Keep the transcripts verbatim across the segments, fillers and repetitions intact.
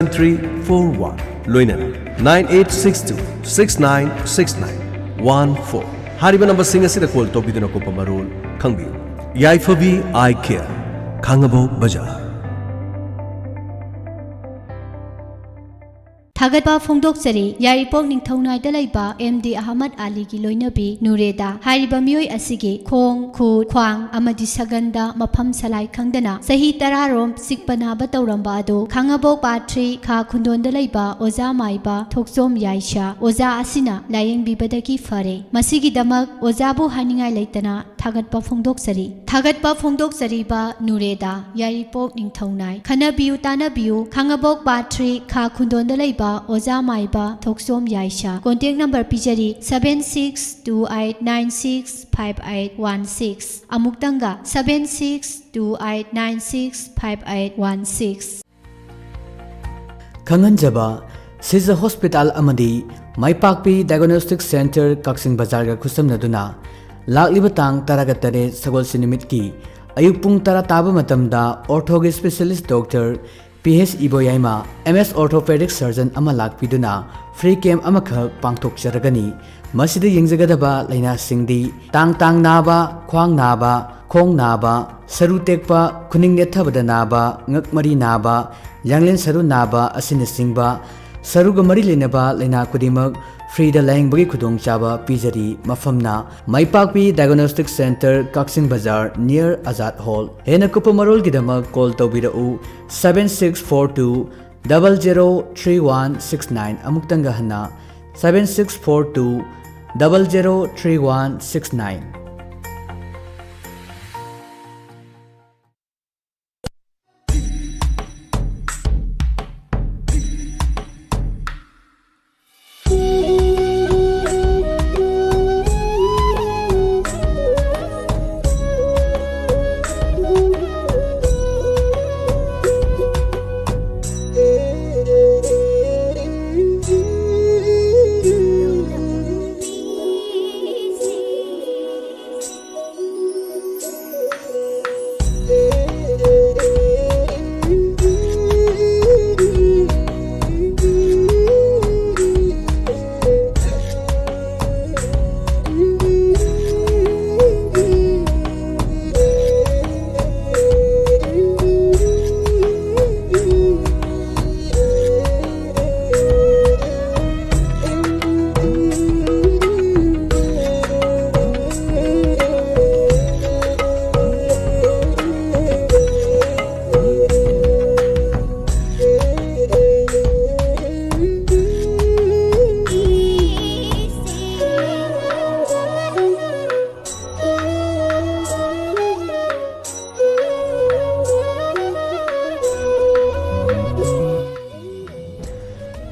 three four one, ꯂꯣꯏꯅꯅ nine eight six two six nine six nine one four ꯍꯥꯏꯔꯤꯕ ꯅꯝꯕꯔꯁꯤꯡ ꯑꯁꯤꯗ call ꯇꯧꯕꯤꯗꯨꯅ ꯑꯀꯨꯞꯄ ꯃꯔꯣꯜ ꯈꯪꯕꯤꯌꯨ꯫ ꯌꯥꯏꯐꯕꯤ ꯑꯥꯏ ꯀꯦꯌꯔ, ꯈꯥꯡꯉꯕꯣꯛ ꯕꯖꯥꯔ꯫ ꯊꯥꯒꯠꯄ ꯐꯣꯡꯗꯣꯛꯆꯔꯤ꯫ ꯌꯥꯏꯔꯤꯄꯣꯛ ꯅꯤꯡꯊꯧꯅꯥꯏꯗ ꯂꯩꯕ ꯑꯦꯝ ꯗꯤ ꯑꯍꯃꯗ ꯑꯂꯤꯒꯤ ꯂꯣꯏꯅꯕꯤ ꯅꯨꯔꯦꯗꯥ ꯍꯥꯏꯔꯤꯕ ꯃꯤꯑꯣꯏ ꯑꯁꯤꯒꯤ ꯈꯣꯡ, ꯈꯨꯠ, ꯈ꯭ꯋꯥꯡ ꯑꯃꯗꯤ ꯁꯒꯟꯗ ꯃꯐꯝ ꯁꯂꯥꯏ ꯈꯪꯗꯅ ꯆꯍꯤ ꯇꯔꯥꯔꯣꯝ ꯆꯤꯛꯄ ꯅꯥꯕ ꯇꯧꯔꯝꯕ ꯑꯗꯨ ꯈꯥꯡꯉꯕꯣꯛ ꯄꯥꯠ ꯊ꯭ꯔꯤ ꯈꯥ ꯈꯨꯟꯗꯣꯟꯗ ꯂꯩꯕ ꯑꯣꯖꯥ ꯃꯥꯏꯕ ꯊꯣꯛꯆꯣꯝ ꯌꯥꯏꯁꯥ ꯑꯣꯖꯥ ꯑꯁꯤꯅ ꯂꯥꯌꯦꯡꯕꯤꯕꯗꯒꯤ ꯐꯔꯦ꯫ ꯃꯁꯤꯒꯤꯗꯃꯛ ꯑꯣꯖꯥꯕꯨ ꯍꯥꯏꯅꯤꯡꯉꯥꯏ ꯂꯩꯇꯅ ꯊꯥꯒꯠꯄ ꯐꯣꯡꯗꯣꯛꯆꯔꯤ꯫ ꯊꯥꯒꯠꯄ ꯐꯣꯡꯗꯣꯛꯆꯔꯤꯕ ꯅꯨꯔꯦꯗꯥ, ꯌꯥꯏꯔꯤꯄꯣꯛ ꯅꯤꯡꯊꯧꯅꯥꯏ꯫ ꯈꯟꯅꯕꯤꯌꯨ ꯇꯥꯅꯕꯤꯌꯨ, ꯈꯥꯡꯉꯕꯣꯛ ꯄꯥꯠ ꯊ꯭ꯔꯤ ꯈꯥ ꯈꯨꯟꯗꯣꯟꯗ ꯂꯩꯕ ꯑꯣꯖꯥ ꯃꯥꯏꯕ ꯊꯣꯛꯆꯣꯝ ꯌꯥꯏꯁꯥ꯫ ꯀꯣꯟꯇꯦꯛ ꯅꯝꯕꯔ ꯄꯤꯖꯔꯤ, seven six two eight nine six five eight one six꯫ ꯑꯃꯨꯛꯇꯪꯒ, seven six two eight nine six five eight one six꯫ ꯈꯪꯍꯟꯖꯕ, ꯁꯤꯖ ꯍꯣꯁꯄꯤꯇꯥꯜ ꯑꯃꯗꯤ ꯃꯥꯏꯄꯥꯛꯄꯤ ꯗꯥꯏꯒꯅꯣꯁꯇꯤꯛ ꯁꯦꯟꯇꯔ ꯀꯛꯆꯤꯡ ꯕꯖꯥꯔꯒ ꯈꯨꯠꯁꯝꯅꯗꯨꯅ ꯂꯥꯛꯂꯤꯕ ꯇꯥꯡ ꯇꯔꯥꯒ ꯇꯔꯦꯠ ꯁꯒꯣꯜꯁꯦꯟ ꯅꯨꯃꯤꯠꯀꯤ ꯑꯌꯨꯛ ꯄꯨꯡ ꯇꯔꯥ ꯇꯥꯕ ꯃꯇꯝꯗ ꯑꯣꯔꯊꯣꯒꯤ ꯁ꯭ꯄꯦꯁꯤꯌꯦꯂꯤꯁ ꯗꯣꯛꯇꯔ ꯄꯤ ꯑꯩꯆ ꯏꯕꯣꯌꯥꯏꯃ, ꯑꯦꯝ ꯑꯦꯁ ꯑꯣꯔꯊꯣꯄꯦꯗꯤꯛ ꯁꯔꯖꯟ ꯑꯃ ꯂꯥꯛꯄꯤꯗꯨꯅ ꯐ꯭ꯔꯤ ꯀꯦꯝꯞ ꯑꯃꯈꯛ ꯄꯥꯡꯊꯣꯛꯆꯔꯒꯅꯤ꯫ ꯃꯁꯤꯗ ꯌꯦꯡꯖꯒꯗꯕ ꯂꯥꯏꯅꯥꯁꯤꯡꯗꯤ ꯇꯥꯡ ꯇꯥꯡ ꯅꯥꯕ, ꯈ꯭ꯋꯥꯡ ꯅꯥꯕ, ꯈꯣꯡ ꯅꯥꯕ, ꯁꯔꯨ ꯇꯦꯛꯄ, ꯈꯨꯅꯤꯡ ꯅꯦꯠꯊꯕꯗ ꯅꯥꯕ, ꯉꯛ ꯃꯔꯤ ꯅꯥꯕ, ꯌꯥꯡꯂꯦꯟ ꯁꯔꯨ ꯅꯥꯕ ꯑꯁꯤꯅꯆꯤꯡꯕ ꯁꯔꯨꯒ ꯃꯔꯤ ꯂꯩꯅꯕ ꯂꯥꯏꯅꯥ ꯈꯨꯗꯤꯡꯃꯛ ꯐ꯭ꯔꯤꯗ ꯂꯥꯌꯦꯡꯕꯒꯤ ꯈꯨꯗꯣꯡꯆꯥꯕ ꯄꯤꯖꯔꯤ꯫ ꯃꯐꯝꯅ ꯃꯥꯏꯄꯥꯛꯄꯤ ꯗꯥꯏꯒꯅꯣꯁꯇꯤꯛ ꯁꯦꯟꯇꯔ, ꯀꯛꯆꯤꯡ ꯕꯖꯥꯔ, ꯅꯤꯌꯔ ꯑꯖꯥꯗ ꯍꯣꯜ꯫ ꯍꯦꯟꯅ ꯀꯨꯞꯄ ꯃꯔꯣꯜꯒꯤꯗꯃꯛ ꯀꯣꯜ ꯇꯧꯕꯤꯔꯛꯎ, seven six four two double zero three one six nine꯫ ꯑꯃꯨꯛꯇꯪꯒ ꯍꯟꯅ, seven six four two double zero three one six nine꯫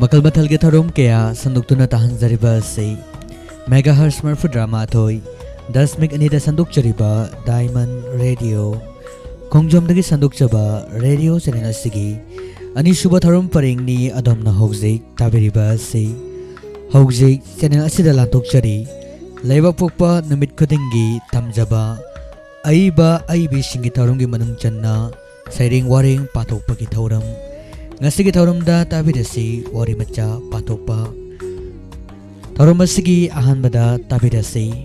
ꯃꯈꯜ ꯃꯊꯦꯜꯒꯤ ꯊꯧꯔꯝ ꯀꯌꯥ ꯁꯟꯗꯣꯛꯇꯨꯅ ꯇꯥꯍꯟꯖꯔꯤꯕ ꯑꯁꯤ ꯃꯦꯒꯥꯍꯔꯁ ꯃꯔꯐꯨꯇꯔꯥ ꯃꯥꯊꯣꯏ ꯗꯁꯃꯤꯛ ꯑꯅꯤꯗ ꯁꯟꯗꯣꯛꯆꯔꯤꯕ ꯗꯥꯏꯃꯟ ꯔꯦꯗꯤꯑꯣ ꯈꯣꯡꯖꯣꯝꯗꯒꯤ ꯁꯟꯗꯣꯛꯆꯕ ꯔꯦꯗꯤꯑꯣ ꯆꯦꯅꯦꯜ ꯑꯁꯤꯒꯤ ꯑꯅꯤꯁꯨꯕ ꯊꯧꯔꯝ ꯄꯔꯦꯡꯅꯤ꯫ ꯑꯗꯣꯝꯅ ꯍꯧꯖꯤꯛ ꯇꯥꯕꯤꯔꯤꯕ ꯑꯁꯤ ꯍꯧꯖꯤꯛ ꯆꯦꯅꯦꯜ ꯑꯁꯤꯗ ꯂꯥꯟꯊꯣꯛꯆꯔꯤ꯫ ꯂꯩꯕꯥꯛ ꯄꯣꯛꯄ ꯅꯨꯃꯤꯠ ꯈꯨꯗꯤꯡꯒꯤ ꯇꯝꯖꯕ ꯑꯏꯕ ꯑꯏꯕꯤꯁꯤꯡꯒꯤ ꯊꯧꯔꯝꯒꯤ ꯃꯅꯨꯡ ꯆꯟꯅ ꯁꯩꯔꯦꯡ ꯋꯥꯔꯦꯡ ꯄꯥꯊꯣꯛꯄꯒꯤ ꯊꯧꯔꯝ꯫ ꯉꯁꯤꯒꯤ ꯊꯧꯔꯝꯗ ꯇꯥꯕꯤꯔꯁꯤ ꯋꯥꯔꯤ ꯃꯆꯥ ꯄꯥꯊꯣꯛꯄ꯫ ꯊꯧꯔꯝ ꯑꯁꯤꯒꯤ ꯑꯍꯥꯟꯕꯗ ꯇꯥꯕꯤꯔꯁꯤ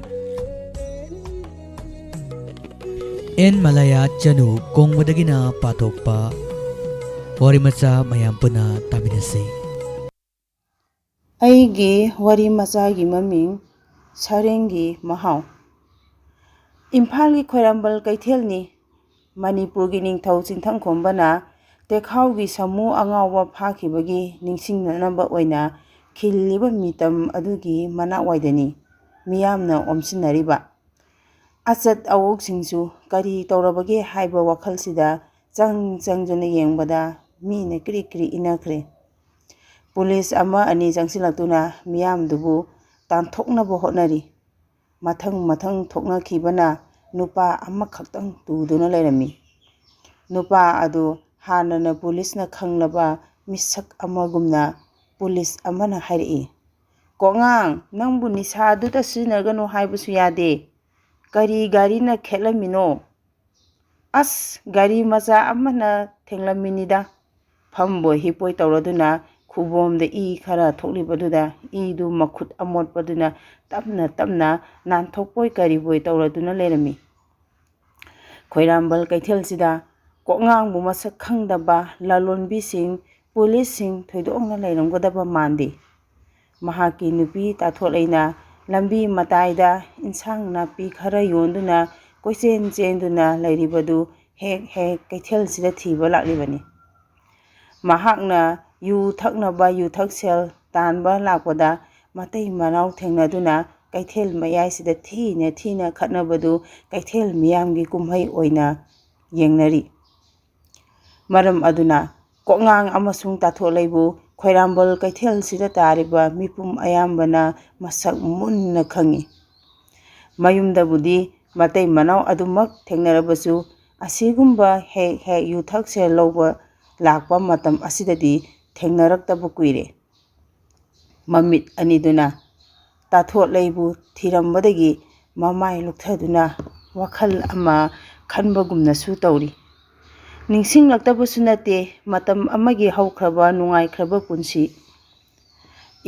ꯑꯦꯟ ꯃꯂꯥꯌꯥ ꯆꯅꯨ ꯀꯣꯡꯕꯗꯒꯤꯅ ꯄꯥꯊꯣꯛꯄ ꯋꯥꯔꯤ ꯃꯆꯥ꯫ ꯃꯌꯥꯝ ꯄꯨꯟꯅ ꯇꯥꯃꯤꯟꯅꯁꯤ꯫ ꯑꯩꯒꯤ ꯋꯥꯔꯤ ꯃꯆꯥꯒꯤ ꯃꯃꯤꯡ ꯁꯔꯦꯡꯒꯤ ꯃꯍꯥꯎ꯫ ꯏꯝꯐꯥꯜꯒꯤ ꯈ꯭ꯋꯥꯏꯔꯝꯕꯟ ꯀꯩꯊꯦꯜꯅꯤ꯫ ꯃꯅꯤꯄꯨꯔꯒꯤ ꯅꯤꯡꯊꯧ ꯆꯤꯡꯊꯪꯈꯣꯝꯕꯅ ꯇꯦꯈꯥꯎꯒꯤ ꯁꯥꯃꯨ ꯑꯉꯥꯎꯕ ꯐꯥꯈꯤꯕꯒꯤ ꯅꯤꯡꯁꯤꯡꯅꯅꯕ ꯑꯣꯏꯅ ꯈꯤꯜꯂꯤꯕ ꯃꯤꯇꯝ ꯑꯗꯨꯒꯤ ꯃꯅꯥꯛꯋꯥꯏꯗꯅꯤ ꯃꯤꯌꯥꯝꯅ ꯑꯣꯝꯁꯤꯟꯅꯔꯤꯕ꯫ ꯑꯆꯠ ꯑꯋꯣꯛꯁꯤꯡꯁꯨ ꯀꯔꯤ ꯇꯧꯔꯕꯒꯦ ꯍꯥꯏꯕ ꯋꯥꯈꯜꯁꯤꯗ ꯆꯪ ꯆꯪꯗꯨꯅ ꯌꯦꯡꯕꯗ ꯃꯤꯅ ꯀ꯭ꯔꯤ ꯀ꯭ꯔꯤ ꯏꯟꯅꯈ꯭ꯔꯦ꯫ ꯄꯨꯂꯤꯁ ꯑꯃ ꯑꯅꯤ ꯆꯪꯁꯤꯜꯂꯛꯇꯨꯅ ꯃꯤꯌꯥꯝꯗꯨꯕꯨ ꯇꯥꯟꯊꯣꯛꯅꯕ ꯍꯣꯠꯅꯔꯤ꯫ ꯃꯊꯪ ꯃꯊꯪ ꯊꯣꯛꯅꯈꯤꯕꯅ ꯅꯨꯄꯥ ꯑꯃꯈꯛꯇꯪ ꯇꯨꯗꯨꯅ ꯂꯩꯔꯝꯃꯤ꯫ ꯅꯨꯄꯥ ꯑꯗꯨ ꯍꯥꯟꯅꯅ ꯄꯨꯂꯤꯁꯅ ꯈꯪꯂꯕ ꯃꯤꯁꯛ ꯑꯃꯒꯨꯝꯅ ꯄꯨꯂꯤꯁ ꯑꯃꯅ ꯍꯥꯏꯔꯛꯏ, "ꯀꯣꯛꯉꯥꯡ, ꯅꯪꯕꯨ ꯅꯤꯁꯥꯗꯨꯗ ꯁꯤꯖꯤꯟꯅꯒꯅꯨ ꯍꯥꯏꯕꯁꯨ ꯌꯥꯗꯦ꯫ ꯀꯔꯤ ꯒꯥꯔꯤꯅ ꯈꯦꯠꯂꯝꯃꯤꯅꯣ?" "ꯑꯁ, ꯒꯥꯔꯤ ꯃꯆꯥ ꯑꯃꯅ ꯊꯦꯡꯂꯝꯃꯤꯅꯤꯗ꯫" ꯐꯝꯕꯣꯏ ꯍꯤꯞꯄꯣꯏ ꯇꯧꯔꯗꯨꯅ ꯈꯨꯕꯣꯝꯗ ꯏ ꯈꯔ ꯊꯣꯛꯂꯤꯕꯗꯨꯗ ꯏꯗꯨ ꯃꯈꯨꯠ ꯑꯃꯣꯠꯄꯗꯨꯅ ꯇꯞꯅ ꯇꯞꯅ ꯅꯥꯟꯊꯣꯛꯄꯣꯏ ꯀꯔꯤꯕꯣꯏ ꯇꯧꯔꯗꯨꯅ ꯂꯩꯔꯝꯃꯤ꯫ ꯈꯣꯏꯔꯥꯝꯕꯜ ꯀꯩꯊꯦꯜꯁꯤꯗ ꯀꯣꯛꯉꯥꯡꯕꯨ ꯃꯁꯛ ꯈꯪꯗꯕ ꯂꯂꯣꯟꯕꯤꯁꯤꯡ, ꯄꯨꯂꯤꯁꯁꯤꯡ ꯊꯣꯏꯗꯣꯛꯅ ꯂꯩꯔꯝꯒꯗꯕ ꯃꯥꯟꯗꯦ꯫ ꯃꯍꯥꯛꯀꯤ ꯅꯨꯄꯤ ꯇꯥꯊꯣꯠꯂꯩꯅ ꯂꯝꯕꯤ ꯃꯇꯥꯏꯗ ꯏꯟꯁꯥꯡ ꯅꯥꯄꯤ ꯈꯔ ꯌꯣꯟꯗꯨꯅ ꯀꯣꯏꯆꯦꯟ ꯆꯦꯟꯗꯨꯅ ꯂꯩꯔꯤꯕꯗꯨ ꯍꯦꯛ ꯍꯦꯛ ꯀꯩꯊꯦꯜꯁꯤꯗ ꯊꯤꯕ ꯂꯥꯛꯂꯤꯕꯅꯤ꯫ ꯃꯍꯥꯛꯅ ꯌꯨ ꯊꯛꯅꯕ ꯌꯨꯊꯛ ꯁꯦꯜ ꯇꯥꯟꯕ ꯂꯥꯛꯄꯗ ꯃꯇꯩ ꯃꯅꯥꯎ ꯊꯦꯡꯅꯗꯨꯅ ꯀꯩꯊꯦꯜ ꯃꯌꯥꯏꯁꯤꯗ ꯊꯤꯅ ꯊꯤꯅ ꯈꯠꯅꯕꯗꯨ ꯀꯩꯊꯦꯜ ꯃꯤꯌꯥꯝꯒꯤ ꯀꯨꯝꯍꯩ ꯑꯣꯏꯅ ꯌꯦꯡꯅꯔꯤ꯫ ꯃꯔꯝ ꯑꯗꯨꯅ ꯀꯣꯛꯉꯥꯡ ꯑꯃꯁꯨꯡ ꯇꯥꯊꯣꯠꯂꯩꯕꯨ ꯈꯣꯏꯔꯥꯝꯕꯜ ꯀꯩꯊꯦꯜꯁꯤꯗ ꯇꯥꯔꯤꯕ ꯃꯤꯄꯨꯝ ꯑꯌꯥꯝꯕꯅ ꯃꯁꯛ ꯃꯨꯟꯅ ꯈꯪꯏ꯫ ꯃꯌꯨꯝꯗꯕꯨꯗꯤ ꯃꯇꯩ ꯃꯅꯥꯎ ꯑꯗꯨꯃꯛ ꯊꯦꯡꯅꯔꯕꯁꯨ, ꯑꯁꯤꯒꯨꯝꯕ ꯍꯦꯛ ꯍꯦꯛ ꯌꯨꯊꯛꯁꯦ ꯂꯧꯕ ꯂꯥꯛꯄ ꯃꯇꯝ ꯑꯁꯤꯗꯗꯤ ꯊꯦꯡꯅꯔꯛꯇꯕ ꯀꯨꯏꯔꯦ꯫ ꯃꯃꯤꯠ ꯑꯅꯤꯗꯨꯅ ꯇꯥꯊꯣꯠꯂꯩꯕꯨ ꯊꯤꯔꯝꯕꯗꯒꯤ ꯃꯃꯥꯏ ꯂꯨꯞꯊꯗꯨꯅ ꯋꯥꯈꯜ ꯑꯃ ꯈꯟꯕꯒꯨꯝꯅꯁꯨ ꯇꯧꯔꯤ꯫ ꯅꯤꯡꯁꯤꯡꯂꯛꯇꯕꯁꯨ ꯅꯠꯇꯦ, ꯃꯇꯝ ꯑꯃꯒꯤ ꯍꯧꯈ꯭ꯔꯕ ꯅꯨꯡꯉꯥꯏꯈ꯭ꯔꯕ ꯄꯨꯟꯁꯤ꯫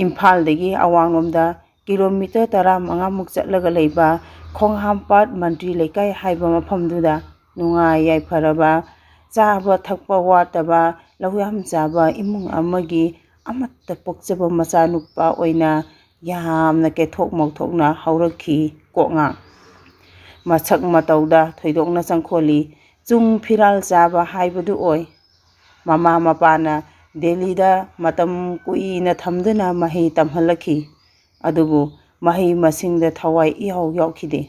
ꯏꯝꯐꯥꯜꯗꯒꯤ ꯑꯋꯥꯡꯂꯣꯝꯗ ꯀꯤꯂꯣꯃꯤꯇꯔ ꯇꯔꯥꯃꯉꯥꯃꯨꯛ ꯆꯠꯂꯒ ꯂꯩꯕ ꯈꯣꯡꯍꯥꯝꯄꯥꯠ ꯃꯟꯇ꯭ꯔꯤ ꯂꯩꯀꯥꯏ ꯍꯥꯏꯕ ꯃꯐꯝꯗꯨꯗ ꯅꯨꯡꯉꯥꯏ ꯌꯥꯏꯐꯔꯕ, ꯆꯥꯕ ꯊꯛꯄ ꯋꯥꯠꯇꯕ, ꯂꯧ ꯌꯥꯝ ꯆꯥꯕ ꯏꯃꯨꯡ ꯑꯃꯒꯤ ꯑꯃꯠꯇ ꯄꯣꯛꯆꯕ ꯃꯆꯥꯅꯨꯄꯥ ꯑꯣꯏꯅ ꯌꯥꯝꯅ ꯀꯦꯊꯣꯛ ꯃꯧꯊꯣꯛꯅ ꯍꯧꯔꯛꯈꯤ ꯀꯣꯛꯉꯥꯡ꯫ ꯃꯁꯛ ꯃꯇꯧꯗ ꯊꯣꯏꯗꯣꯛꯅ ꯆꯪꯈꯣꯜꯂꯤ, ꯆꯨꯡ ꯐꯤꯔꯥꯜ ꯆꯥꯕ ꯍꯥꯏꯕꯗꯨ ꯑꯣꯏ꯫ ꯃꯃꯥ ꯃꯄꯥꯅ ꯗꯦꯜꯂꯤꯗ ꯃꯇꯝ ꯀꯨꯏꯅ ꯊꯝꯗꯨꯅ ꯃꯍꯩ ꯇꯝꯍꯜꯂꯛꯈꯤ꯫ ꯑꯗꯨꯕꯨ ꯃꯍꯩ ꯃꯁꯤꯡꯗ ꯊꯋꯥꯏ ꯏꯌꯥꯎ ꯌꯥꯎꯈꯤꯗꯦ꯫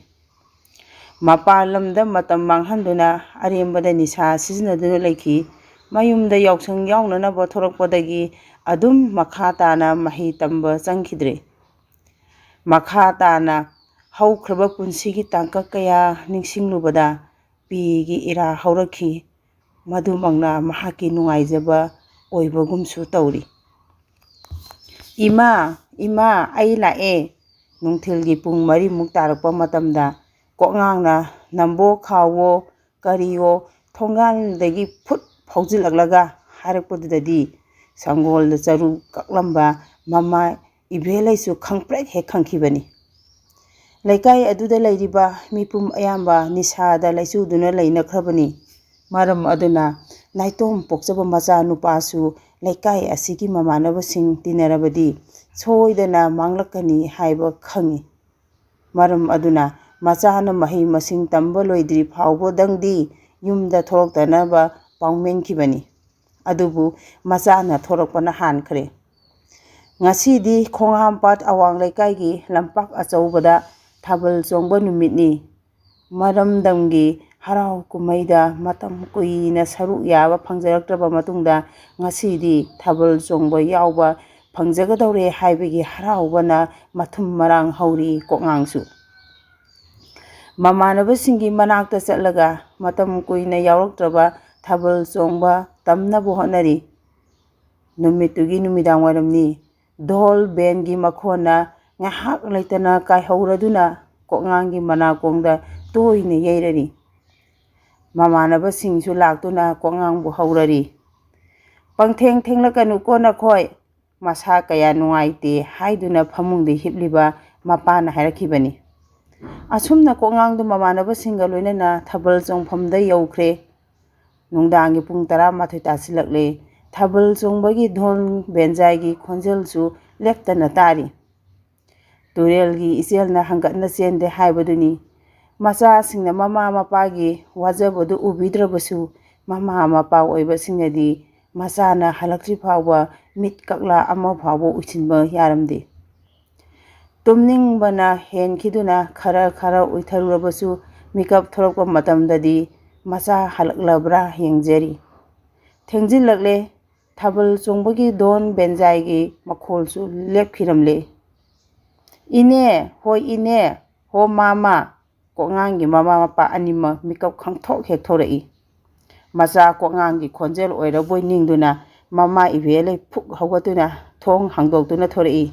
ꯃꯄꯥꯟ ꯂꯝꯗ ꯃꯇꯝ ꯃꯥꯡꯍꯟꯗꯨꯅ ꯑꯔꯦꯝꯕꯗ ꯅꯤꯁꯥ ꯁꯤꯖꯤꯟꯅꯗꯨꯅ ꯂꯩꯈꯤ꯫ ꯃꯌꯨꯝꯗ ꯌꯥꯎꯁꯪ ꯌꯥꯎꯅꯅꯕ ꯊꯣꯔꯛꯄꯗꯒꯤ ꯑꯗꯨꯝ ꯃꯈꯥ ꯇꯥꯅ ꯃꯍꯩ ꯇꯝꯕ ꯆꯪꯈꯤꯗ꯭ꯔꯦ꯫ ꯃꯈꯥ ꯇꯥꯅ ꯍꯧꯈ꯭ꯔꯕ ꯄꯨꯟꯁꯤꯒꯤ ꯇꯥꯡꯀꯛ ꯀꯌꯥ ꯅꯤꯡꯁꯤꯡꯂꯨꯕꯗ ꯄꯤꯒꯤ ꯏꯔꯥ ꯍꯧꯔꯛꯈꯤ꯫ ꯃꯗꯨꯃꯛꯅ ꯃꯍꯥꯛꯀꯤ ꯅꯨꯡꯉꯥꯏꯖꯕ ꯑꯣꯏꯕꯒꯨꯝꯁꯨ ꯇꯧꯔꯤ꯫ "ꯏꯃꯥ, ꯏꯃꯥ, ꯑꯩ ꯂꯥꯛꯑꯦ!" ꯅꯨꯡꯊꯤꯜꯒꯤ ꯄꯨꯡ ꯃꯔꯤꯃꯨꯛ ꯇꯥꯔꯛꯄ ꯃꯇꯝꯗ ꯀꯣꯛꯉꯥꯡꯅ ꯅꯝꯕꯣ ꯈꯥꯎꯋꯣ ꯀꯔꯤꯋꯣ ꯊꯣꯡꯒꯥꯟꯗꯒꯤ ꯐꯨꯠ ꯐꯥꯎꯖꯤꯜꯂꯛꯂꯒ ꯍꯥꯏꯔꯛꯄꯗꯨꯗꯗꯤ ꯁꯪꯒꯣꯜꯗ ꯆꯔꯨ ꯀꯛꯂꯝꯕ ꯃꯃꯥ ꯏꯕꯦꯜꯍꯩꯁꯨ ꯈꯪꯄ꯭ꯔꯦꯛ ꯍꯦꯛ ꯈꯪꯈꯤꯕꯅꯤ꯫ ꯂꯩꯀꯥꯏ ꯑꯗꯨꯗ ꯂꯩꯔꯤꯕ ꯃꯤꯄꯨꯝ ꯑꯌꯥꯝꯕ ꯅꯤꯁꯥꯗ ꯂꯩꯆꯨꯗꯨꯅ ꯂꯩꯅꯈ꯭ꯔꯕꯅꯤ꯫ ꯃꯔꯝ ꯑꯗꯨꯅ ꯅꯥꯏꯇꯣꯝ ꯄꯣꯛꯆꯕ ꯃꯆꯥ ꯅꯨꯄꯥꯁꯨ ꯂꯩꯀꯥꯏ ꯑꯁꯤꯒꯤ ꯃꯃꯥꯟꯅꯕꯁꯤꯡ ꯇꯤꯟꯅꯔꯕꯗꯤ ꯁꯣꯏꯗꯅ ꯃꯥꯡꯂꯛꯀꯅꯤ ꯍꯥꯏꯕ ꯈꯪꯏ꯫ ꯃꯔꯝ ꯑꯗꯨꯅ ꯃꯆꯥꯅ ꯃꯍꯩ ꯃꯁꯤꯡ ꯇꯝꯕ ꯂꯣꯏꯗ꯭ꯔꯤ ꯐꯥꯎꯕꯗꯪꯗꯤ ꯌꯨꯝꯗ ꯊꯣꯛꯂꯛꯇꯅꯕ ꯄꯥꯎꯃꯦꯟꯈꯤꯕꯅꯤ꯫ ꯑꯗꯨꯕꯨ ꯃꯆꯥꯅ ꯊꯣꯔꯛꯄꯅ ꯍꯥꯟꯈ꯭ꯔꯦ꯫ ꯉꯁꯤꯗꯤ ꯈꯣꯡꯍꯥꯝꯄꯥꯠ ꯑꯋꯥꯡ ꯂꯩꯀꯥꯏꯒꯤ ꯂꯝꯄꯥꯛ ꯑꯆꯧꯕꯗ ꯊꯥꯕꯜ ꯆꯣꯡꯕ ꯅꯨꯃꯤꯠꯅꯤ꯫ ꯃꯔꯝꯗꯝꯒꯤ ꯍꯔꯥꯎ ꯀꯨꯝꯍꯩꯗ ꯃꯇꯝ ꯀꯨꯏꯅ ꯁꯔꯨꯛ ꯌꯥꯕ ꯐꯪꯖꯔꯛꯇ꯭ꯔꯕ ꯃꯇꯨꯡꯗ ꯉꯁꯤꯗꯤ ꯊꯥꯕꯜ ꯆꯣꯡꯕ ꯌꯥꯎꯕ ꯐꯪꯖꯒꯗꯧꯔꯦ ꯍꯥꯏꯕꯒꯤ ꯍꯔꯥꯎꯕꯅ ꯃꯊꯨꯝ ꯃꯔꯥꯡ ꯍꯧꯔꯤ ꯀꯣꯛꯉꯥꯡꯁꯨ꯫ ꯃꯃꯥꯟꯅꯕꯁꯤꯡꯒꯤ ꯃꯅꯥꯛꯇ ꯆꯠꯂꯒ ꯃꯇꯝ ꯀꯨꯏꯅ ꯌꯥꯎꯔꯛꯇ꯭ꯔꯕ ꯊꯥꯕꯜ ꯆꯣꯡꯕ ꯇꯝꯅꯕ ꯍꯣꯠꯅꯔꯤ꯫ ꯅꯨꯃꯤꯠꯇꯨꯒꯤ ꯅꯨꯃꯤꯗꯥꯡ ꯋꯥꯏꯔꯝꯅꯤ꯫ ꯙꯣꯜ ꯕꯦꯟꯒꯤ ꯃꯈꯣꯟꯅ ꯉꯥꯏꯍꯥꯛ ꯂꯩꯇꯅ ꯀꯥꯏꯍꯧꯔꯗꯨꯅ ꯀꯣꯛꯉꯥꯡꯒꯤ ꯃꯅꯥꯀꯣꯡꯗ ꯇꯣꯏꯅ ꯌꯩꯔꯔꯤ꯫ ꯃꯃꯥꯟꯅꯕꯁꯤꯡꯁꯨ ꯂꯥꯛꯇꯨꯅ ꯀꯣꯛꯉꯥꯡꯕꯨ ꯍꯧꯔꯔꯤ꯫ "ꯄꯪꯊꯦꯡ ꯊꯦꯡꯂꯛꯀꯅꯨꯀꯣ ꯅꯈꯣꯏ", ꯃꯁꯥ ꯀꯌꯥ ꯅꯨꯡꯉꯥꯏꯇꯦ ꯍꯥꯏꯗꯨꯅ ꯐꯃꯨꯡꯗ ꯍꯤꯞꯂꯤꯕ ꯃꯄꯥꯅ ꯍꯥꯏꯔꯛꯈꯤꯕꯅꯤ꯫ ꯑꯁꯨꯝꯅ ꯀꯣꯛꯉꯥꯡꯗꯨ ꯃꯃꯥꯟꯅꯕꯁꯤꯡꯒ ꯂꯣꯏꯅꯅ ꯊꯥꯕꯜ ꯆꯣꯡꯐꯝꯗ ꯌꯧꯈ꯭ꯔꯦ꯫ ꯅꯨꯡꯗꯥꯡꯒꯤ ꯄꯨꯡ ꯇꯔꯥꯃꯥꯊꯣꯏ ꯇꯥꯁꯤꯜꯂꯛꯂꯦ꯫ ꯊꯥꯕꯜ ꯆꯣꯡꯕꯒꯤ ꯙꯣꯜ ꯕꯦꯟꯖꯥꯏꯒꯤ ꯈꯣꯟꯖꯦꯜꯁꯨ ꯂꯦꯞꯇꯅ ꯇꯥꯔꯤ꯫ ꯇꯨꯔꯦꯜꯒꯤ ꯏꯆꯦꯜꯅ ꯍꯪꯒꯠꯅ ꯆꯦꯟꯗꯦ ꯍꯥꯏꯕꯗꯨꯅꯤ꯫ ꯃꯆꯥꯁꯤꯡꯅ ꯃꯃꯥ ꯃꯄꯥꯒꯤ ꯋꯥꯖꯕꯗꯨ ꯎꯕꯤꯗ꯭ꯔꯕꯁꯨ, ꯃꯃꯥ ꯃꯄꯥ ꯑꯣꯏꯕꯁꯤꯡꯅꯗꯤ ꯃꯆꯥꯅ ꯍꯜꯂꯛꯇ꯭ꯔꯤ ꯐꯥꯎꯕ ꯃꯤꯠ ꯀꯛꯂꯥ ꯑꯃ ꯐꯥꯎꯕ ꯎꯏꯁꯤꯟꯕ ꯌꯥꯔꯝꯗꯦ꯫ ꯇꯨꯝꯅꯤꯡꯕꯅ ꯍꯦꯟꯈꯤꯗꯨꯅ ꯈꯔ ꯈꯔ ꯎꯏꯊꯔꯨꯔꯕꯁꯨ, ꯃꯤꯀꯞ ꯊꯣꯔꯛꯄ ꯃꯇꯝꯗꯗꯤ ꯃꯆꯥ ꯍꯜꯂꯛꯂꯕ꯭ꯔꯥ ꯌꯦꯡꯖꯔꯤ꯫ ꯊꯦꯡꯖꯤꯜꯂꯛꯂꯦ꯫ ꯊꯥꯕꯜ ꯆꯣꯡꯕꯒꯤ ꯙꯣꯟ ꯕꯦꯟꯖꯥꯏꯒꯤ ꯃꯈꯣꯜꯁꯨ ꯂꯦꯞꯈꯤꯔꯝꯂꯦ꯫ "ꯏꯅꯦ, ꯍꯣꯏ ꯏꯅꯦ, ꯍꯣ ꯃꯥꯃ", ꯀꯣꯛꯉꯥꯡꯒꯤ ꯃꯃꯥ ꯃꯄꯥ ꯑꯅꯤꯃꯛ ꯃꯤꯀꯞ ꯈꯪꯊꯣꯛ ꯍꯦꯛ ꯊꯣꯔꯛꯏ꯫ ꯃꯆꯥ ꯀꯣꯛꯉꯥꯡꯒꯤ ꯈꯣꯟꯖꯦꯜ ꯑꯣꯏꯔꯕꯣꯏ ꯅꯤꯡꯗꯨꯅ ꯃꯃꯥ ꯏꯕꯦꯜꯂꯩ ꯐꯨꯛ ꯍꯧꯒꯠꯇꯨꯅ ꯊꯣꯡ ꯍꯥꯡꯗꯣꯛꯇꯨꯅ ꯊꯣꯔꯛꯏ꯫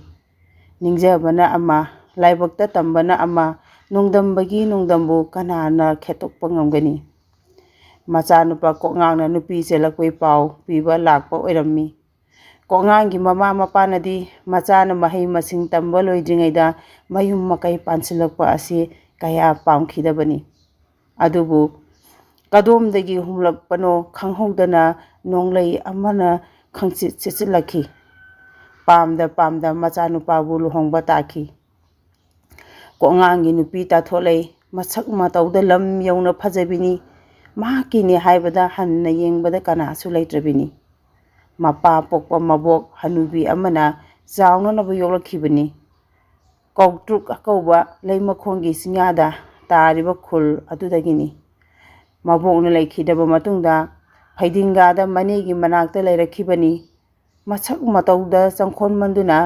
ꯅꯤꯡꯖꯕꯅ ꯑꯃ, ꯂꯥꯏꯕꯛꯇ ꯇꯝꯕꯅ ꯑꯃ, ꯅꯣꯡꯗꯝꯕꯒꯤ ꯅꯣꯡꯗꯝꯕꯨ ꯀꯅꯥꯅ ꯈꯦꯠꯇꯣꯛꯄ ꯉꯝꯒꯅꯤ? ꯃꯆꯥꯅꯨꯄꯥ ꯀꯣꯛꯉꯥꯡꯅ ꯅꯨꯄꯤ ꯆꯦꯜꯂꯛꯄꯒꯤ ꯄꯥꯎ ꯄꯤꯕ ꯂꯥꯛꯄ ꯑꯣꯏꯔꯝꯃꯤ꯫ ꯀꯣꯛꯉꯥꯡꯒꯤ ꯃꯃꯥ ꯃꯄꯥꯅꯗꯤ ꯃꯆꯥꯅ ꯃꯍꯩ ꯃꯁꯤꯡ ꯇꯝꯕ ꯂꯣꯏꯗ꯭ꯔꯤꯉꯩꯗ ꯃꯌꯨꯝ ꯃꯀꯩ ꯄꯥꯟꯁꯤꯜꯂꯛꯄ ꯑꯁꯤ ꯀꯌꯥ ꯄꯥꯝꯈꯤꯗꯕꯅꯤ꯫ ꯑꯗꯨꯕꯨ ꯀꯗꯣꯝꯗꯒꯤ ꯍꯨꯝꯂꯛꯄꯅꯣ ꯈꯪꯍꯧꯗꯅ ꯅꯣꯡꯂꯩ ꯑꯃꯅ ꯈꯪꯆꯤꯠ ꯆꯤꯠꯁꯤꯜꯂꯛꯈꯤ꯫ ꯄꯥꯝꯗ ꯄꯥꯝꯗ ꯃꯆꯥꯅꯨꯄꯥꯕꯨ ꯂꯨꯍꯣꯡꯕ ꯇꯥꯈꯤ꯫ ꯀꯣꯛꯉꯥꯡꯒꯤ ꯅꯨꯄꯤ ꯇꯥꯊꯣꯛꯂꯩ꯫ ꯃꯁꯛ ꯃꯇꯧꯗ ꯂꯝ ꯌꯧꯅ ꯐꯖꯕꯤꯅꯤ꯫ ꯃꯍꯥꯛꯀꯤꯅꯤ ꯍꯥꯏꯕꯗ ꯍꯟꯅ ꯌꯦꯡꯕꯗ ꯀꯅꯥꯁꯨ ꯂꯩꯇ꯭ꯔꯕꯤꯅꯤ꯫ ꯃꯄꯥ ꯄꯣꯛꯄ ꯃꯕꯣꯛ ꯍꯅꯨꯕꯤ ꯑꯃꯅ ꯆꯥꯎꯅꯅꯕ ꯌꯣꯛꯂꯛꯈꯤꯕꯅꯤ꯫ ꯀꯧꯇ꯭ꯔꯨꯛ ꯀꯧꯕ ꯂꯩꯃꯈꯣꯡꯒꯤ ꯆꯤꯡꯌꯥꯗ ꯇꯥꯔꯤꯕ ꯈꯨꯜ ꯑꯗꯨꯗꯒꯤꯅꯤ꯫ ꯃꯕꯣꯛꯅ ꯂꯩꯈꯤꯗꯕ ꯃꯇꯨꯡꯗ ꯐꯩꯗꯤꯡꯒꯥꯗ ꯃꯅꯦꯒꯤ ꯃꯅꯥꯛꯇ ꯂꯩꯔꯛꯈꯤꯕꯅꯤ꯫ ꯃꯁꯛ ꯃꯇꯧꯗ ꯆꯪꯈꯣꯟꯃꯟꯗꯨꯅ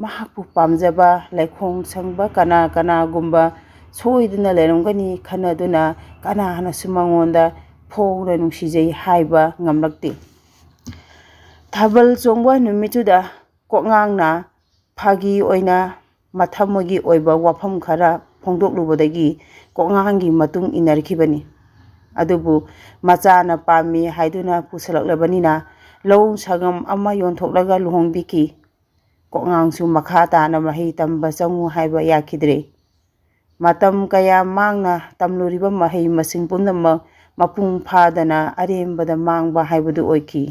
ꯃꯍꯥꯛꯄꯨ ꯄꯥꯝꯖꯕ ꯂꯩꯈꯣꯡ ꯁꯪꯕ ꯀꯅꯥ ꯀꯅꯥꯒꯨꯝꯕ ꯁꯣꯏꯗꯅ ꯂꯩꯔꯝꯒꯅꯤ ꯈꯟꯅꯗꯨꯅ ꯀꯅꯥꯅꯁꯨ ꯃꯉꯣꯟꯗ ꯐꯣꯡꯅ ꯅꯨꯡꯁꯤꯖꯩ ꯍꯥꯏꯕ ꯉꯝꯂꯛꯇꯦ꯫ ꯊꯥꯕꯜ ꯆꯣꯡꯕ ꯅꯨꯃꯤꯠꯇꯨꯗ ꯀꯣꯛꯉꯥꯡꯅ ꯐꯥꯒꯤ ꯑꯣꯏꯅ ꯃꯊꯃꯣꯏꯒꯤ ꯑꯣꯏꯕ ꯋꯥꯐꯝ ꯈꯔ ꯐꯣꯡꯗꯣꯛꯂꯨꯕꯗꯒꯤ ꯀꯣꯛꯉꯥꯡꯒꯤ ꯃꯇꯨꯡ ꯏꯟꯅꯔꯛꯈꯤꯕꯅꯤ꯫ ꯑꯗꯨꯕꯨ ꯃꯆꯥꯅ ꯄꯥꯝꯃꯤ ꯍꯥꯏꯗꯨꯅ ꯄꯨꯁꯜꯂꯛꯂꯕꯅꯤꯅ ꯂꯧ ꯁꯪꯒꯝ ꯑꯃ ꯌꯣꯟꯊꯣꯛꯂꯒ ꯂꯨꯍꯣꯡꯕꯤꯈꯤ꯫ ꯀꯣꯛꯉꯥꯡꯁꯨ ꯃꯈꯥ ꯇꯥꯅ ꯃꯍꯩ ꯇꯝꯕ ꯆꯪꯉꯨ ꯍꯥꯏꯕ ꯌꯥꯈꯤꯗ꯭ꯔꯦ꯫ ꯃꯇꯝ ꯀꯌꯥ ꯃꯥꯡꯅ ꯇꯝꯂꯨꯔꯤꯕ ꯃꯍꯩ ꯃꯁꯤꯡ ꯄꯨꯝꯅꯃꯛ ꯃꯄꯨꯡ ꯐꯥꯗꯅ ꯑꯔꯦꯝꯕꯗ ꯃꯥꯡꯕ ꯍꯥꯏꯕꯗꯨ ꯑꯣꯏꯈꯤ꯫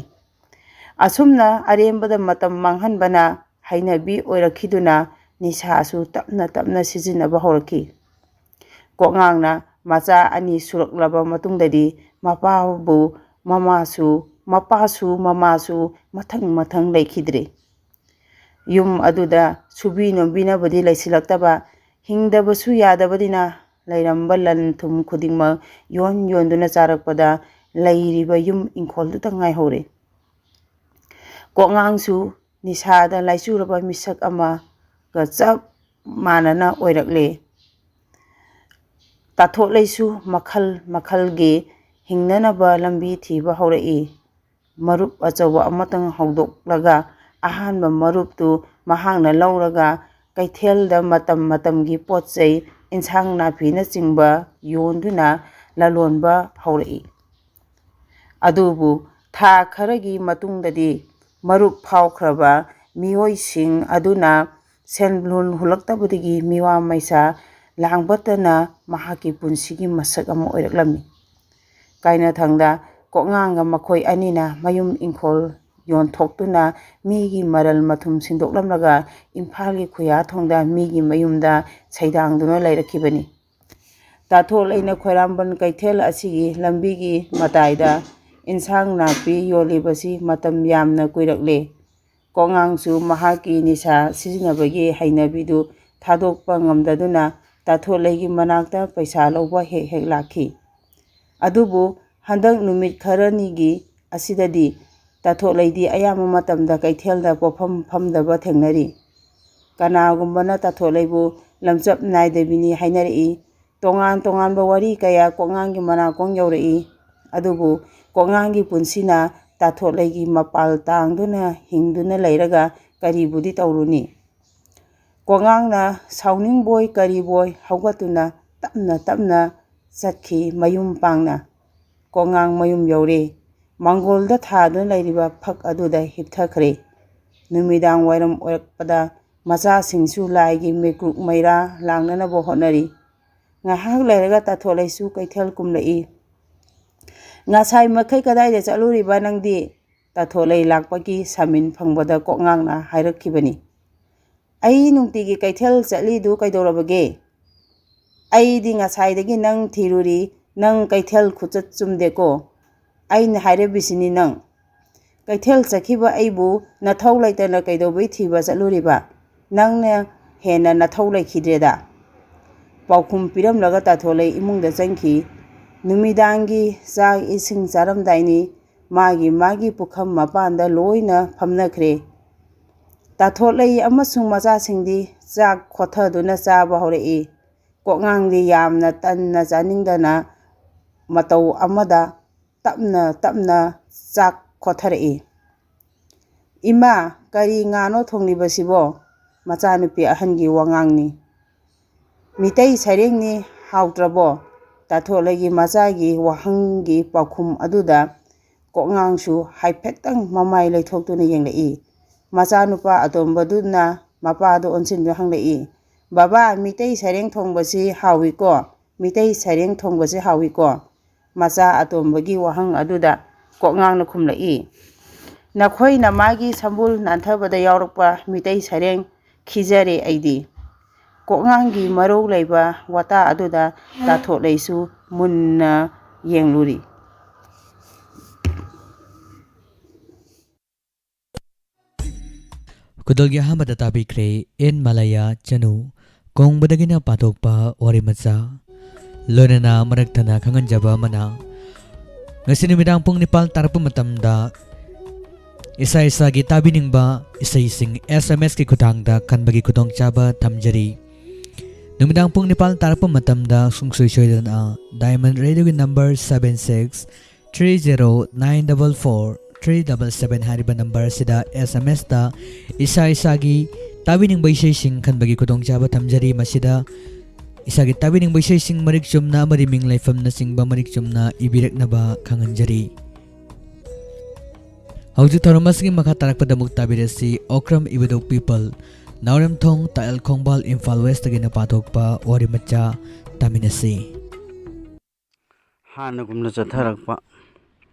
ꯑꯁꯨꯝꯅ ꯑꯔꯦꯝꯕꯗ ꯃꯇꯝ ꯃꯥꯡꯍꯟꯕꯅ ꯍꯩꯅꯕꯤ ꯑꯣꯏꯔꯛꯈꯤꯗꯨꯅ ꯅꯤꯁꯥꯁꯨ ꯇꯞꯅ ꯇꯞꯅ ꯁꯤꯖꯤꯟꯅꯕ ꯍꯧꯔꯛꯈꯤ꯫ ꯀꯣꯛꯉꯥꯡꯅ ꯃꯆꯥ ꯑꯅꯤ ꯁꯨꯔꯛꯂꯕ ꯃꯇꯨꯡꯗꯗꯤ ꯃꯄꯥꯕꯨ ꯃꯃꯥꯁꯨ, ꯃꯄꯥꯁꯨ ꯃꯃꯥꯁꯨ ꯃꯊꯪ ꯃꯊꯪ ꯂꯩꯈꯤꯗ꯭ꯔꯦ꯫ ꯌꯨꯝ ꯑꯗꯨꯗ ꯁꯨꯕꯤ ꯅꯣꯝꯕꯤꯅꯕꯗꯤ ꯂꯩꯁꯤꯜꯂꯛꯇꯕ, ꯍꯤꯡꯗꯕꯁꯨ ꯌꯥꯗꯕꯅꯤꯅ ꯂꯩꯔꯝꯕ ꯂꯟ ꯊꯨꯝ ꯈꯨꯗꯤꯡꯃꯛ ꯌꯣꯟ ꯌꯣꯟꯗꯨꯅ ꯆꯥꯔꯛꯄꯗ ꯂꯩꯔꯤꯕ ꯌꯨꯝ ꯏꯪꯈꯣꯜꯗꯨꯇ ꯉꯥꯏꯍꯧꯔꯦ꯫ ꯀꯣꯛꯉꯥꯡꯁꯨ ꯅꯤꯁꯥꯗ ꯂꯥꯏꯆꯨꯔꯕ ꯃꯤꯁꯛ ꯑꯃꯒ ꯆꯞ ꯃꯥꯟꯅꯅ ꯑꯣꯏꯔꯛꯂꯦ꯫ ꯇꯥꯊꯣꯠꯂꯩꯁꯨ ꯃꯈꯜ ꯃꯈꯜꯒꯤ ꯍꯤꯡꯅꯅꯕ ꯂꯝꯕꯤ ꯊꯤꯕ ꯍꯧꯔꯛꯏ꯫ ꯃꯔꯨꯞ ꯑꯆꯧꯕ ꯑꯃꯇꯪ ꯍꯧꯗꯣꯛꯂꯒ ꯑꯍꯥꯟꯕ ꯃꯔꯨꯞꯇꯨ ꯃꯍꯥꯛꯅ ꯂꯧꯔꯒ ꯀꯩꯊꯦꯜꯗ ꯃꯇꯝ ꯃꯇꯝꯒꯤ ꯄꯣꯠ ꯆꯩ, ꯏꯟꯁꯥꯡ ꯅꯥꯄꯤꯅꯆꯤꯡꯕ ꯌꯣꯟꯗꯨꯅ ꯂꯂꯣꯟꯕ ꯍꯧꯔꯛꯏ꯫ ꯑꯗꯨꯕꯨ ꯊꯥ ꯈꯔꯒꯤ ꯃꯇꯨꯡꯗꯗꯤ ꯃꯔꯨꯞ ꯐꯥꯎꯈ꯭ꯔꯕ ꯃꯤꯑꯣꯏꯁꯤꯡ ꯑꯗꯨꯅ ꯁꯦꯟ ꯂꯨꯟ ꯍꯨꯜꯂꯛꯇꯕꯗꯒꯤ ꯃꯤꯋꯥ ꯃꯩꯁꯥ ꯂꯥꯡꯕꯇꯅ ꯃꯍꯥꯛꯀꯤ ꯄꯨꯟꯁꯤꯒꯤ ꯃꯁꯛ ꯑꯃ ꯑꯣꯏꯔꯛꯂꯝꯃꯤ꯫ ꯀꯥꯏꯅꯊꯪꯗ ꯀꯣꯛꯉꯥꯡꯒ ꯃꯈꯣꯏ ꯑꯅꯤꯅ ꯃꯌꯨꯝ ꯏꯪꯈꯣꯜ ꯌꯣꯟꯊꯣꯛꯇꯨꯅ ꯃꯤꯒꯤ ꯃꯔꯜ ꯃꯊꯨꯝ ꯁꯤꯟꯗꯣꯛꯂꯝꯂꯒ ꯏꯝꯐꯥꯜꯒꯤ ꯈꯨꯌꯥꯊꯣꯡꯗ ꯃꯤꯒꯤ ꯃꯌꯨꯝꯗ ꯁꯩꯗꯥꯡꯗꯨꯅ ꯂꯩꯔꯛꯈꯤꯕꯅꯤ꯫ ꯇꯥꯊꯣꯠꯂꯩꯅ ꯈ꯭ꯋꯥꯏꯔꯝꯕꯟ ꯀꯩꯊꯦꯜ ꯑꯁꯤꯒꯤ ꯂꯝꯕꯤꯒꯤ ꯃꯇꯥꯏꯗ ꯏꯟꯁꯥꯡ ꯅꯥꯄꯤ ꯌꯣꯜꯂꯤꯕꯁꯤ ꯃꯇꯝ ꯌꯥꯝꯅ ꯀꯨꯏꯔꯛꯂꯦ꯫ ꯀꯣꯛꯉꯥꯡꯁꯨ ꯃꯍꯥꯛꯀꯤ ꯅꯤꯁꯥ ꯁꯤꯖꯤꯟꯅꯕꯒꯤ ꯍꯩꯅꯕꯤꯗꯨ ꯊꯥꯗꯣꯛꯄ ꯉꯝꯗꯗꯨꯅ ꯇꯥꯊꯣꯠꯂꯩꯒꯤ ꯃꯅꯥꯛꯇ ꯄꯩꯁꯥ ꯂꯧꯕ ꯍꯦꯛ ꯍꯦꯛ ꯂꯥꯛꯈꯤ꯫ ꯑꯗꯨꯕꯨ ꯍꯟꯗꯛ ꯅꯨꯃꯤꯠ ꯈꯔꯅꯤꯒꯤ ꯑꯁꯤꯗꯗꯤ ꯇꯥꯊꯣꯠꯂꯩꯗꯤ ꯑꯌꯥꯝꯕ ꯃꯇꯝꯗ ꯀꯩꯊꯦꯜꯗ ꯄꯣꯠꯐꯝ ꯐꯝꯗꯕ ꯊꯦꯡꯅꯔꯤ꯫ ꯀꯅꯥꯒꯨꯝꯕꯅ ꯇꯥꯊꯣꯠꯂꯩꯕꯨ ꯂꯝꯆꯞ ꯅꯥꯏꯗꯕꯤꯅꯤ ꯍꯥꯏꯅꯔꯛꯏ꯫ ꯇꯣꯉꯥꯟ ꯇꯣꯉꯥꯟꯕ ꯋꯥꯔꯤ ꯀꯌꯥ ꯀꯣꯛꯉꯥꯡꯒꯤ ꯃꯅꯥꯀꯣꯡ ꯌꯧꯔꯛꯏ꯫ ꯑꯗꯨꯕꯨ ꯀꯣꯛꯉꯥꯡꯒꯤ ꯄꯨꯟꯁꯤꯅ ꯇꯥꯊꯣꯠꯂꯩꯒꯤ ꯃꯄꯥꯜ ꯇꯥꯡꯗꯨꯅ ꯍꯤꯡꯗꯨꯅ ꯂꯩꯔꯒ ꯀꯔꯤꯕꯨꯗꯤ ꯇꯧꯔꯨꯅꯤ? ꯀꯣꯛꯉꯥꯡꯅ ꯁꯥꯎꯅꯤꯡꯕꯣꯏ ꯀꯔꯤꯕꯣꯏ ꯍꯧꯒꯠꯇꯨꯅ ꯇꯞꯅ ꯇꯞꯅ ꯆꯠꯈꯤ ꯃꯌꯨꯝ ꯄꯥꯡꯅ꯫ ꯀꯣꯛꯉꯥꯡ ꯃꯌꯨꯝ ꯌꯧꯔꯦ꯫ ꯃꯥꯡꯒꯣꯜꯗ ꯊꯥꯗꯨꯅ ꯂꯩꯔꯤꯕ ꯐꯛ ꯑꯗꯨꯗ ꯍꯤꯞꯊꯈ꯭ꯔꯦ꯫ ꯅꯨꯃꯤꯗꯥꯡ ꯋꯥꯏꯔꯝ ꯑꯣꯏꯔꯛꯄꯗ ꯃꯆꯥꯁꯤꯡꯁꯨ ꯂꯥꯏꯒꯤ ꯃꯩꯀ꯭ꯔꯨꯛ ꯃꯩꯔꯥ ꯂꯥꯡꯅꯅꯕ ꯍꯣꯠꯅꯔꯤ꯫ ꯉꯥꯏꯍꯥꯛ ꯂꯩꯔꯒ ꯇꯥꯊꯣꯠꯂꯩꯁꯨ ꯀꯩꯊꯦꯜ ꯀꯨꯝꯂꯛꯏ꯫ "ꯉꯁꯥꯏ ꯃꯈꯩ ꯀꯗꯥꯏꯗ ꯆꯠꯂꯨꯔꯤꯕ ꯅꯪꯗꯤ?" ꯇꯥꯊꯣꯠꯂꯩ ꯂꯥꯛꯄꯒꯤ ꯁꯥꯃꯤꯟ ꯐꯪꯕꯗ ꯀꯣꯛꯉꯥꯡꯅ ꯍꯥꯏꯔꯛꯈꯤꯕꯅꯤ꯫ "ꯑꯩ ꯅꯨꯡꯇꯤꯒꯤ ꯀꯩꯊꯦꯜ ꯆꯠꯂꯤꯗꯨ ꯀꯩꯗꯧꯔꯕꯒꯦ? ꯑꯩꯗꯤ ꯉꯁꯥꯏꯗꯒꯤ ꯅꯪ ꯊꯤꯔꯨꯔꯤ, ꯅꯪ ꯀꯩꯊꯦꯜ ꯈꯨꯆꯠ ꯆꯨꯝꯗꯦꯀꯣ꯫ ꯑꯩꯅ ꯍꯥꯏꯔꯕꯤꯁꯤꯅꯤ ꯅꯪ꯫ ꯀꯩꯊꯦꯜ ꯆꯠꯈꯤꯕ ꯑꯩꯕꯨ ꯅꯊꯧ ꯂꯩꯇꯅ ꯀꯩꯗꯧꯕꯩ ꯊꯤꯕ ꯆꯠꯂꯨꯔꯤꯕ? ꯅꯪꯅ ꯍꯦꯟꯅ ꯅꯊꯧ ꯂꯩꯈꯤꯗ꯭ꯔꯦꯗ꯫" ꯄꯥꯎꯈꯨꯝ ꯄꯤꯔꯝꯂꯒ ꯇꯥꯊꯣꯠꯂꯩ ꯏꯃꯨꯡꯗ ꯆꯪꯈꯤ꯫ ꯅꯨꯃꯤꯗꯥꯡꯒꯤ ꯆꯥꯛ ꯏꯁꯤꯡ ꯆꯥꯔꯝꯗꯥꯏꯅꯤ꯫ ꯃꯥꯒꯤ ꯃꯥꯒꯤ ꯄꯨꯈꯝ ꯃꯄꯥꯟꯗ ꯂꯣꯏꯅ ꯐꯝꯅꯈ꯭ꯔꯦ꯫ ꯇꯥꯊꯣꯠꯂꯩ ꯑꯃꯁꯨꯡ ꯃꯆꯥꯁꯤꯡꯗꯤ ꯆꯥꯛ ꯈꯣꯠꯊꯗꯨꯅ ꯆꯥꯕ ꯍꯧꯔꯛꯏ꯫ ꯀꯣꯛꯉꯥꯡꯗꯤ ꯌꯥꯝꯅ ꯇꯟꯅ ꯆꯥꯅꯤꯡꯗꯅ ꯃꯇꯧ ꯑꯃꯗ ꯇꯞꯅ ꯇꯞꯅ ꯆꯥꯛ ꯈꯣꯠꯊꯔꯛꯏ꯫ "ꯏꯃꯥ, ꯀꯔꯤ ꯉꯥꯅꯣ ꯊꯣꯡꯂꯤꯕꯁꯤꯕꯣ?" ꯃꯆꯥꯅꯨꯄꯤ ꯑꯍꯟꯒꯤ ꯋꯥꯉꯥꯡꯅꯤ꯫ "ꯃꯤꯇꯩ ꯁꯩꯔꯦꯡꯅꯤ, ꯍꯥꯎꯇ꯭ꯔꯕꯣ?" ꯇꯥꯊꯣꯠꯂꯩꯒꯤ ꯃꯆꯥꯒꯤ ꯋꯥꯍꯪꯒꯤ ꯄꯥꯎꯈꯨꯝ ꯑꯗꯨꯗ ꯀꯣꯛꯉꯥꯡꯁꯨ ꯍꯥꯏꯐꯦꯠꯇꯪ ꯃꯃꯥꯏ ꯂꯩꯊꯣꯛꯇꯨꯅ ꯌꯦꯡꯂꯛꯏ꯫ ꯃꯆꯥꯅꯨꯄꯥ ꯑꯇꯣꯝꯕꯗꯨꯅ ꯃꯄꯥꯗ ꯑꯣꯟꯁꯤꯟꯗꯨꯅ ꯍꯪꯂꯛꯏ, "ꯕꯕꯥ, ꯃꯤꯇꯩ ꯁꯩꯔꯦꯡ ꯊꯣꯡꯕꯁꯤ ꯍꯥꯎꯏꯀꯣ? ꯃꯤꯇꯩ ꯁꯩꯔꯦꯡ ꯊꯣꯡꯕꯁꯤ ꯍꯥꯎꯏꯀꯣ?" ꯃꯆꯥ ꯑꯇꯣꯝꯕꯒꯤ ꯋꯥꯍꯪ ꯑꯗꯨꯗ ꯀꯣꯛꯉꯥꯡꯅ ꯈꯨꯝꯂꯛꯏ, "ꯅꯈꯣꯏ ꯅꯃꯥꯒꯤ ꯁꯝꯕꯨꯜ ꯅꯥꯟꯊꯕꯗ ꯌꯥꯎꯔꯛꯄ ꯃꯤꯇꯩ ꯁꯩꯔꯦꯡ ꯈꯤꯖꯔꯦ ꯑꯩꯗꯤ꯫" ꯀꯣꯛꯉꯥꯡꯒꯤ ꯃꯔꯧ ꯂꯩꯕ ꯋꯥꯇꯥ ꯑꯗꯨꯗ ꯇꯥꯊꯣꯠꯂꯩꯁꯨ ꯃꯨꯟꯅ ꯌꯦꯡꯂꯨꯔꯤ꯫ ꯈꯨꯗꯣꯜꯒꯤ ꯑꯍꯥꯟꯕꯗ ꯇꯥꯕꯤꯈ꯭ꯔꯦ ꯑꯦꯟ ꯃꯂꯌꯥ ꯆꯅꯨ ꯀꯣꯡꯕꯗꯒꯤꯅ ꯄꯥꯊꯣꯛꯄ ꯋꯥꯔꯤ ꯃꯆꯥ꯫ ꯂꯣꯏꯅꯅ ꯃꯔꯛ ꯊꯠꯅ ꯈꯪꯍꯟꯖꯕ ꯑꯃꯅ, ꯉꯁꯤ ꯅꯨꯃꯤꯗꯥꯡ ꯄꯨꯡ ꯅꯤꯄꯥꯟ ꯇꯥꯔꯛꯄ ꯃꯇꯝꯗ ꯏꯁꯥ ꯏꯁꯥꯒꯤ ꯇꯥꯕꯤꯅꯤꯡꯕ ꯏꯁꯩꯁꯤꯡ S M S ꯀꯤ ꯈꯨꯠꯊꯥꯡꯗ ꯈꯟꯕꯒꯤ ꯈꯨꯗꯣꯡꯆꯥꯕ ꯊꯝꯖꯔꯤ꯫ ꯅꯨꯃꯤꯗꯥꯡ ꯄꯨꯡ ꯅꯤꯄꯥꯟ ꯇꯥꯔꯛꯄ ꯃꯇꯝꯗ ꯁꯨꯡꯁꯣꯏ ꯁꯣꯏꯗꯅ Diamond Radio ꯒꯤ number seven six three zero nine double four three double seven ꯍꯥꯏꯔꯤꯕ number ꯑꯁꯤꯗ S M S ꯇ ꯏꯁꯥ ꯏꯁꯥꯒꯤ ꯇꯥꯕꯤꯅꯤꯡꯕ ꯏꯁꯩꯁꯤꯡ ꯈꯟꯕꯒꯤ ꯈꯨꯗꯣꯡꯆꯥꯕ ꯊꯝꯖꯔꯤ꯫ ꯃꯁꯤꯗ ꯏꯁꯥꯒꯤ ꯇꯥꯕꯤꯅꯤꯡꯕ ꯏꯁꯩꯁꯤꯡ ꯃꯔꯤꯛ ꯆꯨꯝꯅ ꯑꯃꯗꯤ ꯃꯤꯡ ꯂꯩꯐꯝꯅꯆꯤꯡꯕ ꯃꯔꯤꯛ ꯆꯨꯝꯅ ꯏꯕꯤꯔꯛꯅꯕ ꯈꯪꯍꯟꯖꯔꯤ꯫ ꯍꯧꯖꯤꯛ ꯊꯧꯔꯝ ꯑꯁꯤꯒꯤ ꯃꯈꯥ ꯇꯥꯔꯛꯄꯗ ꯑꯃꯨꯛ ꯇꯥꯕꯤꯔꯁꯤ, ꯑꯣꯀ꯭ꯔꯝ ꯏꯕꯨꯙꯧ ꯄꯤꯄꯜ, ꯅꯥꯎꯔꯦꯝꯊꯣꯡ, ꯇꯥꯛꯑꯦꯜ ꯈꯣꯡꯕꯥꯜ, ꯏꯝꯐꯥꯜ West ꯇꯒꯤꯅ ꯄꯥꯊꯣꯛꯄ ꯋꯥꯔꯤ ꯃꯆꯥ ꯇꯥꯃꯤꯟꯅꯁꯤ꯫ ꯍꯥꯟꯅꯒꯨꯝꯅ ꯆꯠꯊꯔꯛꯄ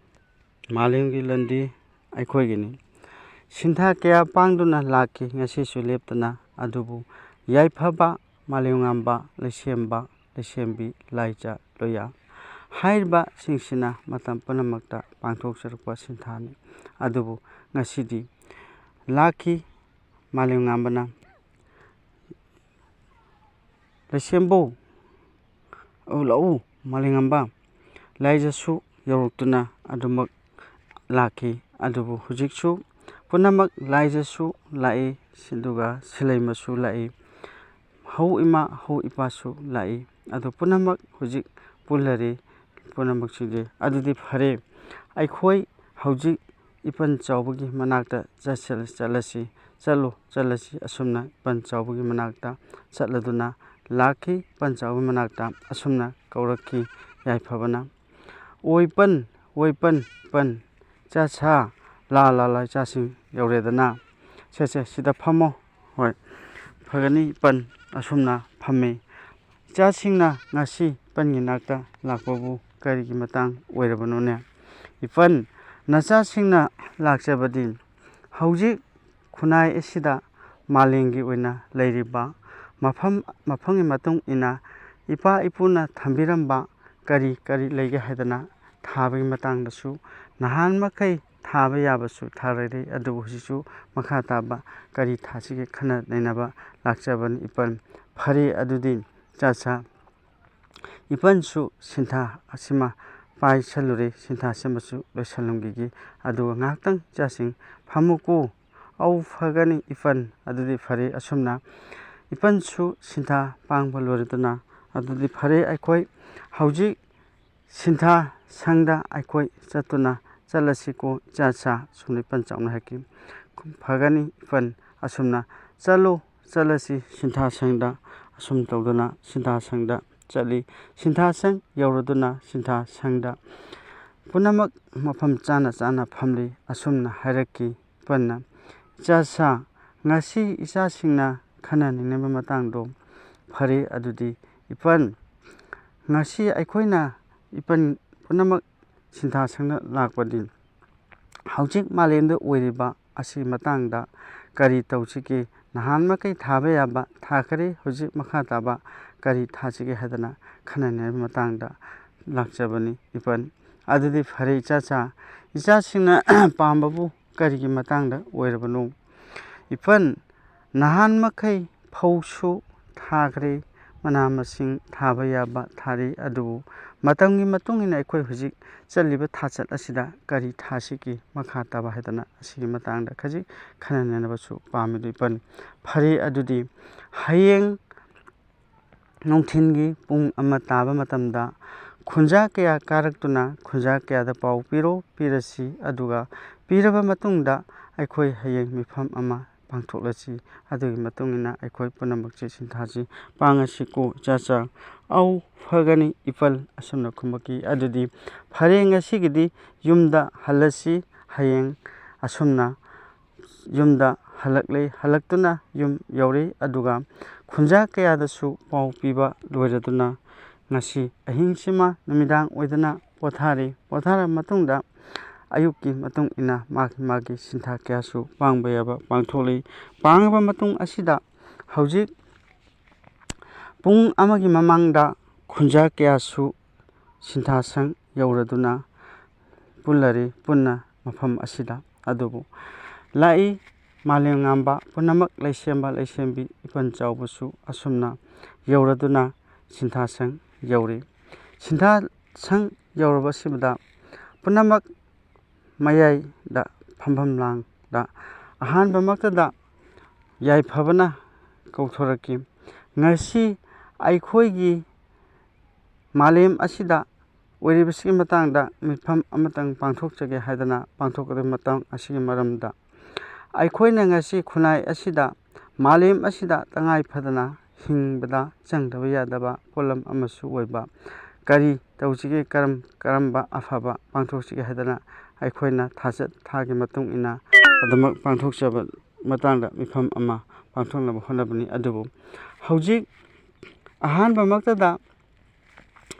ꯃꯥꯂꯦꯝꯒꯤ ꯂꯟꯗꯤ ꯑꯩꯈꯣꯏꯒꯤꯅꯤ꯫ ꯁꯤꯟꯊꯥ ꯀꯌꯥ ꯄꯥꯡꯗꯨꯅ ꯂꯥꯛꯈꯤ ꯉꯁꯤꯁꯨ ꯂꯦꯞꯇꯅ, ꯑꯗꯨꯕꯨ ꯌꯥꯏꯐꯕ ꯃꯥꯂꯦꯝꯉꯥꯟꯕ, ꯂꯩꯁꯦꯝꯕ ꯂꯩꯁꯦꯝꯕꯤ, ꯂꯥꯏꯖ ꯂꯣꯌꯥ ꯍꯥꯏꯔꯤꯕꯁꯤꯡꯁꯤꯅ ꯃꯇꯝ ꯄꯨꯝꯅꯃꯛꯇ ꯄꯥꯡꯊꯣꯛꯆꯔꯛꯄ ꯁꯤꯟꯊꯥꯅꯤ꯫ ꯑꯗꯨꯕꯨ ꯉꯁꯤꯗꯤ ꯂꯥꯛꯈꯤ ꯃꯥꯂꯦꯝꯉꯥꯟꯕꯅ, "ꯂꯩꯁꯦꯝꯕꯧ, ꯑꯧ ꯂꯥꯛꯎ ꯃꯥꯂꯦꯝꯉꯥꯟꯕ", ꯂꯥꯏꯖꯁꯨ ꯌꯧꯔꯛꯇꯨꯅ ꯑꯗꯨꯃꯛ ꯂꯥꯛꯈꯤ꯫ ꯑꯗꯨꯕꯨ ꯍꯧꯖꯤꯛꯁꯨ ꯄꯨꯝꯅꯃꯛ, ꯂꯥꯏꯖꯁꯨ ꯂꯥꯛꯏ, ꯑꯗꯨꯒ ꯁꯤꯂꯩꯃꯁꯨ ꯂꯥꯛꯏ, ꯍꯧ ꯏꯃꯥ ꯍꯧ ꯏꯄꯥꯁꯨ ꯂꯥꯛꯏ꯫ ꯑꯗꯨ ꯄꯨꯝꯅꯃꯛ ꯍꯧꯖꯤꯛ ꯄꯨꯜꯂꯔꯤ ꯄꯨꯝꯅꯃꯛꯁꯤꯡꯁꯦ꯫ ꯑꯗꯨꯗꯤ ꯐꯔꯦ, ꯑꯩꯈꯣꯏ ꯍꯧꯖꯤꯛ ꯏꯄꯟ ꯆꯥꯎꯕꯒꯤ ꯃꯅꯥꯛꯇ ꯆꯠꯁꯤ-, ꯆꯠꯂꯁꯤ꯫ ꯆꯠꯂꯨ, ꯆꯠꯂꯁꯤ꯫ ꯑꯁꯨꯝꯅ ꯏꯄꯟ ꯆꯥꯎꯕꯒꯤ ꯃꯅꯥꯛꯇ ꯆꯠꯂꯗꯨꯅ ꯂꯥꯛꯈꯤ꯫ ꯏꯄꯟ ꯆꯥꯎꯕꯒꯤ ꯃꯅꯥꯛꯇ ꯑꯁꯨꯝꯅ ꯀꯧꯔꯛꯈꯤ ꯌꯥꯏꯐꯕꯅ, "ꯑꯣꯏ ꯄꯟ, ꯑꯣꯏ ꯄꯟ, ꯄꯟ, ꯆꯥ ꯁꯥ, ꯂꯥ, ꯂꯥ, ꯂꯥ, ꯏꯆꯥꯁꯤꯡ ꯌꯧꯔꯦꯗꯅ꯫ ꯁꯦ, ꯁꯦ, ꯁꯤꯗ ꯐꯝꯃꯣ꯫ ꯍꯣꯏ, ꯐꯒꯅꯤ ꯄꯟ꯫" ꯑꯁꯨꯝꯅ ꯐꯝꯃꯤ꯫ ꯏꯆꯥꯁꯤꯡꯅ ꯉꯁꯤ ꯏꯄꯟꯒꯤ ꯅꯥꯛꯇ ꯂꯥꯛꯄꯕꯨ ꯀꯔꯤꯒꯤ ꯃꯇꯥꯡ ꯑꯣꯏꯔꯕꯅꯣꯅꯦ? "ꯏꯄꯟ, ꯅꯆꯥꯁꯤꯡꯅ ꯂꯥꯛꯆꯕꯗꯤ ꯍꯧꯖꯤꯛ ꯈꯨꯟꯅꯥꯏ ꯑꯁꯤꯗ ꯃꯥꯂꯦꯝꯒꯤ ꯑꯣꯏꯅ ꯂꯩꯔꯤꯕ ꯃꯐꯝ, ꯃꯐꯝꯒꯤ ꯃꯇꯨꯡ ꯏꯟꯅ ꯏꯄꯥ ꯏꯄꯨꯅ ꯊꯝꯕꯤꯔꯝꯕ ꯀꯔꯤ ꯀꯔꯤ ꯂꯩꯒꯦ ꯍꯥꯏꯗꯅ ꯊꯥꯕꯒꯤ ꯃꯇꯥꯡꯗꯁꯨ ꯅꯍꯥꯟ ꯃꯈꯩ ꯊꯥꯕ ꯌꯥꯕꯁꯨ ꯊꯥꯔꯛꯂꯤ, ꯑꯗꯨꯕꯨ ꯍꯧꯖꯤꯛꯁꯨ ꯃꯈꯥ ꯇꯥꯕ ꯀꯔꯤ ꯊꯥꯁꯤꯒꯦ ꯈꯟꯅ ꯅꯩꯅꯕ ꯂꯥꯛꯆꯕꯅꯤ ꯏꯄꯟ꯫" "ꯐꯔꯦ, ꯑꯗꯨꯗꯤ ꯆꯥ ꯁꯥ, ꯏꯄꯟꯁꯨ ꯁꯤꯟꯊꯥ ꯑꯁꯤꯃ ꯄꯥꯏꯁꯜꯂꯨꯔꯦ꯫ ꯁꯤꯟꯊꯥ ꯑꯁꯤꯃꯁꯨ ꯂꯣꯏꯁꯜꯂꯝꯈꯤꯒꯦ꯫ ꯑꯗꯨꯒ ꯉꯥꯏꯍꯥꯛꯇꯪ ꯏꯆꯥꯁꯤꯡ ꯐꯝꯃꯨꯀꯣ꯫ ꯑꯧ, ꯐꯒꯅꯤ ꯏꯄꯟ꯫ ꯑꯗꯨꯗꯤ ꯐꯔꯦ꯫ ꯑꯁꯨꯝꯅ ꯏꯄꯟꯁꯨ ꯁꯤꯟꯊꯥ ꯄꯥꯡꯕ ꯂꯣꯏꯔꯗꯨꯅ, ꯑꯗꯨꯗꯤ ꯐꯔꯦ, ꯑꯩꯈꯣꯏ ꯍꯧꯖꯤꯛ ꯁꯤꯟꯊꯥ ꯁꯪꯗ ꯑꯩꯈꯣꯏ ꯆꯠꯇꯨꯅ ꯆꯠꯂꯁꯤꯀꯣ ꯏꯆꯥꯁꯥ꯫ ꯑꯁꯨꯝꯅ ꯏꯄꯟ ꯆꯥꯎꯅ ꯍꯥꯏꯈꯤ꯫ ꯐꯒꯅꯤ ꯏꯄꯟ꯫ ꯑꯁꯨꯝꯅ ꯆꯠꯂꯨ, ꯆꯠꯂꯁꯤ ꯁꯤꯟꯊꯥ ꯁꯪꯗ꯫ ꯑꯁꯨꯝ ꯇꯧꯗꯨꯅ ꯁꯤꯟꯊꯥ ꯁꯪꯗ ꯆꯠꯂꯤ꯫ ꯁꯤꯟꯊꯥ ꯁꯪ ꯌꯧꯔꯗꯨꯅ ꯁꯤꯟꯊꯥ ꯁꯪꯗ ꯄꯨꯝꯅꯃꯛ ꯃꯐꯝ ꯆꯥꯅ ꯆꯥꯅ ꯐꯝꯂꯤ꯫ ꯑꯁꯨꯝꯅ ꯍꯥꯏꯔꯛꯈꯤ ꯏꯄꯟꯅ, "ꯏꯆꯥꯁꯥ, ꯉꯁꯤ ꯏꯆꯥꯁꯤꯡꯅ ꯈꯟꯅ ꯅꯩꯅꯕ ꯃꯇꯥꯡꯗꯣ ꯐꯔꯦ꯫ ꯑꯗꯨꯗꯤ ꯏꯄꯟ, ꯉꯁꯤ ꯑꯩꯈꯣꯏꯅ ꯏꯄꯟ ꯄꯨꯝꯅꯃꯛ ꯁꯤꯟꯊꯥ ꯁꯪꯗ ꯂꯥꯛꯄꯗꯤ ꯍꯧꯖꯤꯛ ꯃꯥꯂꯦꯝꯗ ꯑꯣꯏꯔꯤꯕ ꯑꯁꯤꯒꯤ ꯃꯇꯥꯡꯗ ꯀꯔꯤ ꯇꯧꯁꯤꯒꯦ? ꯅꯍꯥꯟ ꯃꯈꯩ ꯊꯥꯕ ꯌꯥꯕ ꯊꯥꯈꯔꯦ, ꯍꯧꯖꯤꯛ ꯃꯈꯥ ꯇꯥꯕ ꯀꯔꯤ ꯊꯥꯁꯤꯒꯦ?" ꯍꯥꯏꯗꯅ ꯈꯟꯅ ꯅꯩꯅꯕ ꯃꯇꯥꯡꯗ ꯂꯥꯛꯆꯕꯅꯤ ꯏꯄꯟ꯫ ꯑꯗꯨꯗꯤ ꯐꯔꯦ ꯏꯆꯥꯁꯥ, ꯏꯆꯥꯁꯤꯡꯅ ꯄꯥꯝꯕꯕꯨ ꯀꯔꯤꯒꯤ ꯃꯇꯥꯡꯗ ꯑꯣꯏꯔꯕꯅꯣ? ꯏꯄꯟ, ꯅꯍꯥꯟ ꯃꯈꯩ ꯐꯧꯁꯨ ꯊꯥꯈ꯭ꯔꯦ, ꯃꯅꯥ ꯃꯁꯤꯡ ꯊꯥꯕ ꯌꯥꯕ ꯊꯥꯔꯤ, ꯑꯗꯨꯕꯨ ꯃꯇꯝꯒꯤ ꯃꯇꯨꯡ ꯏꯟꯅ ꯑꯩꯈꯣꯏ ꯍꯧꯖꯤꯛ ꯆꯠꯂꯤꯕ ꯊꯥꯆꯠ ꯑꯁꯤꯗ ꯀꯔꯤ ꯊꯥꯁꯤꯒꯦ ꯃꯈꯥ ꯇꯥꯕ ꯍꯥꯏꯗꯅ ꯑꯁꯤꯒꯤ ꯃꯇꯥꯡꯗ ꯈꯖꯤꯛ ꯈꯟꯅ ꯅꯩꯅꯕꯁꯨ ꯄꯥꯝꯃꯤ꯫ ꯑꯗꯨ ꯏꯄꯟ, ꯐꯔꯦ, ꯑꯗꯨꯗꯤ ꯍꯌꯦꯡ ꯅꯨꯡꯊꯤꯜꯒꯤ ꯄꯨꯡ ꯑꯃ ꯇꯥꯕ ꯃꯇꯝꯗ ꯈꯨꯟꯖꯥ ꯀꯌꯥ ꯀꯥꯔꯛꯇꯨꯅ ꯈꯨꯟꯖꯥ ꯀꯌꯥꯗ ꯄꯥꯎ ꯄꯤꯔꯣ, ꯄꯤꯔꯁꯤ꯫ ꯑꯗꯨꯒ ꯄꯤꯔꯕ ꯃꯇꯨꯡꯗ ꯑꯩꯈꯣꯏ ꯍꯌꯦꯡ ꯃꯤꯐꯝ ꯑꯃ ꯄꯥꯡꯊꯣꯛꯂꯁꯤ꯫ ꯑꯗꯨꯒꯤ ꯃꯇꯨꯡ ꯏꯟꯅ ꯑꯩꯈꯣꯏ ꯄꯨꯝꯅꯃꯛꯁꯦ ꯁꯤꯟꯊꯥꯁꯤ ꯄꯥꯡꯉꯁꯤꯀꯣ ꯏꯆꯥꯆꯥ꯫ ꯑꯧ, ꯐꯒꯅꯤ ꯏꯄꯟ꯫ ꯑꯁꯨꯝꯅ ꯈꯨꯝꯃꯛꯈꯤ꯫ ꯑꯗꯨꯗꯤ ꯐꯔꯦ, ꯉꯁꯤꯒꯤꯗꯤ ꯌꯨꯝꯗ ꯍꯜꯂꯁꯤ꯫ ꯍꯌꯦꯡ ꯑꯁꯨꯝꯅ ꯌꯨꯝꯗ ꯍꯜꯂꯛꯂꯦ꯫ ꯍꯜꯂꯛꯇꯨꯅ ꯌꯨꯝ ꯌꯧꯔꯦ꯫ ꯑꯗꯨꯒ ꯈꯨꯟꯖꯥ ꯀꯌꯥꯗꯁꯨ ꯄꯥꯎ ꯄꯤꯕ ꯂꯣꯏꯔꯗꯨꯅ ꯉꯁꯤ ꯑꯍꯤꯡꯁꯤꯃ ꯅꯨꯃꯤꯗꯥꯡ ꯑꯣꯏꯗꯅ ꯄꯣꯊꯥꯔꯦ꯫ ꯄꯣꯊꯥꯔꯕ ꯃꯇꯨꯡꯗ ꯑꯌꯨꯛꯀꯤ ꯃꯇꯨꯡ ꯏꯟꯅ ꯃꯥꯒꯤ ꯃꯥꯒꯤ ꯁꯤꯟꯊꯥ ꯀꯌꯥꯁꯨ ꯄꯥꯡꯕ ꯌꯥꯕ ꯄꯥꯡꯊꯣꯛꯂꯤ꯫ ꯄꯥꯡꯉꯕ ꯃꯇꯨꯡ ꯑꯁꯤꯗ ꯍꯧꯖꯤꯛ ꯄꯨꯡ ꯑꯃꯒꯤ ꯃꯃꯥꯡꯗ ꯈꯨꯟꯖꯥ ꯀꯌꯥꯁꯨ ꯁꯤꯟꯊꯥꯁꯪ ꯌꯧꯔꯗꯨꯅ ꯄꯨꯜꯂꯔꯦ ꯄꯨꯟꯅ ꯃꯐꯝ ꯑꯁꯤꯗ꯫ ꯑꯗꯨꯕꯨ ꯂꯥꯛꯏ ꯃꯥꯂꯦꯝ ꯉꯥꯝꯕ ꯄꯨꯝꯅꯃꯛ, ꯂꯩꯁꯦꯝꯕ ꯂꯩꯁꯦꯝꯕꯤ ꯏꯄꯟ ꯆꯥꯎꯕꯁꯨ ꯑꯁꯨꯝꯅ ꯌꯧꯔꯗꯨꯅ ꯁꯤꯟꯊꯥꯁꯪ ꯌꯧꯔꯤ꯫ ꯁꯤꯟꯊꯥ ꯁꯪ ꯌꯧꯔꯕꯁꯤꯗ ꯄꯨꯝꯅꯃꯛ ꯃꯌꯥꯏꯗ ꯐꯝꯐꯝ ꯂꯥꯡꯗ ꯑꯍꯥꯟꯕꯃꯛꯇꯗ ꯌꯥꯏꯐꯕꯅ ꯀꯧꯊꯣꯔꯛꯈꯤ꯫ ꯉꯁꯤ ꯑꯩꯈꯣꯏꯒꯤ ꯃꯥꯂꯦꯝ ꯑꯁꯤꯗ ꯑꯣꯏꯔꯤꯕꯁꯤꯒꯤ ꯃꯇꯥꯡꯗ ꯃꯤꯐꯝ ꯑꯃꯇꯪ ꯄꯥꯡꯊꯣꯛꯆꯒꯦ ꯍꯥꯏꯗꯅ ꯄꯥꯡꯊꯣꯛꯀꯗꯕ ꯃꯇꯝ ꯑꯁꯤꯒꯤ ꯃꯔꯝꯗ꯫ ꯑꯩꯈꯣꯏꯅ ꯉꯁꯤ ꯈꯨꯟꯅꯥꯏ ꯑꯁꯤꯗ, ꯃꯥꯂꯦꯝ ꯑꯁꯤꯗ ꯇꯉꯥꯏ ꯐꯗꯅ ꯍꯤꯡꯕꯗ ꯆꯪꯗꯕ ꯌꯥꯗꯕ ꯄꯣꯠꯂꯝ ꯑꯃꯁꯨ ꯑꯣꯏꯕ ꯀꯔꯤ ꯇꯧꯁꯤꯒꯦ, ꯀꯔꯝ ꯀꯔꯝꯕ ꯑꯐꯕ ꯄꯥꯡꯊꯣꯛꯁꯤꯒꯦ ꯍꯥꯏꯗꯅ ꯑꯩꯈꯣꯏꯅ ꯊꯥꯖꯠ ꯊꯥꯒꯤ ꯃꯇꯨꯡ ꯏꯟꯅ ꯑꯗꯨꯃꯛ ꯄꯥꯡꯊꯣꯛꯆꯕ ꯃꯇꯥꯡꯗ ꯃꯤꯐꯝ ꯑꯃ ꯄꯥꯡꯊꯣꯛꯅꯕ ꯍꯣꯠꯅꯕꯅꯤ꯫ ꯑꯗꯨꯕꯨ ꯍꯧꯖꯤꯛ ꯑꯍꯥꯟꯕꯃꯛꯇꯗ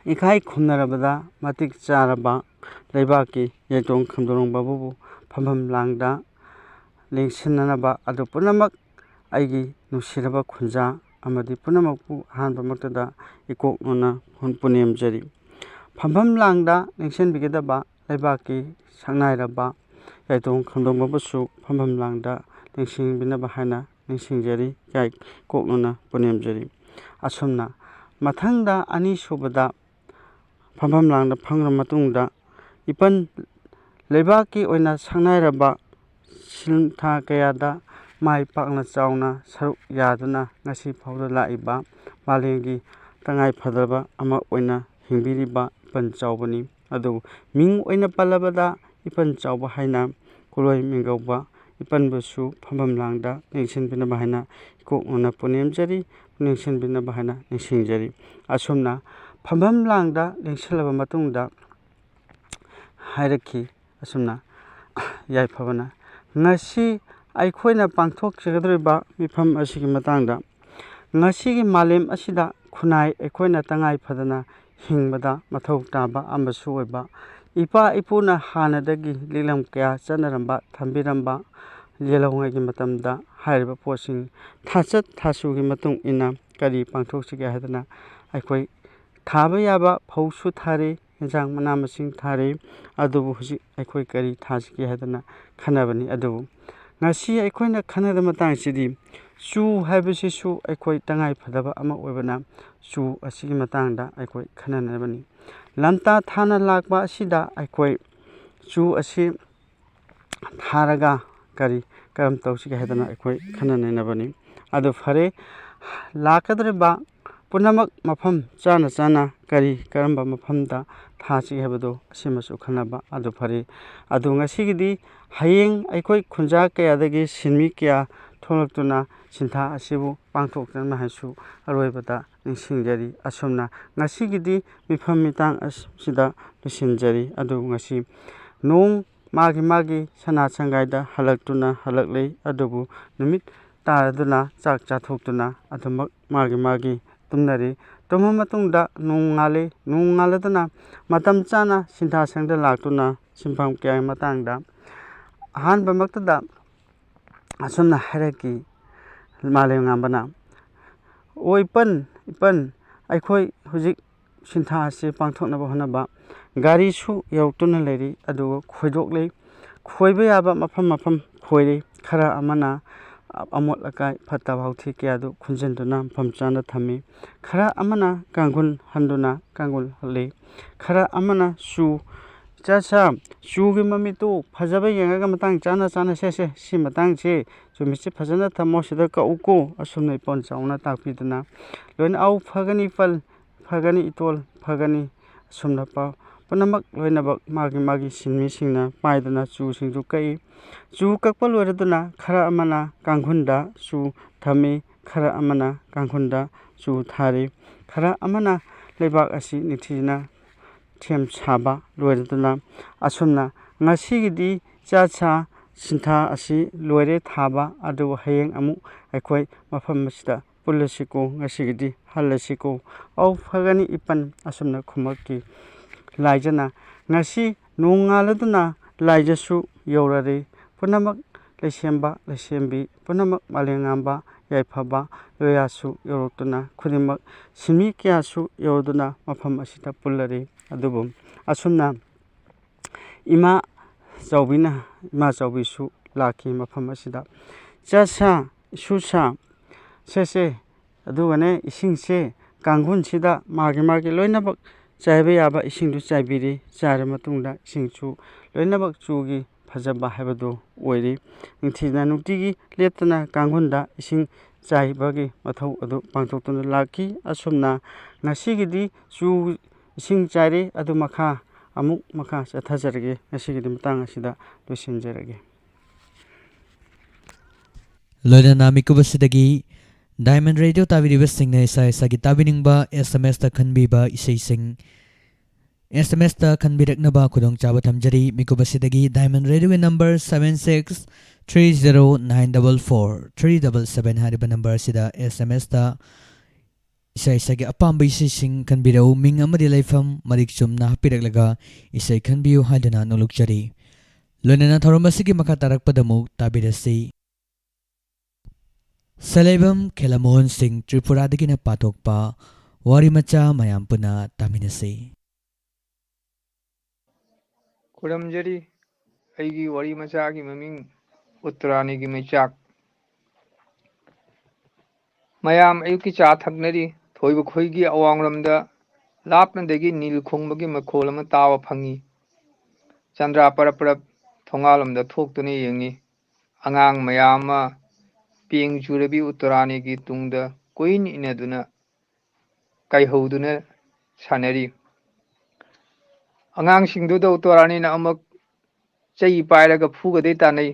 ꯏꯀꯥꯏ ꯈꯨꯝꯅꯔꯕꯗ ꯃꯇꯤꯛ ꯆꯥꯔꯕ ꯂꯩꯕꯥꯛꯀꯤ ꯌꯦꯡꯊꯣꯡ ꯈꯝꯗꯣꯡꯕꯕꯨ ꯐꯝꯐꯝ ꯂꯥꯡꯗ ꯂꯦꯡꯁꯤꯟꯅꯅꯕ ꯑꯗꯨ ꯄꯨꯝꯅꯃꯛ ꯑꯩꯒꯤ ꯅꯨꯡꯁꯤꯔꯕ ꯈꯨꯟꯖꯥ ꯑꯃꯗꯤ ꯄꯨꯝꯅꯃꯛꯄꯨ ꯑꯍꯥꯟꯕꯃꯛꯇꯗ ꯏꯀꯣꯛꯅꯅ ꯄꯨꯅꯦꯝꯖꯔꯤ꯫ ꯐꯝꯐꯝ ꯂꯥꯡꯗ ꯂꯦꯡꯁꯤꯟꯕꯤꯒꯗꯕ ꯂꯩꯕꯥꯛꯀꯤ ꯁꯛꯅꯥꯏꯔꯕ ꯌꯥꯏꯇꯣꯡ ꯈꯝꯗꯣꯡꯕꯕꯨꯁꯨ ꯐꯝꯐꯝ ꯂꯥꯡꯗ ꯂꯦꯡꯁꯤꯟꯕꯤꯅꯕ ꯍꯥꯏꯅ ꯅꯤꯡꯁꯤꯡꯖꯔꯤ, ꯌꯥꯏ ꯀꯣꯛꯅꯅ ꯄꯨꯅꯦꯝꯖꯔꯤ꯫ ꯑꯁꯨꯝꯅ ꯃꯊꯪꯗ ꯑꯅꯤꯁꯨꯕꯗ ꯐꯝꯐꯝ ꯂꯥꯡꯗ ꯐꯝꯈ꯭ꯔ ꯃꯇꯨꯡꯗ ꯏꯄꯟ ꯂꯩꯕꯥꯛꯀꯤ ꯑꯣꯏꯅ ꯁꯛꯅꯥꯏꯔꯕ ꯁꯤꯟꯊꯥ ꯀꯌꯥꯗ ꯃꯥꯏ ꯄꯥꯛꯅ ꯆꯥꯎꯅ ꯁꯔꯨꯛ ꯌꯥꯗꯨꯅ ꯉꯁꯤ ꯐꯥꯎꯗ ꯂꯥꯛꯏꯕ ꯃꯥꯂꯦꯝꯒꯤ ꯇꯉꯥꯏ ꯐꯗꯕ ꯑꯃ ꯑꯣꯏꯅ ꯍꯤꯡꯕꯤꯔꯤꯕ ꯏꯄꯟ ꯆꯥꯎꯕꯅꯤ꯫ ꯑꯗꯨꯕꯨ ꯃꯤꯡ ꯑꯣꯏꯅ ꯄꯜꯂꯕꯗ ꯏꯄꯟ ꯆꯥꯎꯕ ꯍꯥꯏꯅ ꯀꯨꯂꯣꯏ ꯃꯤꯡꯒꯧꯕ ꯏꯄꯟꯕꯨꯁꯨ ꯐꯝꯐꯝ ꯂꯥꯡꯗ ꯂꯦꯡꯁꯤꯟꯕꯤꯅꯕ ꯍꯥꯏꯅ ꯏꯀꯣꯛꯅꯅ ꯄꯨꯅꯦꯝꯖꯔꯤ, ꯂꯦꯡꯁꯤꯟꯕꯤꯅꯕ ꯍꯥꯏꯅ ꯅꯤꯡꯁꯤꯡꯖꯔꯤ꯫ ꯑꯁꯨꯝꯅ ꯐꯝꯐꯝ ꯂꯥꯡꯗ ꯂꯦꯡꯁꯤꯜꯂꯕ ꯃꯇꯨꯡꯗ ꯍꯥꯏꯔꯛꯈꯤ꯫ ꯑꯁꯨꯝꯅ ꯌꯥꯏꯐꯕꯅ ꯉꯁꯤ ꯑꯩꯈꯣꯏꯅ ꯄꯥꯡꯊꯣꯛꯆꯒꯗꯧꯔꯤꯕ ꯃꯤꯐꯝ ꯑꯁꯤꯒꯤ ꯃꯇꯥꯡꯗ, ꯉꯁꯤꯒꯤ ꯃꯥꯂꯦꯝ ꯑꯁꯤꯗ ꯈꯨꯟꯅꯥꯏ ꯑꯩꯈꯣꯏꯅ ꯇꯉꯥꯏ ꯐꯗꯅ ꯍꯤꯡꯕꯗ ꯃꯊꯧ ꯇꯥꯕ ꯑꯃꯁꯨ ꯑꯣꯏꯕ, ꯏꯄꯥ ꯏꯄꯨꯅ ꯍꯥꯟꯅꯗꯒꯤ ꯂꯤꯛꯂꯝ ꯀꯌꯥ ꯆꯠꯅꯔꯝꯕ, ꯊꯝꯕꯤꯔꯝꯕ ꯌꯦꯜꯍꯧꯉꯩꯒꯤ ꯃꯇꯝꯗ ꯍꯥꯏꯔꯤꯕ ꯄꯣꯠꯁꯤꯡ ꯊꯥꯆꯠ ꯊꯥꯆꯨꯒꯤ ꯃꯇꯨꯡ ꯏꯟꯅ ꯀꯔꯤ ꯄꯥꯡꯊꯣꯛꯁꯤꯒꯦ ꯍꯥꯏꯗꯅ ꯑꯩꯈꯣꯏ ꯊꯥꯕ ꯌꯥꯕ ꯐꯧꯁꯨ ꯊꯥꯔꯤ, ꯌꯦꯟꯁꯥꯡ ꯃꯅꯥ ꯃꯁꯤꯡ ꯊꯥꯔꯤ꯫ ꯑꯗꯨꯕꯨ ꯍꯧꯖꯤꯛ ꯑꯩꯈꯣꯏ ꯀꯔꯤ ꯊꯥꯁꯤꯒꯦ ꯍꯥꯏꯗꯅ ꯈꯟꯅꯕꯅꯤ꯫ ꯑꯗꯨꯕꯨ ꯉꯁꯤ ꯑꯩꯈꯣꯏꯅ ꯈꯟꯅꯒꯗꯕ ꯃꯇꯥꯡꯁꯤꯗꯤ ꯆꯨ ꯍꯥꯏꯕꯁꯤꯁꯨ ꯑꯩꯈꯣꯏ ꯇꯉꯥꯏ ꯐꯗꯕ ꯑꯃ ꯑꯣꯏꯕꯅ, ꯆꯨ ꯑꯁꯤꯒꯤ ꯃꯇꯥꯡꯗ ꯑꯩꯈꯣꯏ ꯈꯟꯅꯅꯕꯅꯤ꯫ ꯂꯝꯇꯥ ꯊꯥꯅ ꯂꯥꯛꯄ ꯑꯁꯤꯗ ꯑꯩꯈꯣꯏ ꯆꯨ ꯑꯁꯤ ꯊꯥꯔꯒ ꯀꯔꯤ ꯀꯔꯝ ꯇꯧꯁꯤꯒꯦ ꯍꯥꯏꯗꯅ ꯑꯩꯈꯣꯏ ꯈꯟꯅ ꯅꯩꯅꯕꯅꯤ꯫ ꯑꯗꯨ ꯐꯔꯦ, ꯂꯥꯛꯀꯗꯧꯔꯤꯕ ꯄꯨꯝꯅꯃꯛ ꯃꯐꯝ ꯆꯥꯅ ꯆꯥꯅ ꯀꯔꯤ ꯀꯔꯝꯕ ꯃꯐꯝꯗ ꯊꯥꯁꯤꯒꯦ ꯍꯥꯏꯕꯗꯨ ꯑꯁꯤꯃꯁꯨ ꯈꯟꯅꯕ꯫ ꯑꯗꯨ ꯐꯔꯦ, ꯑꯗꯨ ꯉꯁꯤꯒꯤꯗꯤ ꯍꯌꯦꯡ ꯑꯩꯈꯣꯏ ꯈꯨꯟꯖꯥ ꯀꯌꯥꯗꯒꯤ ꯁꯤꯟꯃꯤ ꯀꯌꯥ ꯊꯣꯛꯂꯛꯇꯨꯅ ꯁꯤꯟꯊꯥ ꯑꯁꯤꯕꯨ ꯄꯥꯡꯊꯣꯛꯇꯅ ꯍꯥꯏꯁꯨ ꯑꯔꯣꯏꯕꯗ ꯅꯤꯡꯁꯤꯡꯖꯔꯤ꯫ ꯑꯁꯨꯝꯅ ꯉꯁꯤꯒꯤꯗꯤ ꯃꯤꯐꯝ ꯃꯤꯇꯥꯡ ꯑꯁꯤꯗ ꯂꯣꯏꯁꯤꯟꯖꯔꯤ꯫ ꯑꯗꯨ ꯉꯁꯤ ꯅꯣꯡ ꯃꯥꯒꯤ ꯃꯥꯒꯤ ꯁꯅꯥ ꯁꯪꯒꯥꯏꯗ ꯍꯜꯂꯛꯇꯨꯅ ꯍꯜꯂꯛꯂꯤ꯫ ꯑꯗꯨꯕꯨ ꯅꯨꯃꯤꯠ ꯇꯥꯔꯗꯨꯅ ꯆꯥꯛ ꯆꯥꯊꯣꯛꯇꯨꯅ ꯑꯗꯨꯃꯛ ꯃꯥꯒꯤ ꯃꯥꯒꯤ ꯇꯨꯝꯅꯔꯤ꯫ ꯇꯨꯝꯃ ꯃꯇꯨꯡꯗ ꯅꯣꯡ ꯉꯥꯜꯂꯤ꯫ ꯅꯣꯡ ꯉꯥꯜꯂꯗꯨꯅ ꯃꯇꯝ ꯆꯥꯅ ꯁꯤꯟꯊꯥꯁꯪꯗ ꯂꯥꯛꯇꯨꯅ ꯁꯤꯟꯐꯝ ꯀꯌꯥꯒꯤ ꯃꯇꯥꯡꯗ ꯑꯍꯥꯟꯕꯃꯛꯇꯗ ꯑꯁꯨꯝꯅ ꯍꯥꯏꯔꯛꯈꯤ, ꯃꯥꯂꯦꯝꯉꯥꯟꯕꯅ, "ꯑꯣ ꯏꯄꯟ, ꯏꯄꯟ, ꯑꯩꯈꯣꯏ ꯍꯧꯖꯤꯛ ꯁꯤꯟꯊꯥ ꯑꯁꯤ ꯄꯥꯡꯊꯣꯛꯅꯕ ꯍꯣꯠꯅꯕ ꯒꯥꯔꯤꯁꯨ ꯌꯧꯔꯛꯇꯨꯅ ꯂꯩꯔꯤ, ꯑꯗꯨꯒ ꯈꯣꯏꯗꯣꯛꯂꯤ꯫ ꯈꯣꯏꯕ ꯌꯥꯕ ꯃꯐꯝ ꯃꯐꯝ ꯈꯣꯏꯔꯤ꯫ ꯈꯔ ꯑꯃꯅ ꯑꯃꯣꯠ ꯑꯀꯥꯏ ꯐꯠꯇꯕ ꯍꯥꯎꯊꯤ ꯀꯌꯥꯗꯨ ꯈꯨꯟꯖꯤꯟꯗꯨꯅ ꯃꯐꯝ ꯆꯥꯅ ꯊꯝꯃꯤ꯫ ꯈꯔ ꯑꯃꯅ ꯀꯥꯡꯈꯨꯜ ꯍꯟꯗꯨꯅ ꯀꯥꯡꯈꯨꯜ ꯍꯜꯂꯤ꯫ ꯈꯔ ꯑꯃꯅ ꯆꯨ, ꯏꯆꯥ ꯁꯥ, ꯆꯨꯒꯤ ꯃꯃꯤꯠꯇꯨ ꯐꯖꯕ ꯌꯦꯡꯉꯒ ꯃꯇꯥꯡ ꯆꯥꯅ ꯆꯥꯅ ꯁꯦ, ꯁꯦ, ꯁꯤ ꯃꯇꯥꯡꯁꯤ ꯆꯨꯃꯤꯠꯁꯤ ꯐꯖꯅ ꯊꯝꯃꯣ, ꯁꯤꯗ ꯀꯛꯎꯀꯣ", ꯑꯁꯨꯝꯅ ꯏꯄꯣꯟ ꯆꯥꯎꯅ ꯇꯥꯛꯄꯤꯗꯨꯅ ꯂꯣꯏꯅ, "ꯑꯧ, ꯐꯒꯅꯤ ꯏꯄꯟ, ꯐꯒꯅꯤ ꯏꯇꯣꯜ, ꯐꯒꯅꯤ", ꯑꯁꯨꯝꯅ ꯄꯥꯎ ꯄꯨꯝꯅꯃꯛ ꯂꯣꯏꯅꯃꯛ ꯃꯥꯒꯤ ꯃꯥꯒꯤ ꯁꯤꯟꯃꯤꯁꯤꯡꯅ ꯄꯥꯏꯗꯨꯅ ꯆꯨꯁꯤꯡꯗꯨ ꯀꯛꯏ꯫ ꯆꯨ ꯀꯛꯄ ꯂꯣꯏꯔꯗꯨꯅ ꯈꯔ ꯑꯃꯅ ꯀꯥꯡꯈꯨꯜꯗ ꯆꯨ ꯊꯝꯃꯤ, ꯈꯔ ꯑꯃꯅ ꯀꯥꯡꯈꯨꯜꯗ ꯆꯨ ꯊꯥꯔꯤ, ꯈꯔ ꯑꯃꯅ ꯂꯩꯕꯥꯛ ꯑꯁꯤ ꯅꯤꯡꯊꯤꯖꯅ ꯁꯦꯝ ꯁꯥꯕ ꯂꯣꯏꯔꯗꯨꯅ, ꯑꯁꯨꯝꯅ ꯉꯁꯤꯒꯤꯗꯤ ꯆꯥ ꯁꯥ ꯁꯤꯟꯊꯥ ꯑꯁꯤ ꯂꯣꯏꯔꯦ ꯊꯥꯕ, ꯑꯗꯨꯕꯨ ꯍꯌꯦꯡ ꯑꯃꯨꯛ ꯑꯩꯈꯣꯏ ꯃꯐꯝ ꯑꯁꯤꯗ ꯄꯨꯜꯂꯁꯤꯀꯣ, ꯉꯁꯤꯒꯤꯗꯤ ꯍꯜꯂꯁꯤꯀꯣ꯫ "ꯑꯧ, ꯐꯒꯅꯤ ꯏꯄꯟ", ꯑꯁꯨꯝꯅ ꯈꯨꯃꯛꯈꯤ꯫ ꯂꯥꯏꯖꯅ, ꯉꯁꯤ ꯅꯣꯡꯉꯥꯜꯂꯗꯨꯅ ꯂꯥꯏꯖꯁꯨ ꯌꯧꯔꯔꯦ꯫ ꯄꯨꯝꯅꯃꯛ ꯂꯩꯁꯦꯝꯕ ꯂꯩꯁꯦꯝꯕꯤ ꯄꯨꯝꯅꯃꯛ, ꯃꯥꯂꯦꯝꯉꯥꯟꯕ ꯌꯥꯏꯐꯕ ꯂꯣꯌꯥꯁꯨ ꯌꯧꯔꯛꯇꯨꯅ, ꯈꯨꯗꯤꯡꯃꯛ ꯁꯤꯟꯃꯤ ꯀꯌꯥꯁꯨ ꯌꯧꯗꯨꯅ ꯃꯐꯝ ꯑꯁꯤꯗ ꯄꯨꯜꯂꯔꯦ꯫ ꯑꯗꯨꯕꯨ ꯑꯁꯨꯝꯅ ꯏꯃꯥ ꯆꯥꯎꯕꯤꯅ, ꯏꯃꯥ ꯆꯥꯎꯕꯤꯁꯨ ꯂꯥꯛꯈꯤ ꯃꯐꯝ ꯑꯁꯤꯗ꯫ "ꯆꯠꯁ, ꯏꯁꯨꯁꯥ ꯁꯦꯁꯦ, ꯑꯗꯨꯒꯅꯦ ꯏꯁꯤꯡꯁꯦ ꯀꯥꯡꯈꯨꯜꯁꯤꯗ ꯃꯥꯒꯤ ꯃꯥꯒꯤ ꯂꯣꯏꯅꯃꯛ ꯆꯥꯏꯕ ꯌꯥꯕ ꯏꯁꯤꯡꯗꯨ ꯆꯥꯏꯕꯤꯔꯤ꯫ ꯆꯥꯏꯔ ꯃꯇꯨꯡꯗ ꯏꯁꯤꯡꯁꯨ ꯂꯣꯏꯅꯃꯛ ꯆꯨꯒꯤ ꯐꯖꯕ ꯍꯥꯏꯕꯗꯨ ꯑꯣꯏꯔꯤ꯫ ꯅꯤꯡꯊꯤꯅ ꯅꯨꯡꯇꯤꯒꯤ ꯂꯦꯞꯇꯅ ꯀꯥꯡꯈꯨꯜꯗ ꯏꯁꯤꯡ ꯆꯥꯏꯕꯒꯤ ꯃꯊꯧ ꯑꯗꯨ ꯄꯥꯡꯊꯣꯛꯇꯨꯅ ꯂꯥꯛꯈꯤ꯫ ꯑꯁꯨꯝꯅ ꯉꯁꯤꯒꯤꯗꯤ ꯆꯨ ꯏꯁꯤꯡ ꯆꯥꯏꯔꯤ ꯑꯗꯨ ꯃꯈꯥ ꯑꯃꯨꯛ ꯃꯈꯥ ꯆꯠꯊꯖꯔꯒꯦ꯫ ꯉꯁꯤꯒꯤꯗꯤ ꯃꯇꯥꯡ ꯑꯁꯤꯗ ꯂꯣꯏꯁꯤꯟꯖꯔꯒꯦ꯫ ꯂꯣꯏꯅꯅ ꯃꯤꯀꯨꯞ ꯑꯁꯤꯗꯒꯤ Diamond Radio ꯇꯥꯕꯤꯔꯤꯕꯁꯤꯡꯅ ꯏꯁꯥ ꯏꯁꯥꯒꯤ ꯇꯥꯕꯤꯅꯤꯡꯕ S M S ꯇ ꯈꯟꯕꯤꯕ ꯏꯁꯩꯁꯤꯡ S M S ꯇ ꯈꯟꯕꯤꯔꯛꯅꯕ ꯈꯨꯗꯣꯡꯆꯥꯕ ꯊꯝꯖꯔꯤ꯫ ꯃꯤꯀꯨꯞ ꯑꯁꯤꯗꯒꯤ Diamond Radio ꯒꯤ number seven six three zero nine double four three double seven ꯍꯥꯏꯔꯤꯕ number ꯑꯁꯤꯗ S M S ꯇ ꯏꯁꯥ ꯏꯁꯥꯒꯤ ꯑꯄꯥꯝꯕ ꯏꯁꯩꯁꯤꯡ ꯈꯟꯕꯤꯔꯛꯎ꯫ ꯃꯤꯡ ꯑꯃꯗꯤ ꯂꯩꯐꯝ ꯃꯔꯤꯛ ꯆꯨꯝꯅ ꯍꯥꯞꯄꯤꯔꯛꯂꯒ ꯏꯁꯩ ꯈꯟꯕꯤꯌꯨ ꯍꯥꯏꯗꯨꯅ ꯅꯣꯡꯂꯨꯛꯆꯔꯤ꯫ ꯂꯣꯏꯅꯅ ꯊꯧꯔꯝ ꯑꯁꯤꯒꯤ ꯃꯈꯥ ꯇꯥꯔꯛꯄꯗ ꯑꯃꯨꯛ ꯇꯥꯕꯤꯔꯁꯤ꯫ ꯁꯂꯩꯕꯝ ꯈꯦꯂꯃꯣꯍꯟ ꯁꯤꯡ ꯇ꯭ꯔꯤꯄꯨꯔꯥꯗꯒꯤꯅ ꯄꯥꯊꯣꯛꯄ ꯋꯥꯔꯤ ꯃꯆꯥ ꯃꯌꯥꯝ ꯄꯨꯟꯅ ꯇꯥꯃꯤꯟꯅꯁꯤ꯫ ꯈꯨꯔꯨꯝꯖꯔꯤ꯫ ꯑꯩꯒꯤ ꯋꯥꯔꯤ ꯃꯆꯥꯒꯤ ꯃꯃꯤꯡ ꯎꯠꯇꯔꯥꯅꯤꯒꯤ ꯃꯩꯆꯥꯛ꯫ ꯃꯌꯥꯝ ꯑꯌꯨꯛꯀꯤ ꯆꯥ ꯊꯛꯅꯔꯤ꯫ ꯊꯣꯏꯕ ꯈꯣꯏꯒꯤ ꯑꯋꯥꯡꯂꯣꯝꯗ ꯂꯥꯞꯅꯗꯒꯤ ꯅꯤꯜ ꯈꯣꯡꯕꯒꯤ ꯃꯈꯣꯜ ꯑꯃ ꯇꯥꯕ ꯐꯪꯉꯤ꯫ ꯆꯟꯗ꯭ꯔꯥ ꯄꯔꯞ ꯄꯔꯞ ꯊꯣꯡꯒꯥꯜꯂꯣꯝꯗ ꯊꯣꯛꯇꯨꯅ ꯌꯦꯡꯉꯤ꯫ ꯑꯉꯥꯡ ꯃꯌꯥꯝ ꯑꯃ ꯄꯦꯡ ꯆꯨꯔꯕꯤ ꯎꯠꯇꯔꯥꯅꯤꯒꯤ ꯇꯨꯡꯗ ꯀꯣꯏꯏꯟ ꯏꯟꯅꯗꯨꯅ ꯀꯥꯏꯍꯧꯗꯨꯅ ꯁꯥꯟꯅꯔꯤ꯫ ꯑꯉꯥꯡꯁꯤꯡꯗꯨꯗ ꯎꯠꯇꯔꯥꯅꯤꯅ ꯑꯃꯨꯛ ꯆꯩ ꯄꯥꯏꯔꯒ ꯐꯨꯒꯗꯩ ꯇꯥꯟꯅꯩ꯫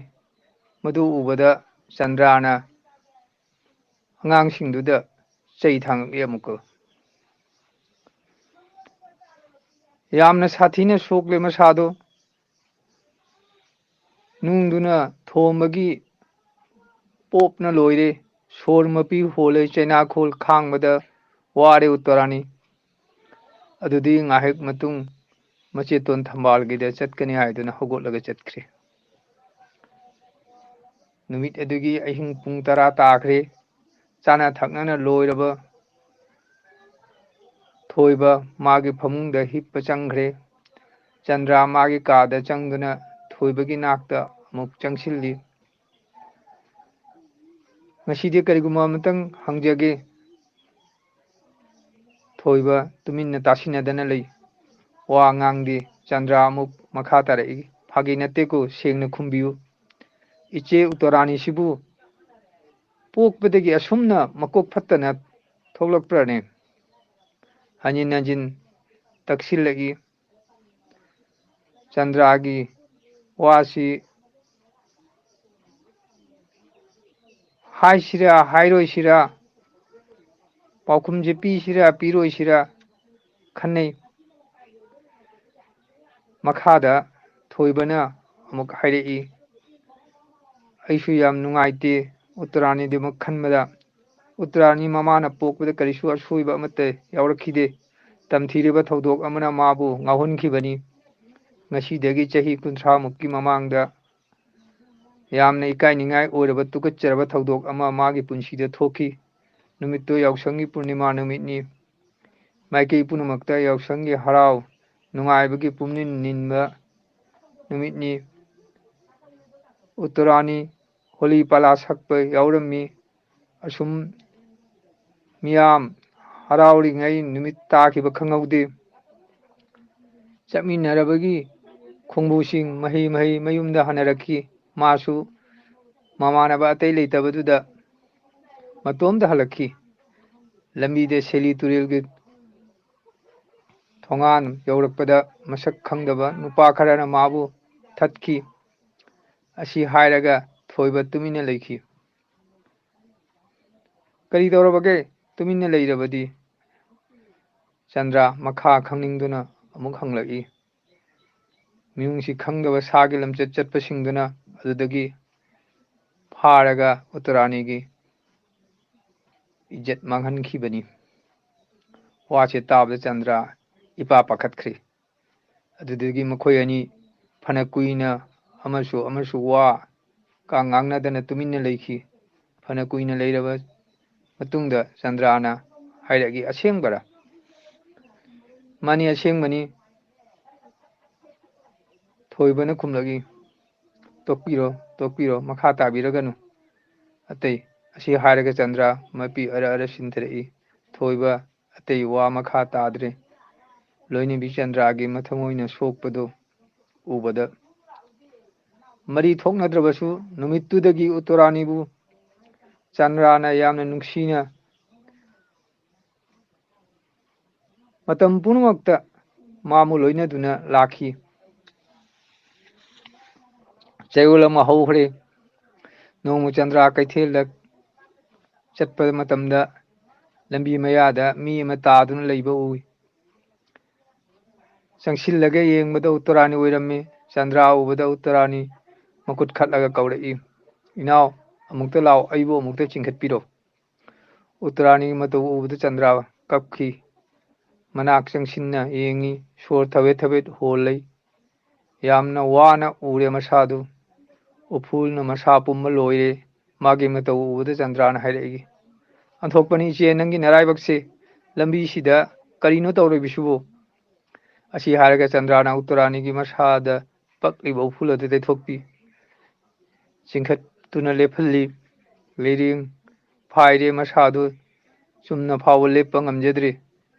ꯃꯗꯨ ꯎꯕꯗ ꯆꯟꯗ꯭ꯔꯥꯅ ꯑꯉꯥꯡꯁꯤꯡꯗꯨꯗ ꯆꯩ ꯊꯥꯡꯉꯛꯏ ꯑꯃꯨꯛꯀ꯫ ꯌꯥꯝꯅ ꯁꯥꯊꯤꯅ ꯁꯣꯛꯂꯦ ꯃꯁꯥꯗꯣ꯫ ꯅꯨꯡꯗꯨꯅ ꯊꯣꯝꯕꯒꯤ ꯄꯣꯞꯅ ꯂꯣꯏꯔꯦ꯫ ꯁꯣꯔ ꯃꯄꯤ ꯍꯣꯜꯂꯦ꯫ ꯆꯩꯅꯥꯈꯣꯜ ꯈꯥꯡꯕꯗ ꯋꯥꯔꯦ ꯎꯠꯇꯔꯥꯅꯤ꯫ ꯑꯗꯨꯗꯤ ꯉꯥꯏꯍꯥꯛ ꯃꯇꯨꯡ ꯃꯆꯦꯇꯣꯟ ꯊꯝꯕꯥꯜꯒꯤꯗ ꯆꯠꯀꯅꯤ ꯍꯥꯏꯗꯨꯅ ꯍꯧꯒꯠꯂꯒ ꯆꯠꯈ꯭ꯔꯦ꯫ ꯅꯨꯃꯤꯠ ꯑꯗꯨꯒꯤ ꯑꯍꯤꯡ ꯄꯨꯡ ꯇꯔꯥ ꯇꯥꯈ꯭ꯔꯦ꯫ ꯆꯥꯅ ꯊꯛꯅꯅ ꯂꯣꯏꯔꯕ ꯊꯣꯏꯕ ꯃꯥꯒꯤ ꯐꯃꯨꯡꯗ ꯍꯤꯞꯄ ꯆꯪꯈ꯭ꯔꯦ꯫ ꯆꯟꯗ꯭ꯔ ꯃꯥꯒꯤ ꯀꯥꯗ ꯆꯪꯗꯨꯅ ꯊꯣꯏꯕꯒꯤ ꯅꯥꯛꯇ ꯑꯃꯨꯛ ꯆꯪꯁꯤꯜꯂꯤ꯫ ꯉꯁꯤꯗꯤ ꯀꯔꯤꯒꯨꯝꯕ ꯑꯃꯇꯪ ꯍꯪꯖꯒꯦ꯫ ꯊꯣꯏꯕ ꯇꯨꯃꯤꯟꯅ ꯇꯥꯁꯤꯟꯅꯗꯅ ꯂꯩ꯫ ꯋꯥ ꯉꯥꯡꯗꯦ꯫ ꯆꯟꯗ꯭ꯔ ꯑꯃꯨꯛ ꯃꯈꯥ ꯇꯥꯔꯛꯏ, "ꯐꯥꯒꯤ ꯅꯠꯇꯦꯀꯣ, ꯁꯦꯡꯅ ꯈꯨꯝꯕꯤꯌꯨ꯫ ꯏꯆꯦ ꯎꯇꯔꯥꯅꯤꯁꯤꯕꯨ ꯄꯣꯛꯄꯗꯒꯤ ꯑꯁꯨꯝꯅ ꯃꯀꯣꯛ ꯐꯠꯇꯅ ꯊꯣꯛꯂꯛꯄ꯭ꯔꯅꯦ?" ꯍꯟꯖꯤꯟ ꯍꯟꯖꯤꯟ ꯇꯛꯁꯤꯜꯂꯛꯏ꯫ ꯆꯟꯗ꯭ꯔꯒꯤ ꯋꯥꯁꯤ ꯍꯥꯏꯁꯤꯔꯥ ꯍꯥꯏꯔꯣꯏꯁꯤꯔꯥ, ꯄꯥꯎꯈꯨꯝꯁꯦ ꯄꯤꯁꯤꯔꯥ ꯄꯤꯔꯣꯏꯁꯤꯔꯥ ꯈꯟꯅꯩ꯫ ꯃꯈꯥꯗ ꯊꯣꯏꯕꯅ ꯑꯃꯨꯛ ꯍꯥꯏꯔꯛꯏ, "ꯑꯩꯁꯨ ꯌꯥꯝ ꯅꯨꯡꯉꯥꯏꯇꯦ ꯎꯠꯇꯔꯥꯅꯤꯗꯃꯛ ꯈꯟꯕꯗ꯫ ꯎꯠꯇꯔꯥꯅꯤ ꯃꯃꯥꯅ ꯄꯣꯛꯄꯗ ꯀꯔꯤꯁꯨ ꯑꯁꯣꯏꯕ ꯑꯃꯠꯇ ꯌꯥꯎꯔꯛꯈꯤꯗꯦ꯫ ꯇꯝꯊꯤꯔꯕ ꯊꯧꯗꯣꯛ ꯑꯃꯅ ꯃꯥꯕꯨ ꯉꯥꯎꯍꯟꯈꯤꯕꯅꯤ꯫ ꯉꯁꯤꯗꯒꯤ ꯆꯍꯤ ꯀꯨꯟꯊ꯭ꯔꯥ ꯃꯨꯛꯀꯤ ꯃꯃꯥꯡꯗ ꯌꯥꯝꯅ ꯏꯀꯥꯏꯅꯤꯡꯉꯥꯏ ꯑꯣꯏꯔꯕ ꯇꯨꯀꯠꯆꯔꯕ ꯊꯧꯗꯣꯛ ꯑꯃ ꯃꯥꯒꯤ ꯄꯨꯟꯁꯤꯗ ꯊꯣꯛꯈꯤ꯫ ꯅꯨꯃꯤꯠꯇꯨ ꯌꯥꯎꯁꯪꯒꯤ ꯄꯨꯔꯅꯤꯃꯥ ꯅꯨꯃꯤꯠꯅꯤ꯫ ꯃꯥꯏꯀꯩ ꯄꯨꯝꯅꯃꯛꯇ ꯌꯥꯎꯁꯪꯒꯤ ꯍꯔꯥꯎ ꯅꯨꯡꯉꯥꯏꯕꯒꯤ ꯄꯨꯝꯅꯤꯟ ꯅꯤꯟꯕ ꯅꯨꯃꯤꯠꯅꯤ꯫ ꯎꯠꯇꯔꯥꯅꯤ ꯍꯣꯂꯤ ꯄꯥꯂꯥ ꯁꯛꯄ ꯌꯥꯎꯔꯝꯃꯤ꯫ ꯑꯁꯨꯝ ꯃꯤꯌꯥꯝ ꯍꯔꯥꯎꯔꯤꯉꯩ ꯅꯨꯃꯤꯠ ꯇꯥꯈꯤꯕ ꯈꯪꯍꯧꯗꯦ꯫ ꯆꯠꯃꯤꯟꯅꯔꯕꯒꯤ ꯈꯣꯡꯕꯨꯁꯤꯡ ꯃꯍꯩ ꯃꯍꯩ ꯃꯌꯨꯝꯗ ꯍꯟꯅꯔꯛꯈꯤ꯫ ꯃꯥꯁꯨ ꯃꯃꯥꯟꯅꯕ ꯑꯇꯩ ꯂꯩꯇꯕꯗꯨꯗ ꯃꯇꯣꯝꯇ ꯍꯜꯂꯛꯈꯤ꯫ ꯂꯝꯕꯤꯗ ꯁꯦꯂꯤ ꯇꯨꯔꯦꯜꯒꯤ ꯊꯣꯡꯒꯥꯟ ꯌꯧꯔꯛꯄꯗ ꯃꯁꯛ ꯈꯪꯗꯕ ꯅꯨꯄꯥ ꯈꯔꯅ ꯃꯥꯕꯨ ꯊꯠꯈꯤ꯫ ꯑꯁꯤ ꯍꯥꯏꯔꯒ ꯊꯣꯏꯕ ꯇꯨꯃꯤꯟꯅ ꯂꯩꯈꯤ꯫ "ꯀꯔꯤ ꯇꯧꯔꯕꯒꯦ? ꯇꯨꯃꯤꯟꯅ ꯂꯩꯔꯕꯗꯤ?" ꯆꯟꯗ꯭ꯔ ꯃꯈꯥ ꯈꯪꯅꯤꯡꯗꯨꯅ ꯑꯃꯨꯛ ꯍꯪꯂꯛꯏ꯫ ꯃꯤꯅꯨꯡꯁꯤ ꯈꯪꯗꯕ ꯁꯥꯒꯤ ꯂꯝꯆꯠ ꯆꯠꯄꯁꯤꯡꯗꯨꯅ ꯑꯗꯨꯗꯒꯤ ꯐꯥꯔꯒ ꯎꯠꯇꯔꯥꯅꯤꯒꯤ ꯏꯖꯠ ꯃꯥꯡꯍꯟꯈꯤꯕꯅꯤ꯫ ꯋꯥꯁꯦ ꯇꯥꯕꯗ ꯆꯟꯗ꯭ꯔ ꯏꯄꯥ ꯄꯥꯈꯠꯈ꯭ꯔꯦ꯫ ꯑꯗꯨꯗꯒꯤ ꯃꯈꯣꯏ ꯑꯅꯤ ꯐꯅ ꯀꯨꯏꯅ ꯑꯃꯁꯨ ꯑꯃꯁꯨ ꯋꯥ ꯀ ꯉꯥꯡꯅꯗꯅ ꯇꯨꯃꯤꯟꯅ ꯂꯩꯈꯤ꯫ ꯐꯅ ꯀꯨꯏꯅ ꯂꯩꯔꯕ ꯃꯇꯨꯡꯗ ꯆꯟꯗ꯭ꯔꯅ ꯍꯥꯏꯔꯛꯏ, "ꯑꯁꯦꯡꯕꯔꯥ?" "ꯃꯥꯅꯤ, ꯑꯁꯦꯡꯕꯅꯤ," ꯊꯣꯏꯕꯅ ꯈꯨꯝꯂꯛꯏ꯫ "ꯇꯣꯛꯄꯤꯔꯣ, ꯇꯣꯛꯄꯤꯔꯣ, ꯃꯈꯥ ꯇꯥꯕꯤꯔꯒꯅꯨ꯫ ꯑꯇꯩ ꯑꯁꯤ ꯍꯥꯏꯔꯒ ꯆꯟꯗ꯭ꯔ ꯃꯄꯤ ꯑꯔ ꯑꯔ ꯁꯤꯟꯊꯔꯛꯏ꯫ ꯊꯣꯏꯕ ꯑꯇꯩ ꯋꯥ ꯃꯈꯥ ꯇꯥꯗ꯭ꯔꯦ꯫ ꯂꯣꯏꯅꯕꯤ ꯆꯟꯗ꯭ꯔꯒꯤ ꯃꯊꯃꯣꯏꯅ ꯁꯣꯛꯄꯗꯨ ꯎꯕꯗ ꯃꯔꯤ ꯊꯣꯛꯅꯗ꯭ꯔꯕꯁꯨ ꯅꯨꯃꯤꯠꯇꯨꯗꯒꯤ ꯎꯠꯇꯣꯔꯥꯅꯤꯕꯨ ꯆꯟꯗ꯭ꯔꯅ ꯌꯥꯝꯅ ꯅꯨꯡꯁꯤꯅ ꯃꯇꯝ ꯄꯨꯝꯅꯃꯛꯇ ꯃꯥꯕꯨ ꯂꯣꯏꯅꯗꯨꯅ ꯂꯥꯛꯈꯤ꯫ ꯆꯌꯣꯜ ꯑꯃ ꯍꯧꯈ꯭ꯔꯦ꯫ ꯅꯣꯡꯃ ꯆꯟꯗ꯭ꯔ ꯀꯩꯊꯦꯜꯗ ꯆꯠꯄ ꯃꯇꯝꯗ ꯂꯝꯕꯤ ꯃꯌꯥꯗ ꯃꯤ ꯑꯃ ꯇꯥꯗꯨꯅ ꯂꯩꯕ ꯎꯏ꯫ ꯆꯪꯁꯤꯜꯂꯒ ꯌꯦꯡꯕꯗ ꯎꯠꯇꯣꯔꯥꯅꯤ ꯑꯣꯏꯔꯝꯃꯤ꯫ ꯆꯟꯗ꯭ꯔ ꯎꯕꯗ ꯎꯠꯇꯣꯔꯥꯅꯤ ꯃꯈꯨꯠ ꯈꯠꯂꯒ ꯀꯧꯔꯛꯏ, "ꯏꯅꯥꯎ, ꯑꯃꯨꯛꯇ ꯂꯥꯛꯑꯣ, ꯑꯩꯕꯨ ꯑꯃꯨꯛꯇ ꯆꯤꯡꯈꯠꯄꯤꯔꯣ"꯫ ꯎꯠꯇꯣꯔꯥꯅꯤꯒꯤ ꯃꯇꯧ ꯎꯕꯗ ꯆꯟꯗ꯭ꯔ ꯀꯞꯈꯤ꯫ ꯃꯅꯥꯛ ꯆꯪꯁꯤꯟꯅ ꯌꯦꯡꯉꯤ꯫ ꯁꯣꯔ ꯊꯕꯦꯠ ꯊꯕꯦꯠ ꯍꯣꯜꯂꯤ꯫ ꯌꯥꯝꯅ ꯋꯥꯅ ꯎꯔꯦ ꯃꯁꯥꯗꯨ꯫ ꯎꯐꯨꯜꯅ ꯃꯁꯥ ꯄꯨꯝꯕ ꯂꯣꯏꯔꯦ꯫ ꯃꯥꯒꯤ ꯃꯇꯧ ꯎꯕꯗ ꯆꯟꯗ꯭ꯔꯅ ꯍꯥꯏꯔꯛꯏ, "ꯑꯣꯟꯊꯣꯛꯄꯅꯤ ꯏꯆꯦ, ꯅꯪꯒꯤ ꯅꯔꯥꯏꯕꯛꯁꯦ꯫ ꯂꯝꯕꯤꯁꯤꯗ ꯀꯔꯤꯅꯣ ꯇꯧꯔꯤꯕꯁꯤꯕꯨ?" ꯑꯁꯤ ꯍꯥꯏꯔꯒ ꯆꯟꯗ꯭ꯔꯅ ꯎꯠꯇꯣꯔꯥꯅꯤꯒꯤ ꯃꯁꯥꯗ ꯄꯛꯂꯤꯕ ꯎꯐꯨꯜ ꯑꯗꯨ ꯇꯩꯊꯣꯛꯄꯤ꯫ ꯆꯤꯡꯈꯠꯇꯨꯅ ꯂꯦꯞꯍꯜꯂꯤ꯫ ꯂꯩꯔꯦꯡ ꯐꯥꯏꯔꯦ ꯃꯁꯥꯗꯨ꯫ ꯆꯨꯝꯅ ꯐꯥꯎꯕ ꯂꯦꯞꯄ ꯉꯝꯖꯗ꯭ꯔꯦ꯫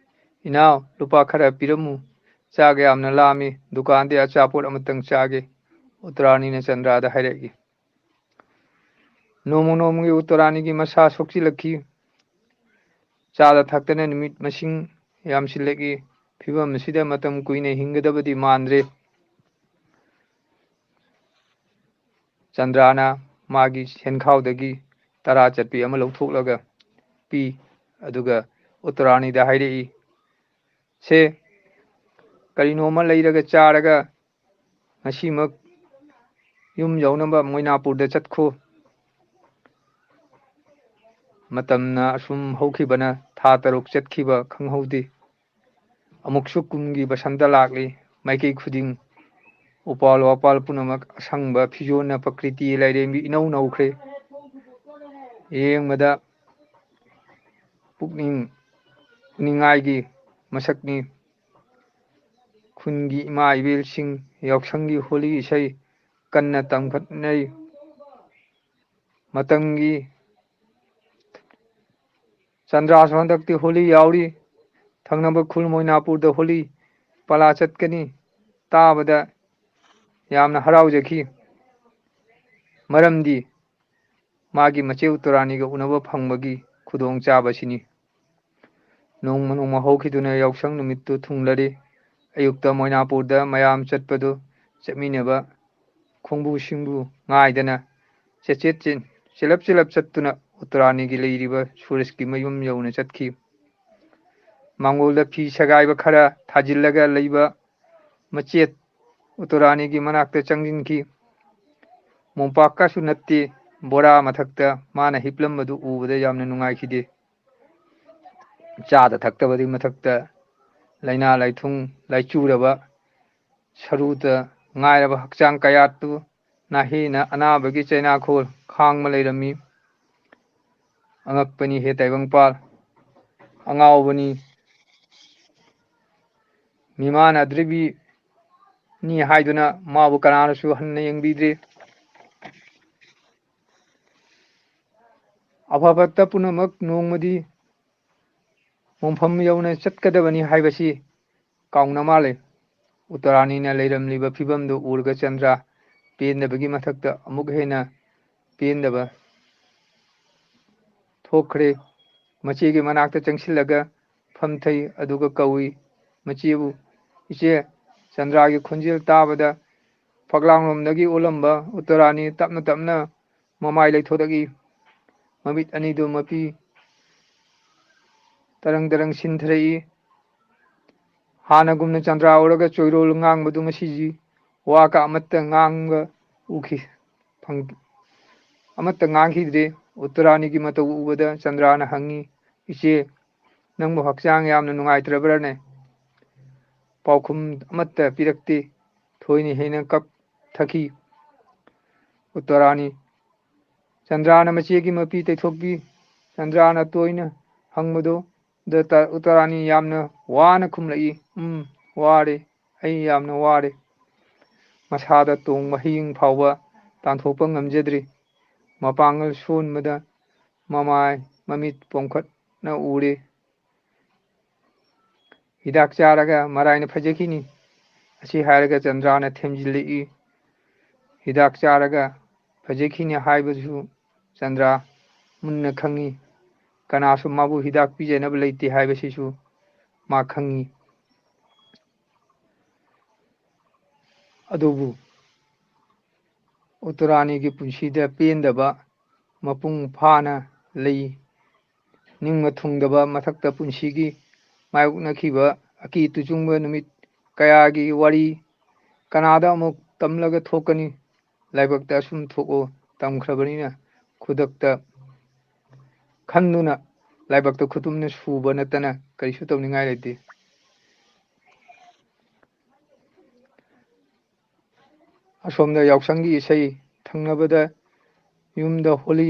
"ꯏꯅꯥꯎ, ꯂꯨꯄꯥ ꯈꯔ ꯄꯤꯔꯝꯃꯨ꯫ ꯆꯥꯛ ꯌꯥꯝꯅ ꯂꯥꯝꯃꯤ꯫ ꯗꯨꯀꯥꯟꯗꯤ ꯑꯆꯥꯄꯣꯠ ꯑꯃꯇꯪ ꯆꯥꯒꯦ", ꯎꯠꯇꯣꯔꯥꯅꯤꯅ ꯆꯟꯗ꯭ꯔꯗ ꯍꯥꯏꯔꯛꯏ꯫ ꯅꯣꯡꯃ ꯅꯣꯡꯃꯒꯤ ꯎꯠꯇꯣꯔꯥꯅꯤꯒꯤ ꯃꯁꯥ ꯁꯣꯛꯆꯤꯜꯂꯛꯈꯤ꯫ ꯆꯥꯗ ꯊꯛꯇꯅ ꯅꯨꯃꯤꯠ ꯃꯁꯤꯡ ꯌꯥꯝꯁꯤꯜꯂꯛꯏ꯫ ꯐꯤꯚꯝ ꯑꯁꯤꯗ ꯃꯇꯝ ꯀꯨꯏꯅ ꯍꯤꯡꯒꯗꯕꯗꯤ ꯃꯥꯟꯗ꯭ꯔꯦ꯫ ꯆꯟꯗ꯭ꯔꯅ ꯃꯥꯒꯤ ꯁꯦꯟꯈꯥꯎꯗꯒꯤ ꯇꯔꯥ ꯆꯠꯄꯤ ꯑꯃ ꯂꯧꯊꯣꯛꯂꯒ ꯄꯤ꯫ ꯑꯗꯨꯒ ꯎꯠꯇꯣꯔꯥꯅꯤꯗ ꯍꯥꯏꯔꯛꯏ, "ꯁꯦ, ꯀꯔꯤꯅꯣꯃ ꯂꯩꯔꯒ ꯆꯥꯔꯒ ꯉꯁꯤꯃꯛ ꯌꯨꯝ ꯌꯧꯅꯕ ꯃꯣꯏꯅꯥꯄꯨꯔꯗ ꯆꯠꯈꯣ꯫" ꯃꯇꯝꯅ ꯑꯁꯨꯝ ꯍꯧꯈꯤꯕꯅ ꯊꯥ ꯇꯔꯨꯛ ꯆꯠꯈꯤꯕ ꯈꯪꯍꯧꯗꯦ꯫ ꯑꯃꯨꯛꯁꯨ ꯀꯨꯝꯒꯤ ꯕꯁꯟꯇ ꯂꯥꯛꯂꯤ꯫ ꯃꯥꯏꯀꯩ ꯈꯨꯗꯤꯡ ꯎꯄꯥꯜ ꯋꯥꯄꯥꯜ ꯄꯨꯝꯅꯃꯛ ꯑꯁꯪꯕ ꯐꯤꯖꯣꯜꯅ ꯄ꯭ꯔꯀ꯭ꯔꯤꯇꯤ ꯂꯥꯏꯔꯦꯝꯕꯤ ꯏꯅꯧ ꯅꯧꯈ꯭ꯔꯦ꯫ ꯌꯦꯡꯕꯗ ꯄꯨꯛꯅꯤꯡ ꯍꯨꯅꯤꯡꯉꯥꯏꯒꯤ ꯃꯁꯛꯅꯤ꯫ ꯈꯨꯟꯒꯤ ꯏꯃꯥ ꯏꯕꯦꯜꯁꯤꯡ ꯌꯥꯎꯁꯪꯒꯤ ꯍꯣꯂꯤ ꯏꯁꯩ ꯀꯟꯅ ꯇꯝꯈꯠꯅꯩ꯫ ꯃꯇꯝꯒꯤ ꯆꯟꯗ꯭ꯔꯥꯁꯨ ꯍꯟꯗꯛꯇꯤ ꯍꯣꯂꯤ ꯌꯥꯎꯔꯤ꯫ ꯊꯪꯅꯕ ꯈꯨꯜ ꯃꯣꯏꯅꯥꯄꯨꯔꯗ ꯍꯣꯂꯤ ꯄꯥꯂꯥ ꯆꯠꯀꯅꯤ ꯇꯥꯕꯗ ꯌꯥꯝꯅ ꯍꯔꯥꯎꯖꯈꯤ꯫ ꯃꯔꯝꯗꯤ ꯃꯥꯒꯤ ꯃꯆꯦ ꯎꯠꯇꯔꯥꯅꯤꯒ ꯎꯅꯕ ꯐꯪꯕꯒꯤ ꯈꯨꯗꯣꯡꯆꯥꯕꯁꯤꯅꯤ꯫ ꯅꯣꯡꯃ ꯅꯣꯡꯃ ꯍꯧꯈꯤꯗꯨꯅ ꯌꯥꯎꯁꯪ ꯅꯨꯃꯤꯠꯇꯨ ꯊꯨꯡꯂꯔꯦ꯫ ꯑꯌꯨꯛꯇ ꯃꯣꯏꯅꯥꯄꯨꯔꯗ ꯃꯌꯥꯝ ꯆꯠꯄꯗꯨ ꯆꯠꯃꯤꯟꯅꯕ ꯈꯣꯡꯕꯨ ꯁꯤꯡꯕꯨ ꯉꯥꯏꯗꯅ ꯆꯦꯠꯆꯦꯠ ꯆꯦꯟ-, ꯆꯦꯜꯂꯞ ꯆꯦꯜꯂꯞ ꯆꯠꯇꯨꯅ ꯎꯠꯇꯔꯥꯅꯤꯒꯤ ꯂꯩꯔꯤꯕ ꯁꯨꯔꯖꯀꯤ ꯃꯌꯨꯝ ꯌꯧꯅ ꯆꯠꯈꯤ꯫ ꯃꯥꯡꯒꯣꯜꯗ ꯐꯤ ꯁꯦꯒꯥꯏꯕ ꯈꯔ ꯊꯥꯖꯤꯜꯂꯒ ꯂꯩꯕ ꯃꯆꯦꯠ ꯎꯠꯇꯔꯥꯅꯤꯒꯤ ꯃꯅꯥꯛꯇ ꯆꯪꯁꯤꯟꯈꯤ꯫ ꯃꯣꯝꯄꯥꯛꯀꯁꯨ ꯅꯠꯇꯦ, ꯕꯣꯔꯥ ꯃꯊꯛꯇ ꯃꯥꯅ ꯍꯤꯞꯂꯝꯕꯗꯨ ꯎꯕꯗ ꯌꯥꯝꯅ ꯅꯨꯡꯉꯥꯏꯈꯤꯗꯦ꯫ ꯆꯥꯗ ꯊꯛꯇꯕꯗꯤ ꯃꯊꯛꯇ ꯂꯥꯏꯅꯥ ꯂꯥꯏꯊꯨꯡ ꯂꯥꯏꯆꯨꯔꯕ ꯁꯔꯨꯗ ꯉꯥꯏꯔꯕ ꯍꯛꯆꯥꯡ ꯀꯌꯥꯠꯇꯨ ꯅꯥꯍꯦꯅ ꯑꯅꯥꯕꯒꯤ ꯆꯩꯅꯥꯈꯣꯜ ꯈꯥꯡꯃ ꯂꯩꯔꯝꯃꯤ꯫ ꯑꯉꯛꯄꯅꯤ ꯍꯦ ꯇꯥꯏꯕꯪꯄꯥꯜ, ꯑꯉꯥꯎꯕꯅꯤ, ꯃꯤꯃꯥꯟꯅꯗ꯭ꯔꯤꯕꯤꯅꯤ ꯍꯥꯏꯗꯨꯅ ꯃꯥꯕꯨ ꯀꯅꯥꯅꯁꯨ ꯍꯟꯅ ꯌꯦꯡꯕꯤꯗ꯭ꯔꯤ꯫ ꯑꯐ ꯐꯠꯇ ꯄꯨꯝꯅꯃꯛ ꯅꯣꯡꯃꯗꯤ ꯃꯣꯡꯐꯝ ꯌꯧꯅ ꯆꯠꯀꯗꯕꯅꯤ ꯍꯥꯏꯕꯁꯤ ꯀꯥꯎꯅ ꯃꯥꯜꯂꯦ꯫ ꯎꯠꯇꯔꯥꯅꯤꯅ ꯂꯩꯔꯝꯂꯤꯕ ꯐꯤꯕꯝꯗꯨ ꯎꯔꯒ ꯆꯟꯗ꯭ꯔ ꯄꯦꯟꯗꯕꯒꯤ ꯃꯊꯛꯇ ꯑꯃꯨꯛ ꯍꯦꯟꯅ ꯄꯦꯟꯗꯕ ꯊꯣꯛꯈ꯭ꯔꯦ꯫ ꯃꯆꯦꯒꯤ ꯃꯅꯥꯛꯇ ꯆꯪꯁꯤꯜꯂꯒ ꯐꯝꯊꯩ, ꯑꯗꯨꯒ ꯀꯧꯏ, ꯃꯆꯦꯕꯨ꯫ ꯏꯆꯦ! ꯆꯟꯗ꯭ꯔꯒꯤ ꯈꯣꯟꯖꯦꯜ ꯇꯥꯕꯗ ꯐꯛꯂꯥꯡꯂꯣꯝꯗꯒꯤ ꯑꯣꯜꯂꯝꯕ ꯎꯠꯇꯔꯥꯅꯤ ꯇꯞꯅ ꯇꯞꯅ ꯃꯃꯥꯏ ꯂꯩꯊꯣꯔꯛꯏ꯫ ꯃꯃꯤꯠ ꯑꯅꯤꯗꯨ ꯃꯄꯤ ꯇꯔꯪ ꯇꯔꯪ ꯁꯤꯟꯊꯔꯛꯏ꯫ ꯍꯥꯟꯅꯒꯨꯝꯅ ꯆꯟꯗ꯭ꯔ ꯎꯔꯒ ꯆꯣꯏꯔꯣꯜ ꯉꯥꯡꯕꯗꯨ ꯉꯁꯤꯗꯤ ꯋꯥ ꯀ ꯑꯃꯠꯇ ꯉꯥꯡꯕ ꯎꯈꯤ-, ꯐꯪ-, ꯑꯃꯠꯇ ꯉꯥꯡꯈꯤꯗ꯭ꯔꯦ꯫ ꯎꯠꯇꯔꯥꯅꯤꯒꯤ ꯃꯇꯧ ꯎꯕꯗ ꯆꯟꯗ꯭ꯔꯅ ꯍꯪꯉꯤ, "ꯏꯆꯦ, ꯅꯪꯕꯨ ꯍꯛꯆꯥꯡ ꯌꯥꯝꯅ ꯅꯨꯡꯉꯥꯏꯇ꯭ꯔꯕ꯭ꯔꯅꯦ?" ꯄꯥꯎꯈꯨꯝ ꯑꯃꯠꯇ ꯄꯤꯔꯛꯇꯦ꯫ ꯊꯣꯏꯅ ꯍꯦꯟꯅ ꯀꯞꯊꯈꯤ꯫ ꯎꯠꯇꯔꯥꯅꯤ꯫ ꯆꯟꯗ꯭ꯔꯅ ꯃꯆꯦꯒꯤ ꯃꯄꯤ ꯇꯩꯊꯣꯛꯄꯤ꯫ ꯆꯟꯗ꯭ꯔꯅ ꯇꯣꯏꯅ ꯍꯪꯕꯗꯨ ꯗ ꯇ-, ꯎꯠꯇꯔꯥꯅꯤ ꯌꯥꯝꯅ ꯋꯥꯅ ꯈꯨꯝꯂꯛꯏ, "ꯎꯝ, ꯋꯥꯔꯦ꯫ ꯑꯩ ꯌꯥꯝꯅ ꯋꯥꯔꯦ꯫" ꯃꯁꯥꯗ ꯇꯣꯡꯕ ꯍꯌꯤꯡ ꯐꯥꯎꯕ ꯇꯥꯟꯊꯣꯛꯄ ꯉꯝꯖꯗ꯭ꯔꯤ꯫ ꯃꯄꯥꯡꯒꯜ ꯁꯣꯟꯕꯗ ꯃꯃꯥꯏ ꯃꯃꯤꯠ ꯄꯣꯝꯈꯠ ꯎꯔꯦ꯫ "ꯍꯤꯗꯥꯛ ꯆꯥꯔꯒ ꯃꯔꯥꯏꯅ ꯐꯖꯈꯤꯅꯤ" ꯑꯁꯤ ꯍꯥꯏꯔꯒ ꯆꯟꯗ꯭ꯔꯥꯅ ꯊꯦꯝꯖꯤꯜꯂꯛꯏ꯫ ꯍꯤꯗꯥꯛ ꯆꯥꯔꯒ ꯐꯖꯈꯤꯅꯤ ꯍꯥꯏꯕꯁꯨ ꯆꯟꯗ꯭ꯔꯥ ꯃꯨꯟꯅ ꯈꯪꯏ꯫ ꯀꯅꯥꯁꯨ ꯃꯥꯕꯨ ꯍꯤꯗꯥꯛ ꯄꯤꯖꯅꯕ ꯂꯩꯇꯦ ꯍꯥꯏꯕꯁꯤꯁꯨ ꯃꯥ ꯈꯪꯏ꯫ ꯑꯗꯨꯕꯨ ꯎꯠꯇꯔꯥꯅꯤꯒꯤ ꯄꯨꯟꯁꯤꯗ ꯄꯦꯟꯗꯕ ꯃꯄꯨꯡ ꯐꯥꯅ ꯂꯩ꯫ ꯅꯤꯡꯕ ꯊꯨꯡꯗꯕ ꯃꯊꯛꯇ ꯄꯨꯟꯁꯤꯒꯤ ꯃꯥꯌꯣꯛꯅꯈꯤꯕ ꯑꯀꯤ ꯇꯨꯖꯨꯡꯕ ꯅꯨꯃꯤꯠ ꯀꯌꯥꯒꯤ ꯋꯥꯔꯤ ꯀꯅꯥꯗ ꯑꯃꯨꯛ ꯇꯝꯂꯒ ꯊꯣꯛꯀꯅꯤ? ꯂꯥꯏꯕꯛꯇ ꯑꯁꯨꯝ ꯊꯣꯛꯑꯣ ꯇꯝꯈ꯭ꯔꯕꯅꯤꯅ ꯈꯨꯗꯛꯇ ꯈꯟꯗꯨꯅ ꯂꯥꯏꯕꯛꯇ ꯈꯨꯇꯨꯝꯅ ꯁꯨꯕ ꯅꯠꯇꯅ ꯀꯔꯤꯁꯨ ꯇꯧꯅꯤꯡꯉꯥꯏ ꯂꯩꯇꯦ꯫ ꯑꯁꯣꯝꯗ ꯌꯥꯎꯁꯪꯒꯤ ꯏꯁꯩ, ꯊꯪꯅꯕꯗ ꯌꯨꯝꯗ ꯍꯣꯂꯤ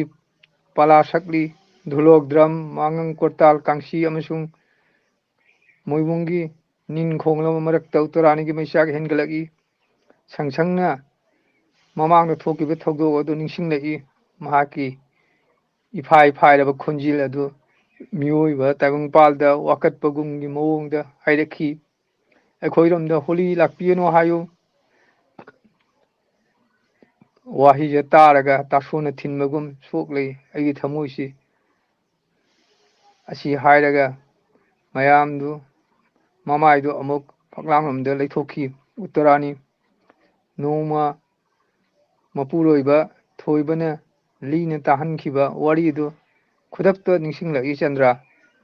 ꯄꯥꯂꯥ ꯁꯛꯂꯤ꯫ ꯙꯨꯂꯣꯛ, ꯗ꯭ꯔꯝ, ꯃꯉꯪ, ꯀꯣꯔꯇꯥꯜ, ꯀꯥꯡꯁꯤ ꯑꯃꯁꯨꯡ ꯃꯣꯏꯕꯨꯡꯒꯤ ꯅꯤꯟ ꯈꯣꯡꯂꯕ ꯃꯔꯛꯇ ꯎꯠꯇꯔꯥꯅꯤꯒꯤ ꯃꯩꯆꯥꯛ ꯍꯦꯟꯒꯠꯂꯛꯏ꯫ ꯁꯪꯁꯪꯅ ꯃꯃꯥꯡꯗ ꯊꯣꯛꯈꯤꯕ ꯊꯧꯗꯣꯛ ꯑꯗꯨ ꯅꯤꯡꯁꯤꯡꯂꯛꯏ꯫ ꯃꯍꯥꯛꯀꯤ ꯏꯐꯥꯏ ꯐꯥꯏꯔꯕ ꯈꯣꯟꯖꯦꯜ ꯑꯗꯨ ꯃꯤꯑꯣꯏꯕ ꯇꯥꯏꯕꯪꯄꯥꯜꯗ ꯋꯥꯀꯠꯄꯒꯨꯝꯒꯤ ꯃꯑꯣꯡꯗ ꯍꯥꯏꯔꯛꯈꯤ꯫ "ꯑꯩꯈꯣꯏꯔꯣꯝꯗ ꯍꯣꯂꯤ ꯂꯥꯛꯄꯤꯒꯅꯨ ꯍꯥꯏꯌꯨ"꯫ ꯋꯥꯍꯩꯁꯦ ꯇꯥꯔꯒ ꯇꯥꯁꯣꯟꯅ ꯊꯤꯟꯕꯒꯨꯝ ꯁꯣꯛꯂꯦ ꯑꯩꯒꯤ ꯊꯃꯣꯏꯁꯤ꯫ ꯑꯁꯤ ꯍꯥꯏꯔꯒ ꯃꯌꯥꯝꯗꯨ ꯃꯃꯥꯏꯗꯨ ꯑꯃꯨꯛ ꯐꯛꯂꯥꯡꯂꯣꯝꯗ ꯂꯩꯊꯣꯛꯈꯤ꯫ ꯎꯠꯇꯔꯥꯅꯤ ꯅꯣꯡꯃ ꯃꯄꯨꯔꯣꯏꯕ ꯊꯣꯏꯕꯅ ꯂꯤꯅ ꯇꯥꯍꯟꯈꯤꯕ ꯋꯥꯔꯤꯗꯨ ꯈꯨꯗꯛꯇ ꯅꯤꯡꯁꯤꯡꯂꯛꯏ ꯆꯟꯗ꯭ꯔ꯫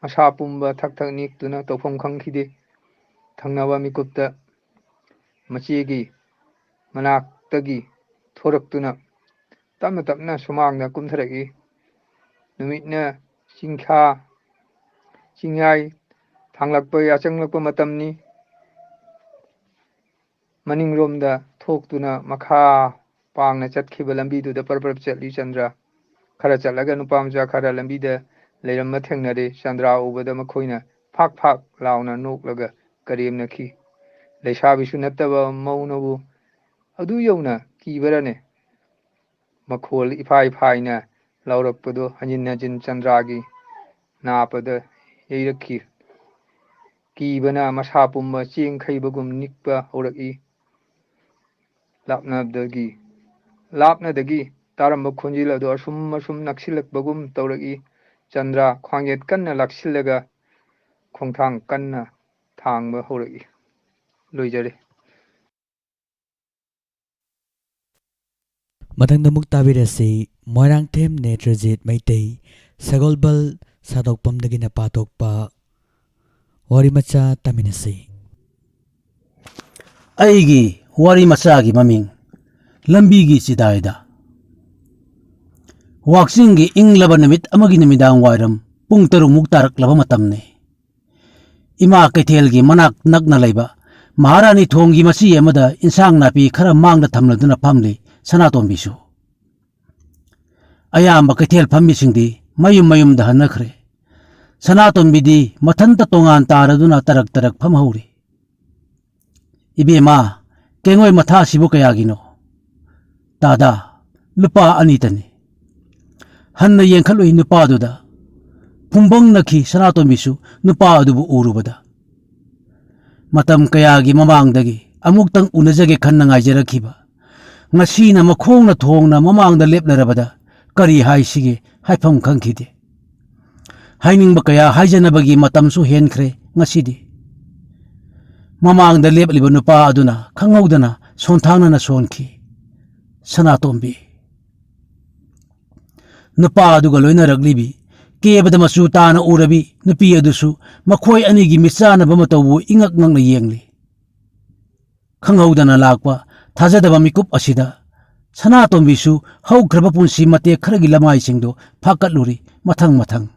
ꯃꯁꯥ ꯄꯨꯝꯕ ꯊꯛ ꯊꯛ ꯅꯤꯛꯇꯨꯅ ꯇꯧꯐꯝ ꯈꯪꯈꯤꯗꯦ꯫ ꯊꯪꯅꯕ ꯃꯤꯀꯨꯞꯇ ꯃꯆꯦꯒꯤ ꯃꯅꯥꯛꯇꯒꯤ ꯊꯣꯔꯛꯇꯨꯅ ꯇꯞꯅ ꯇꯞꯅ ꯁꯨꯃꯥꯡꯗ ꯀꯨꯝꯊꯔꯛꯏ꯫ ꯅꯨꯃꯤꯠꯅ ꯆꯤꯡꯈꯥ ꯆꯤꯡꯌꯥꯏ ꯊꯥꯡꯂꯛꯄ ꯌꯥꯆꯪꯂꯛꯄ ꯃꯇꯝꯅꯤ꯫ ꯃꯅꯤꯡꯂꯣꯝꯗ ꯊꯣꯛꯇꯨꯅ ꯃꯈꯥ ꯄꯥꯡꯅ ꯆꯠꯈꯤꯕ ꯂꯝꯕꯤꯗꯨꯗ ꯄꯔꯞ ꯄꯔꯞ ꯆꯠꯂꯤ ꯆꯟꯗ꯭ꯔ꯫ ꯈꯔ ꯆꯠꯂꯒ ꯅꯨꯄꯥ ꯃꯆꯥ ꯈꯔ ꯂꯝꯕꯤꯗ ꯂꯩꯔꯝꯕ ꯊꯦꯡꯅꯔꯦ꯫ ꯆꯟꯗ꯭ꯔ ꯎꯕꯗ ꯃꯈꯣꯏꯅ ꯐꯥꯛ ꯐꯥꯛ ꯂꯥꯎꯅ ꯅꯣꯛꯂꯒ ꯀꯔꯦꯝꯅꯈꯤ꯫ ꯂꯩꯁꯥꯕꯤꯁꯨ ꯅꯠꯇꯕ ꯃꯧꯅꯕꯨ ꯑꯗꯨ ꯌꯧꯅ ꯀꯤꯕꯔꯅꯦ? ꯃꯈꯣꯜ ꯏꯐꯥꯏ ꯐꯥꯏꯅ ꯂꯥꯎꯔꯛꯄꯗꯨ ꯍꯟꯖꯤꯟ ꯍꯟꯖꯤꯟ ꯆꯟꯗ꯭ꯔꯒꯤ ꯅꯥꯞꯄꯗ ꯌꯩꯔꯛꯈꯤ꯫ ꯀꯤꯕꯅ ꯃꯁꯥ ꯄꯨꯝꯕ ꯆꯦꯡꯈꯩꯕꯒꯨꯝ ꯅꯤꯛꯄ ꯍꯧꯔꯛꯏ꯫ ꯂꯥꯞꯅꯗꯒꯤ, ꯂꯥꯞꯅꯗꯒꯤ ꯇꯥꯔꯝꯕ ꯈꯣꯟꯖꯦꯜ ꯑꯗꯨ ꯑꯁꯨꯝ ꯑꯁꯨꯝ ꯅꯛꯁꯤꯜꯂꯛꯄꯒꯨꯝ ꯇꯧꯔꯛꯏ꯫ ꯆꯟꯗ꯭ꯔ ꯈ꯭ꯋꯥꯡꯌꯦꯠ ꯀꯟꯅ ꯂꯥꯛꯁꯤꯜꯂꯒ ꯈꯣꯡꯊꯥꯡ ꯀꯟꯅ ꯊꯥꯡꯕ ꯍꯧꯔꯛꯏ꯫ ꯂꯣꯏꯖꯔꯦ꯫ ꯃꯊꯪꯗ ꯑꯃꯨꯛ ꯇꯥꯕꯤꯔꯁꯤ, ꯃꯣꯏꯔꯥꯡꯊꯦꯝ ꯅꯦꯇ꯭ꯔꯖꯤꯠ ꯃꯩꯇꯩ ꯁꯒꯣꯜꯕꯜ ꯁꯥꯗꯣꯛꯐꯝꯗꯒꯤꯅ ꯄꯥꯊꯣꯛꯄ ꯋꯥꯔꯤ ꯃꯆꯥ ꯇꯥꯃꯤꯟꯅꯁꯤ꯫ ꯑꯩꯒꯤ ꯋꯥꯔꯤ ꯃꯆꯥꯒꯤ ꯃꯃꯤꯡ ꯂꯝꯕꯤꯒꯤ ꯆꯤꯗꯥꯏꯗ꯫ ꯋꯥꯛꯆꯤꯡꯒꯤ ꯏꯪꯂꯕ ꯅꯨꯃꯤꯠ ꯑꯃꯒꯤ ꯅꯨꯃꯤꯗꯥꯡ ꯋꯥꯏꯔꯝ ꯄꯨꯡ ꯇꯔꯨꯛꯃꯨꯛ ꯇꯥꯔꯛꯂꯕ ꯃꯇꯝꯅꯤ꯫ ꯏꯃꯥ ꯀꯩꯊꯦꯜꯒꯤ ꯃꯅꯥꯛ ꯅꯛꯅ ꯂꯩꯕ ꯃꯍꯥꯔꯥꯅꯤ ꯊꯣꯡꯒꯤ ꯃꯆꯤ ꯑꯃꯗ ꯏꯟꯁꯥꯡ ꯅꯥꯄꯤ ꯈꯔ ꯃꯥꯡꯗ ꯊꯝꯂꯗꯨꯅ ꯐꯝꯂꯤ ꯁꯅꯥꯇꯣꯝꯕꯤꯁꯨ꯫ ꯑꯌꯥꯝꯕ ꯀꯩꯊꯦꯜ ꯐꯝꯃꯤꯁꯤꯡꯗꯤ ꯃꯌꯨꯝ ꯃꯌꯨꯝꯗ ꯍꯟꯅꯈ꯭ꯔꯦ꯫ ꯁꯅꯥꯇꯣꯝꯕꯤꯗꯤ ꯃꯊꯟꯇ ꯇꯣꯉꯥꯟ ꯇꯥꯔꯗꯨꯅ ꯇꯔꯛ ꯇꯔꯛ ꯐꯝꯍꯧꯔꯤ꯫ "ꯏꯕꯦꯝꯃ, ꯀꯦꯡꯉꯣꯏ ꯃꯊꯥꯁꯤꯕꯨ ꯀꯌꯥꯒꯤꯅꯣ?" "ꯇꯥꯗꯥ, ꯂꯨꯄꯥ ꯑꯅꯤꯇꯅꯤ꯫" ꯍꯟꯅ ꯌꯦꯡꯈꯠꯂꯨꯏ ꯅꯨꯄꯥꯗꯨꯗ꯫ ꯐꯨꯝꯕꯪꯅꯈꯤ ꯁꯅꯥꯇꯣꯝꯕꯤꯁꯨ ꯅꯨꯄꯥ ꯑꯗꯨꯕꯨ ꯎꯔꯨꯕꯗ꯫ ꯃꯇꯝ ꯀꯌꯥꯒꯤ ꯃꯃꯥꯡꯗꯒꯤ ꯑꯃꯨꯛꯇꯪ ꯎꯅꯖꯒꯦ ꯈꯟꯅ ꯉꯥꯏꯖꯔꯛꯈꯤꯕ, ꯉꯁꯤꯅ ꯃꯈꯣꯡꯅ ꯊꯣꯡꯅ ꯃꯃꯥꯡꯗ ꯂꯦꯞꯂꯔꯕꯗ ꯀꯔꯤ ꯍꯥꯏꯁꯤꯒꯦ ꯍꯥꯏꯐꯝ ꯈꯪꯈꯤꯗꯦ꯫ ꯍꯥꯏꯅꯤꯡꯕ ꯀꯌꯥ ꯍꯥꯏꯖꯅꯕꯒꯤ ꯃꯇꯝꯁꯨ ꯍꯦꯟꯈ꯭ꯔꯦ ꯉꯁꯤꯗꯤ꯫ ꯃꯃꯥꯡꯗ ꯂꯦꯞꯂꯤꯕ ꯅꯨꯄꯥ ꯑꯗꯨꯅ ꯈꯪꯍꯧꯗꯅ ꯁꯣꯟꯊꯥꯡꯅꯅ ꯁꯣꯟꯈꯤ꯫ ꯁꯅꯥꯇꯣꯝꯕꯤ꯫ ꯅꯨꯄꯥ ꯑꯗꯨꯒ ꯂꯣꯏꯅꯔꯛꯂꯤꯕꯤ, ꯀꯦꯕꯗ ꯃꯆꯨ ꯇꯥꯅ ꯎꯔꯕꯤ ꯅꯨꯄꯤ ꯑꯗꯨꯁꯨ ꯃꯈꯣꯏ ꯑꯅꯤꯒꯤ ꯃꯤꯠꯆꯥꯟꯅꯕ ꯃꯇꯧꯕꯨ ꯏꯉꯛ ꯉꯛꯅ ꯌꯦꯡꯂꯤ꯫ ꯈꯪꯍꯧꯗꯅ ꯂꯥꯛꯄ ꯊꯥꯖꯗꯕ ꯃꯤꯀꯨꯞ ꯑꯁꯤꯗ ꯁꯅꯥꯇꯣꯝꯕꯤꯁꯨ ꯍꯧꯈ꯭ꯔꯕ ꯄꯨꯟꯁꯤ ꯃꯇꯦꯛ ꯈꯔꯒꯤ ꯂꯃꯥꯏꯁꯤꯡꯗꯨ ꯐꯥꯀꯠꯂꯨꯔꯤ ꯃꯊꯪ ꯃꯊꯪ꯫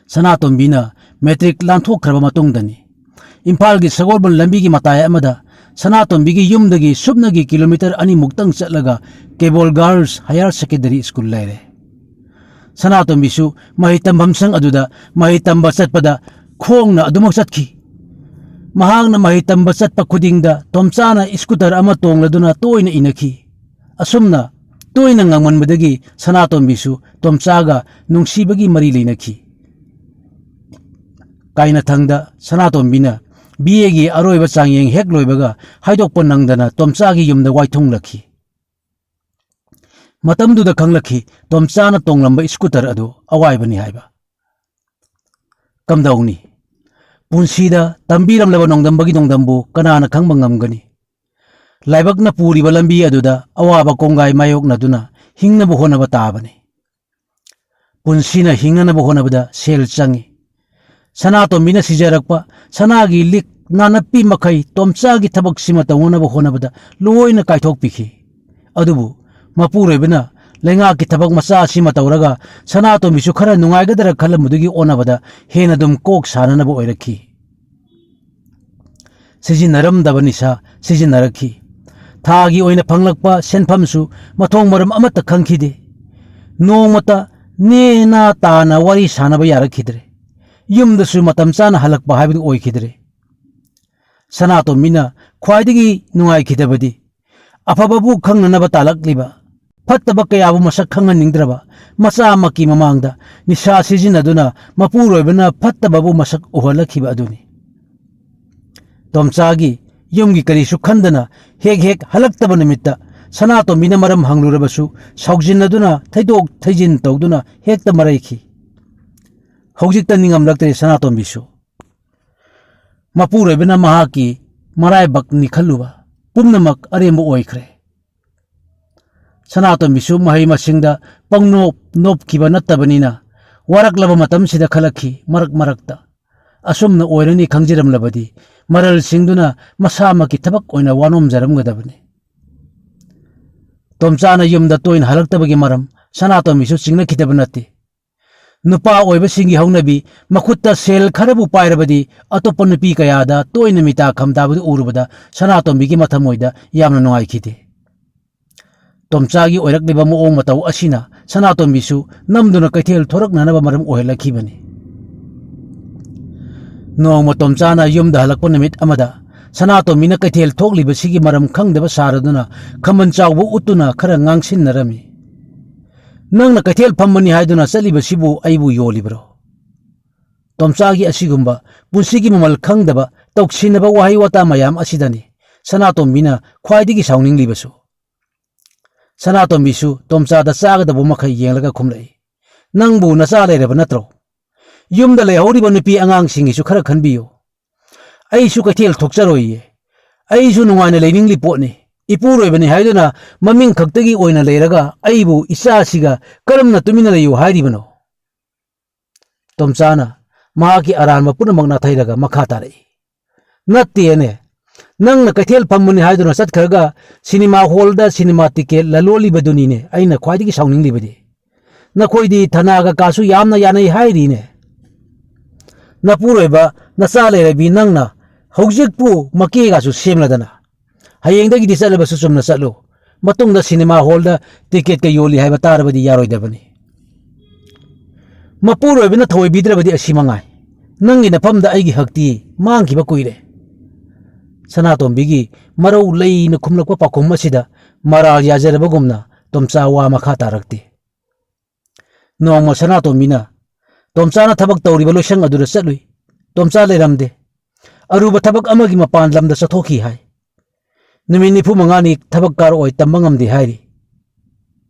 ꯁꯅꯥꯇꯣꯝꯕꯤꯅ ꯃꯦꯇ꯭ꯔꯤꯛ ꯂꯥꯟꯊꯣꯛꯈ꯭ꯔꯕ ꯃꯇꯨꯡꯗꯅꯤ꯫ ꯏꯝꯐꯥꯜꯒꯤ ꯁꯒꯣꯜꯕꯟ ꯂꯝꯕꯤꯒꯤ ꯃꯇꯥꯏ ꯑꯃꯗ ꯁꯅꯥꯇꯣꯝꯕꯤꯒꯤ ꯌꯨꯝꯗꯒꯤ ꯁꯨꯞꯅꯒꯤ ꯀꯤꯂꯣꯃꯤꯇꯔ ꯑꯅꯤꯃꯨꯛꯇꯪ ꯆꯠꯂꯒ ꯀꯦꯕꯣꯜ ꯒꯥꯔꯜꯁ ꯍꯥꯌꯔ ꯁꯦꯀꯦꯟꯗꯔꯤ ꯁ꯭ꯀꯨꯜ ꯂꯩꯔꯦ꯫ ꯁꯅꯥꯇꯣꯝꯕꯤꯁꯨ ꯃꯍꯩ ꯇꯝꯐꯝꯁꯪ ꯑꯗꯨꯗ ꯃꯍꯩ ꯇꯝꯕ ꯆꯠꯄꯗ ꯈꯣꯡꯅ ꯑꯗꯨꯃꯛ ꯆꯠꯈꯤ꯫ ꯃꯍꯥꯛꯅ ꯃꯍꯩ ꯇꯝꯕ ꯆꯠꯄ ꯈꯨꯗꯤꯡꯗ ꯇꯣꯝꯆꯥꯅ ꯁ꯭ꯀꯨꯇꯔ ꯑꯃ ꯇꯣꯡꯂꯗꯨꯅ ꯇꯣꯏꯅ ꯏꯟꯅꯈꯤ꯫ ꯑꯁꯨꯝꯅ ꯇꯣꯏꯅ ꯉꯥꯡꯃꯟꯕꯗꯒꯤ ꯁꯅꯥꯇꯣꯝꯕꯤꯁꯨ ꯇꯣꯝꯆꯥꯒ ꯅꯨꯡꯁꯤꯕꯒꯤ ꯃꯔꯤ ꯂꯩꯅꯈꯤ꯫ ꯀꯥꯏꯅꯊꯪꯗ ꯁꯅꯥꯇꯣꯝꯕꯤꯅ ꯕꯤ ꯑꯦꯒꯤ ꯑꯔꯣꯏꯕ ꯆꯥꯡꯌꯦꯡ ꯍꯦꯛ ꯂꯣꯏꯕꯒ ꯍꯥꯏꯗꯣꯛꯄ ꯅꯪꯗꯅ ꯇꯣꯝꯆꯥꯒꯤ ꯌꯨꯝꯗ ꯋꯥꯏꯊꯨꯡꯂꯛꯈꯤ꯫ ꯃꯇꯝꯗꯨꯗ ꯈꯪꯂꯛꯈꯤ ꯇꯣꯝꯆꯥꯅ ꯇꯣꯡꯂꯝꯕ ꯁ꯭ꯀꯨꯇꯔ ꯑꯗꯨ ꯑꯋꯥꯏꯕꯅꯤ ꯍꯥꯏꯕ꯫ ꯀꯝꯗꯧꯅꯤ? ꯄꯨꯟꯁꯤꯗ ꯇꯝꯕꯤꯔꯝꯂꯕ ꯅꯣꯡꯗꯝꯕꯒꯤ ꯅꯣꯡꯗꯝꯕꯨ ꯀꯅꯥꯅ ꯈꯪꯕ ꯉꯝꯒꯅꯤ? ꯂꯥꯏꯕꯛꯅ ꯄꯨꯔꯤꯕ ꯂꯝꯕꯤ ꯑꯗꯨꯗ ꯑꯋꯥꯕ ꯀꯣꯡꯒꯥꯏ ꯃꯥꯌꯣꯛꯅꯗꯨꯅ ꯍꯤꯡꯅꯕ ꯍꯣꯠꯅꯕ ꯇꯥꯕꯅꯤ꯫ ꯄꯨꯟꯁꯤꯅ ꯍꯤꯡꯅꯅꯕ ꯍꯣꯠꯅꯕꯗ ꯁꯦꯜ ꯆꯪꯏ꯫ ꯁꯅꯥꯇꯣꯝꯕꯤꯅ ꯁꯤꯖꯔꯛꯄ ꯁꯅꯥꯒꯤ ꯂꯤꯛ ꯅꯥꯅꯞꯄꯤ ꯃꯈꯩ ꯇꯣꯝꯆꯥꯒꯤ ꯊꯕꯛꯁꯤꯃ ꯇꯧꯅꯅꯕ ꯍꯣꯠꯅꯕꯗ ꯂꯣꯏꯅ ꯀꯥꯏꯊꯣꯛꯄꯤꯈꯤ꯫ ꯑꯗꯨꯕꯨ ꯃꯄꯨꯔꯣꯏꯕꯅ ꯂꯩꯉꯥꯛꯀꯤ ꯊꯕꯛ ꯃꯆꯥ ꯑꯁꯤꯃ ꯇꯧꯔꯒ ꯁꯅꯥꯇꯣꯝꯕꯤꯁꯨ ꯈꯔ ꯅꯨꯡꯉꯥꯏꯒꯗ꯭ꯔꯥ ꯈꯜꯂꯝꯕꯗꯨꯒꯤ ꯑꯣꯟꯅꯕꯗ ꯍꯦꯟꯅ ꯑꯗꯨꯝ ꯀꯣꯛ ꯁꯥꯅꯅꯕ ꯑꯣꯏꯔꯛꯈꯤ꯫ ꯁꯤꯖꯤꯟꯅꯔꯝꯗꯕ ꯅꯤꯁꯥ ꯁꯤꯖꯤꯟꯅꯔꯛꯈꯤ꯫ ꯊꯥꯒꯤ ꯑꯣꯏꯅ ꯐꯪꯂꯛꯄ ꯁꯦꯟꯐꯝꯁꯨ ꯃꯊꯣꯡ ꯃꯔꯝ ꯑꯃꯠꯇ ꯈꯪꯈꯤꯗꯦ꯫ ꯅꯣꯡꯃꯇ ꯅꯦꯅꯥ ꯇꯥꯅ ꯋꯥꯔꯤ ꯁꯥꯅꯕ ꯌꯥꯔꯛꯈꯤꯗ꯭ꯔꯦ꯫ ꯌꯨꯝꯗꯁꯨ ꯃꯇꯝ ꯆꯥꯅ ꯍꯜꯂꯛꯄ ꯍꯥꯏꯕꯗꯨ ꯑꯣꯏꯈꯤꯗ꯭ꯔꯦ꯫ ꯁꯅꯥꯇꯣꯝꯕꯤꯅ ꯈ꯭ꯋꯥꯏꯗꯒꯤ ꯅꯨꯡꯉꯥꯏꯈꯤꯗꯕꯗꯤ ꯑꯐꯕꯕꯨ ꯈꯪꯅꯅꯕ ꯇꯥꯜꯂꯛꯂꯤꯕ, ꯐꯠꯇꯕ ꯀꯌꯥꯕꯨ ꯃꯁꯛ ꯈꯪꯍꯟꯅꯤꯡꯗ꯭ꯔꯕ ꯃꯆꯥꯃꯛꯀꯤ ꯃꯃꯥꯡꯗ ꯅꯤꯁꯥ ꯁꯤꯖꯤꯟꯅꯗꯨꯅ ꯃꯄꯨꯔꯣꯏꯕꯅ ꯐꯠꯇꯕꯕꯨ ꯃꯁꯛ ꯎꯍꯜꯂꯛꯈꯤꯕ ꯑꯗꯨꯅꯤ꯫ ꯇꯣꯝꯆꯥꯒꯤ ꯌꯨꯝꯒꯤ ꯀꯔꯤꯁꯨ ꯈꯟꯗꯅ ꯍꯦꯛ ꯍꯦꯛ ꯍꯜꯂꯛꯇꯕ ꯅꯨꯃꯤꯠꯇ ꯁꯅꯥꯇꯣꯝꯕꯤꯅ ꯃꯔꯝ ꯍꯪꯂꯨꯔꯕꯁꯨ ꯁꯥꯎꯖꯤꯟꯅꯗꯨꯅ ꯊꯩꯗꯣꯛ ꯊꯩꯖꯤꯟ ꯇꯧꯗꯨꯅ ꯍꯦꯛꯇ ꯃꯔꯩꯈꯤ꯫ ꯍꯧꯖꯤꯛꯇ ꯅꯤꯡꯉꯝꯂꯛꯇ꯭ꯔꯦ ꯁꯅꯥꯇꯣꯝꯕꯤꯁꯨ꯫ ꯃꯄꯨꯔꯣꯏꯕꯅ ꯃꯍꯥꯛꯀꯤ ꯃꯔꯥꯏꯕꯛꯅꯤ ꯈꯜꯂꯨꯕ ꯄꯨꯝꯅꯃꯛ ꯑꯔꯦꯝꯕ ꯑꯣꯏꯈ꯭ꯔꯦ꯫ ꯁꯅꯥꯇꯣꯝꯕꯤꯁꯨ ꯃꯍꯩ ꯃꯁꯤꯡꯗ ꯄꯪꯅꯣꯞ ꯅꯣꯞꯈꯤꯕ ꯅꯠꯇꯕꯅꯤꯅ ꯋꯥꯔꯛꯂꯕ ꯃꯇꯝꯁꯤꯗ ꯈꯜꯂꯛꯈꯤ ꯃꯔꯛ ꯃꯔꯛꯇ, ꯑꯁꯨꯝꯅ ꯑꯣꯏꯔꯅꯤ ꯈꯪꯖꯔꯝꯂꯕꯗꯤ ꯃꯔꯜ ꯁꯤꯡꯗꯨꯅ ꯃꯁꯥꯃꯛꯀꯤ ꯊꯕꯛ ꯑꯣꯏꯅ ꯋꯥꯅꯣꯝꯖꯔꯝꯒꯗꯕꯅꯤ꯫ ꯇꯣꯝꯆꯥꯅ ꯌꯨꯝꯗ ꯇꯣꯏꯅ ꯍꯜꯂꯛꯇꯕꯒꯤ ꯃꯔꯝ ꯁꯅꯥꯇꯣꯝꯕꯤꯁꯨ ꯆꯤꯡꯅꯈꯤꯗꯕ ꯅꯠꯇꯦ꯫ ꯅꯨꯄꯥ ꯑꯣꯏꯕꯁꯤꯡꯒꯤ ꯍꯧꯅꯕꯤ, ꯃꯈꯨꯠꯇ ꯁꯦꯜ ꯈꯔꯕꯨ ꯄꯥꯏꯔꯕꯗꯤ ꯑꯇꯣꯞꯄ ꯅꯨꯄꯤ ꯀꯌꯥꯗ ꯇꯣꯏꯅ ꯃꯤꯇꯥ ꯈꯝ ꯇꯥꯕꯗꯨ ꯎꯔꯨꯕꯗ ꯁꯅꯥꯇꯣꯝꯕꯤꯒꯤ ꯃꯊꯃꯣꯏꯗ ꯌꯥꯝꯅ ꯅꯨꯡꯉꯥꯏꯈꯤꯗꯦ꯫ ꯇꯣꯝꯆꯥꯒꯤ ꯑꯣꯏꯔꯛꯂꯤꯕ ꯃꯑꯣꯡ ꯃꯇꯧ ꯑꯁꯤꯅ ꯁꯅꯥꯇꯣꯝꯕꯤꯁꯨ ꯅꯝꯗꯨꯅ ꯀꯩꯊꯦꯜ ꯊꯣꯔꯛꯅꯅꯕ ꯃꯔꯝ ꯑꯣꯏꯍꯜꯂꯛꯈꯤꯕꯅꯤ꯫ ꯅꯣꯡꯃ ꯇꯣꯝꯆꯥꯅ ꯌꯨꯝꯗ ꯍꯜꯂꯛꯄ ꯅꯨꯃꯤꯠ ꯑꯃꯗ ꯁꯅꯥꯇꯣꯝꯕꯤꯅ ꯀꯩꯊꯦꯜ ꯊꯣꯛꯂꯤꯕꯁꯤꯒꯤ ꯃꯔꯝ ꯈꯪꯗꯕ ꯁꯥꯔꯗꯨꯅ ꯈꯝꯕꯟ ꯆꯥꯎꯕ ꯎꯠꯇꯨꯅ ꯈꯔ ꯉꯥꯡꯁꯤꯟꯅꯔꯝꯃꯤ꯫ "ꯅꯪꯅ ꯀꯩꯊꯦꯜ ꯐꯝꯕꯅꯤ ꯍꯥꯏꯗꯨꯅ ꯆꯠꯂꯤꯕꯁꯤꯕꯨ ꯑꯩꯕꯨ ꯌꯣꯜꯂꯤꯕ꯭ꯔꯣ?" ꯇꯣꯝꯆꯥꯒꯤ ꯑꯁꯤꯒꯨꯝꯕ ꯄꯨꯟꯁꯤꯒꯤ ꯃꯃꯜ ꯈꯪꯗꯕ ꯇꯧꯁꯤꯟꯅꯕ ꯋꯥꯍꯩ ꯋꯥꯇꯥ ꯃꯌꯥꯝ ꯑꯁꯤꯗꯅꯤ ꯁꯅꯥꯇꯣꯝꯕꯤꯅ ꯈ꯭ꯋꯥꯏꯗꯒꯤ ꯁꯥꯎꯅꯤꯡꯂꯤꯕꯁꯨ꯫ ꯁꯅꯥꯇꯣꯝꯕꯤꯁꯨ ꯇꯣꯝꯆꯥꯗ ꯆꯥꯒꯗꯕ ꯃꯈꯩ ꯌꯦꯡꯂꯒ ꯈꯨꯝꯂꯛꯏ, "ꯅꯪꯕꯨ ꯅꯆꯥ ꯂꯩꯔꯕ ꯅꯠꯇ꯭ꯔꯣ? ꯌꯨꯝꯗ ꯂꯩꯍꯧꯔꯤꯕ ꯅꯨꯄꯤ ꯑꯉꯥꯡꯁꯤꯡꯒꯤꯁꯨ ꯈꯔ ꯈꯟꯕꯤꯌꯨ꯫ ꯑꯩꯁꯨ ꯀꯩꯊꯦꯜ ꯊꯣꯛꯆꯔꯣꯏꯌꯦ꯫ ꯑꯩꯁꯨ ꯅꯨꯡꯉꯥꯏꯅ ꯂꯩꯅꯤꯡꯂꯤ ꯄꯣꯠꯅꯤ꯫ ꯏꯄꯨꯔꯣꯏꯕꯅꯤ ꯍꯥꯏꯗꯨꯅ ꯃꯃꯤꯡ ꯈꯛꯇꯒꯤ ꯑꯣꯏꯅ ꯂꯩꯔꯒ ꯑꯩꯕꯨ ꯏꯆꯥꯁꯤꯒ ꯀꯔꯝꯅ ꯇꯨꯃꯤꯟꯅ ꯂꯩꯌꯨ ꯍꯥꯏꯔꯤꯕꯅꯣ?" ꯇꯣꯝꯆꯥꯅ ꯃꯍꯥꯛꯀꯤ ꯑꯔꯥꯟꯕ ꯄꯨꯝꯅꯃꯛ ꯅꯥꯊꯩꯔꯒ ꯃꯈꯥ ꯇꯥꯔꯛꯏ, "ꯅꯠꯇꯦꯅꯦ, ꯅꯪꯅ ꯀꯩꯊꯦꯜ ꯐꯝꯕꯅꯤ ꯍꯥꯏꯗꯨꯅ ꯆꯠꯈ꯭ꯔꯒ ꯁꯤꯅꯦꯃꯥ ꯍꯣꯜꯗ ꯁꯤꯅꯦꯃꯥ ꯇꯤꯀꯦꯠ ꯂꯂꯣꯜꯂꯤꯕꯗꯨꯅꯤꯅꯦ ꯑꯩꯅ ꯈ꯭ꯋꯥꯏꯗꯒꯤ ꯁꯥꯎꯅꯤꯡꯂꯤꯕꯗꯤ꯫ ꯅꯈꯣꯏꯗꯤ ꯊꯅꯥꯒ ꯀꯥꯁꯨ ꯌꯥꯝꯅ ꯌꯥꯅꯩ ꯍꯥꯏꯔꯤꯅꯦ꯫ ꯅꯄꯨꯔꯣꯏꯕ ꯅꯆꯥ ꯂꯩꯔꯕꯤ ꯅꯪꯅ ꯍꯧꯖꯤꯛꯄꯨ ꯃꯀꯦꯒꯁꯨ ꯁꯦꯝꯂꯗꯅ꯫ ꯍꯌꯦꯡꯗꯒꯤꯗꯤ ꯆꯠꯂꯕꯁꯨ ꯆꯨꯝꯅ ꯆꯠꯂꯨ꯫ ꯃꯇꯨꯡꯗ ꯁꯤꯅꯦꯃꯥ ꯍꯣꯜꯗ ꯇꯤꯀꯦꯠꯀ ꯌꯣꯜꯂꯤ ꯍꯥꯏꯕ ꯇꯥꯔꯕꯗꯤ ꯌꯥꯔꯣꯏꯗꯕꯅꯤ꯫ ꯃꯄꯨꯔꯣꯏꯕꯅ ꯊꯧꯑꯣꯏꯕꯤꯗ꯭ꯔꯕꯗꯤ ꯑꯁꯤ ꯃꯉꯥꯏ꯫ ꯅꯪꯒꯤ ꯅꯐꯝꯗ ꯑꯩꯒꯤ ꯍꯛꯇꯤ ꯃꯥꯡꯈꯤꯕ ꯀꯨꯏꯔꯦ꯫" ꯁꯅꯥꯇꯣꯝꯕꯤꯒꯤ ꯃꯔꯧ ꯂꯩꯅ ꯈꯨꯝꯂꯛꯄ ꯄꯥꯎꯈꯨꯝ ꯑꯁꯤꯗ ꯃꯔꯥꯜ ꯌꯥꯖꯔꯕꯒꯨꯝꯅ ꯇꯣꯝꯆꯥ ꯋꯥ ꯃꯈꯥ ꯇꯥꯔꯛꯇꯦ꯫ ꯅꯣꯡꯃ ꯁꯅꯥꯇꯣꯝꯕꯤꯅ ꯇꯣꯝꯆꯥꯅ ꯊꯕꯛ ꯇꯧꯔꯤꯕ ꯂꯣꯏꯁꯪ ꯑꯗꯨꯗ ꯆꯠꯂꯨꯏ꯫ ꯇꯣꯝꯆꯥ ꯂꯩꯔꯝꯗꯦ꯫ ꯑꯔꯨꯕ ꯊꯕꯛ ꯑꯃꯒꯤ ꯃꯄꯥꯟ ꯂꯝꯗ ꯆꯠꯊꯣꯛꯈꯤ ꯍꯥꯏ꯫ ꯅꯨꯃꯤꯠ ꯅꯤꯐꯨ ꯃꯉꯥꯅꯤ ꯊꯕꯛ ꯀꯥꯔꯛꯑꯣꯏ, ꯇꯝꯕ ꯉꯝꯗꯦ ꯍꯥꯏꯔꯤ꯫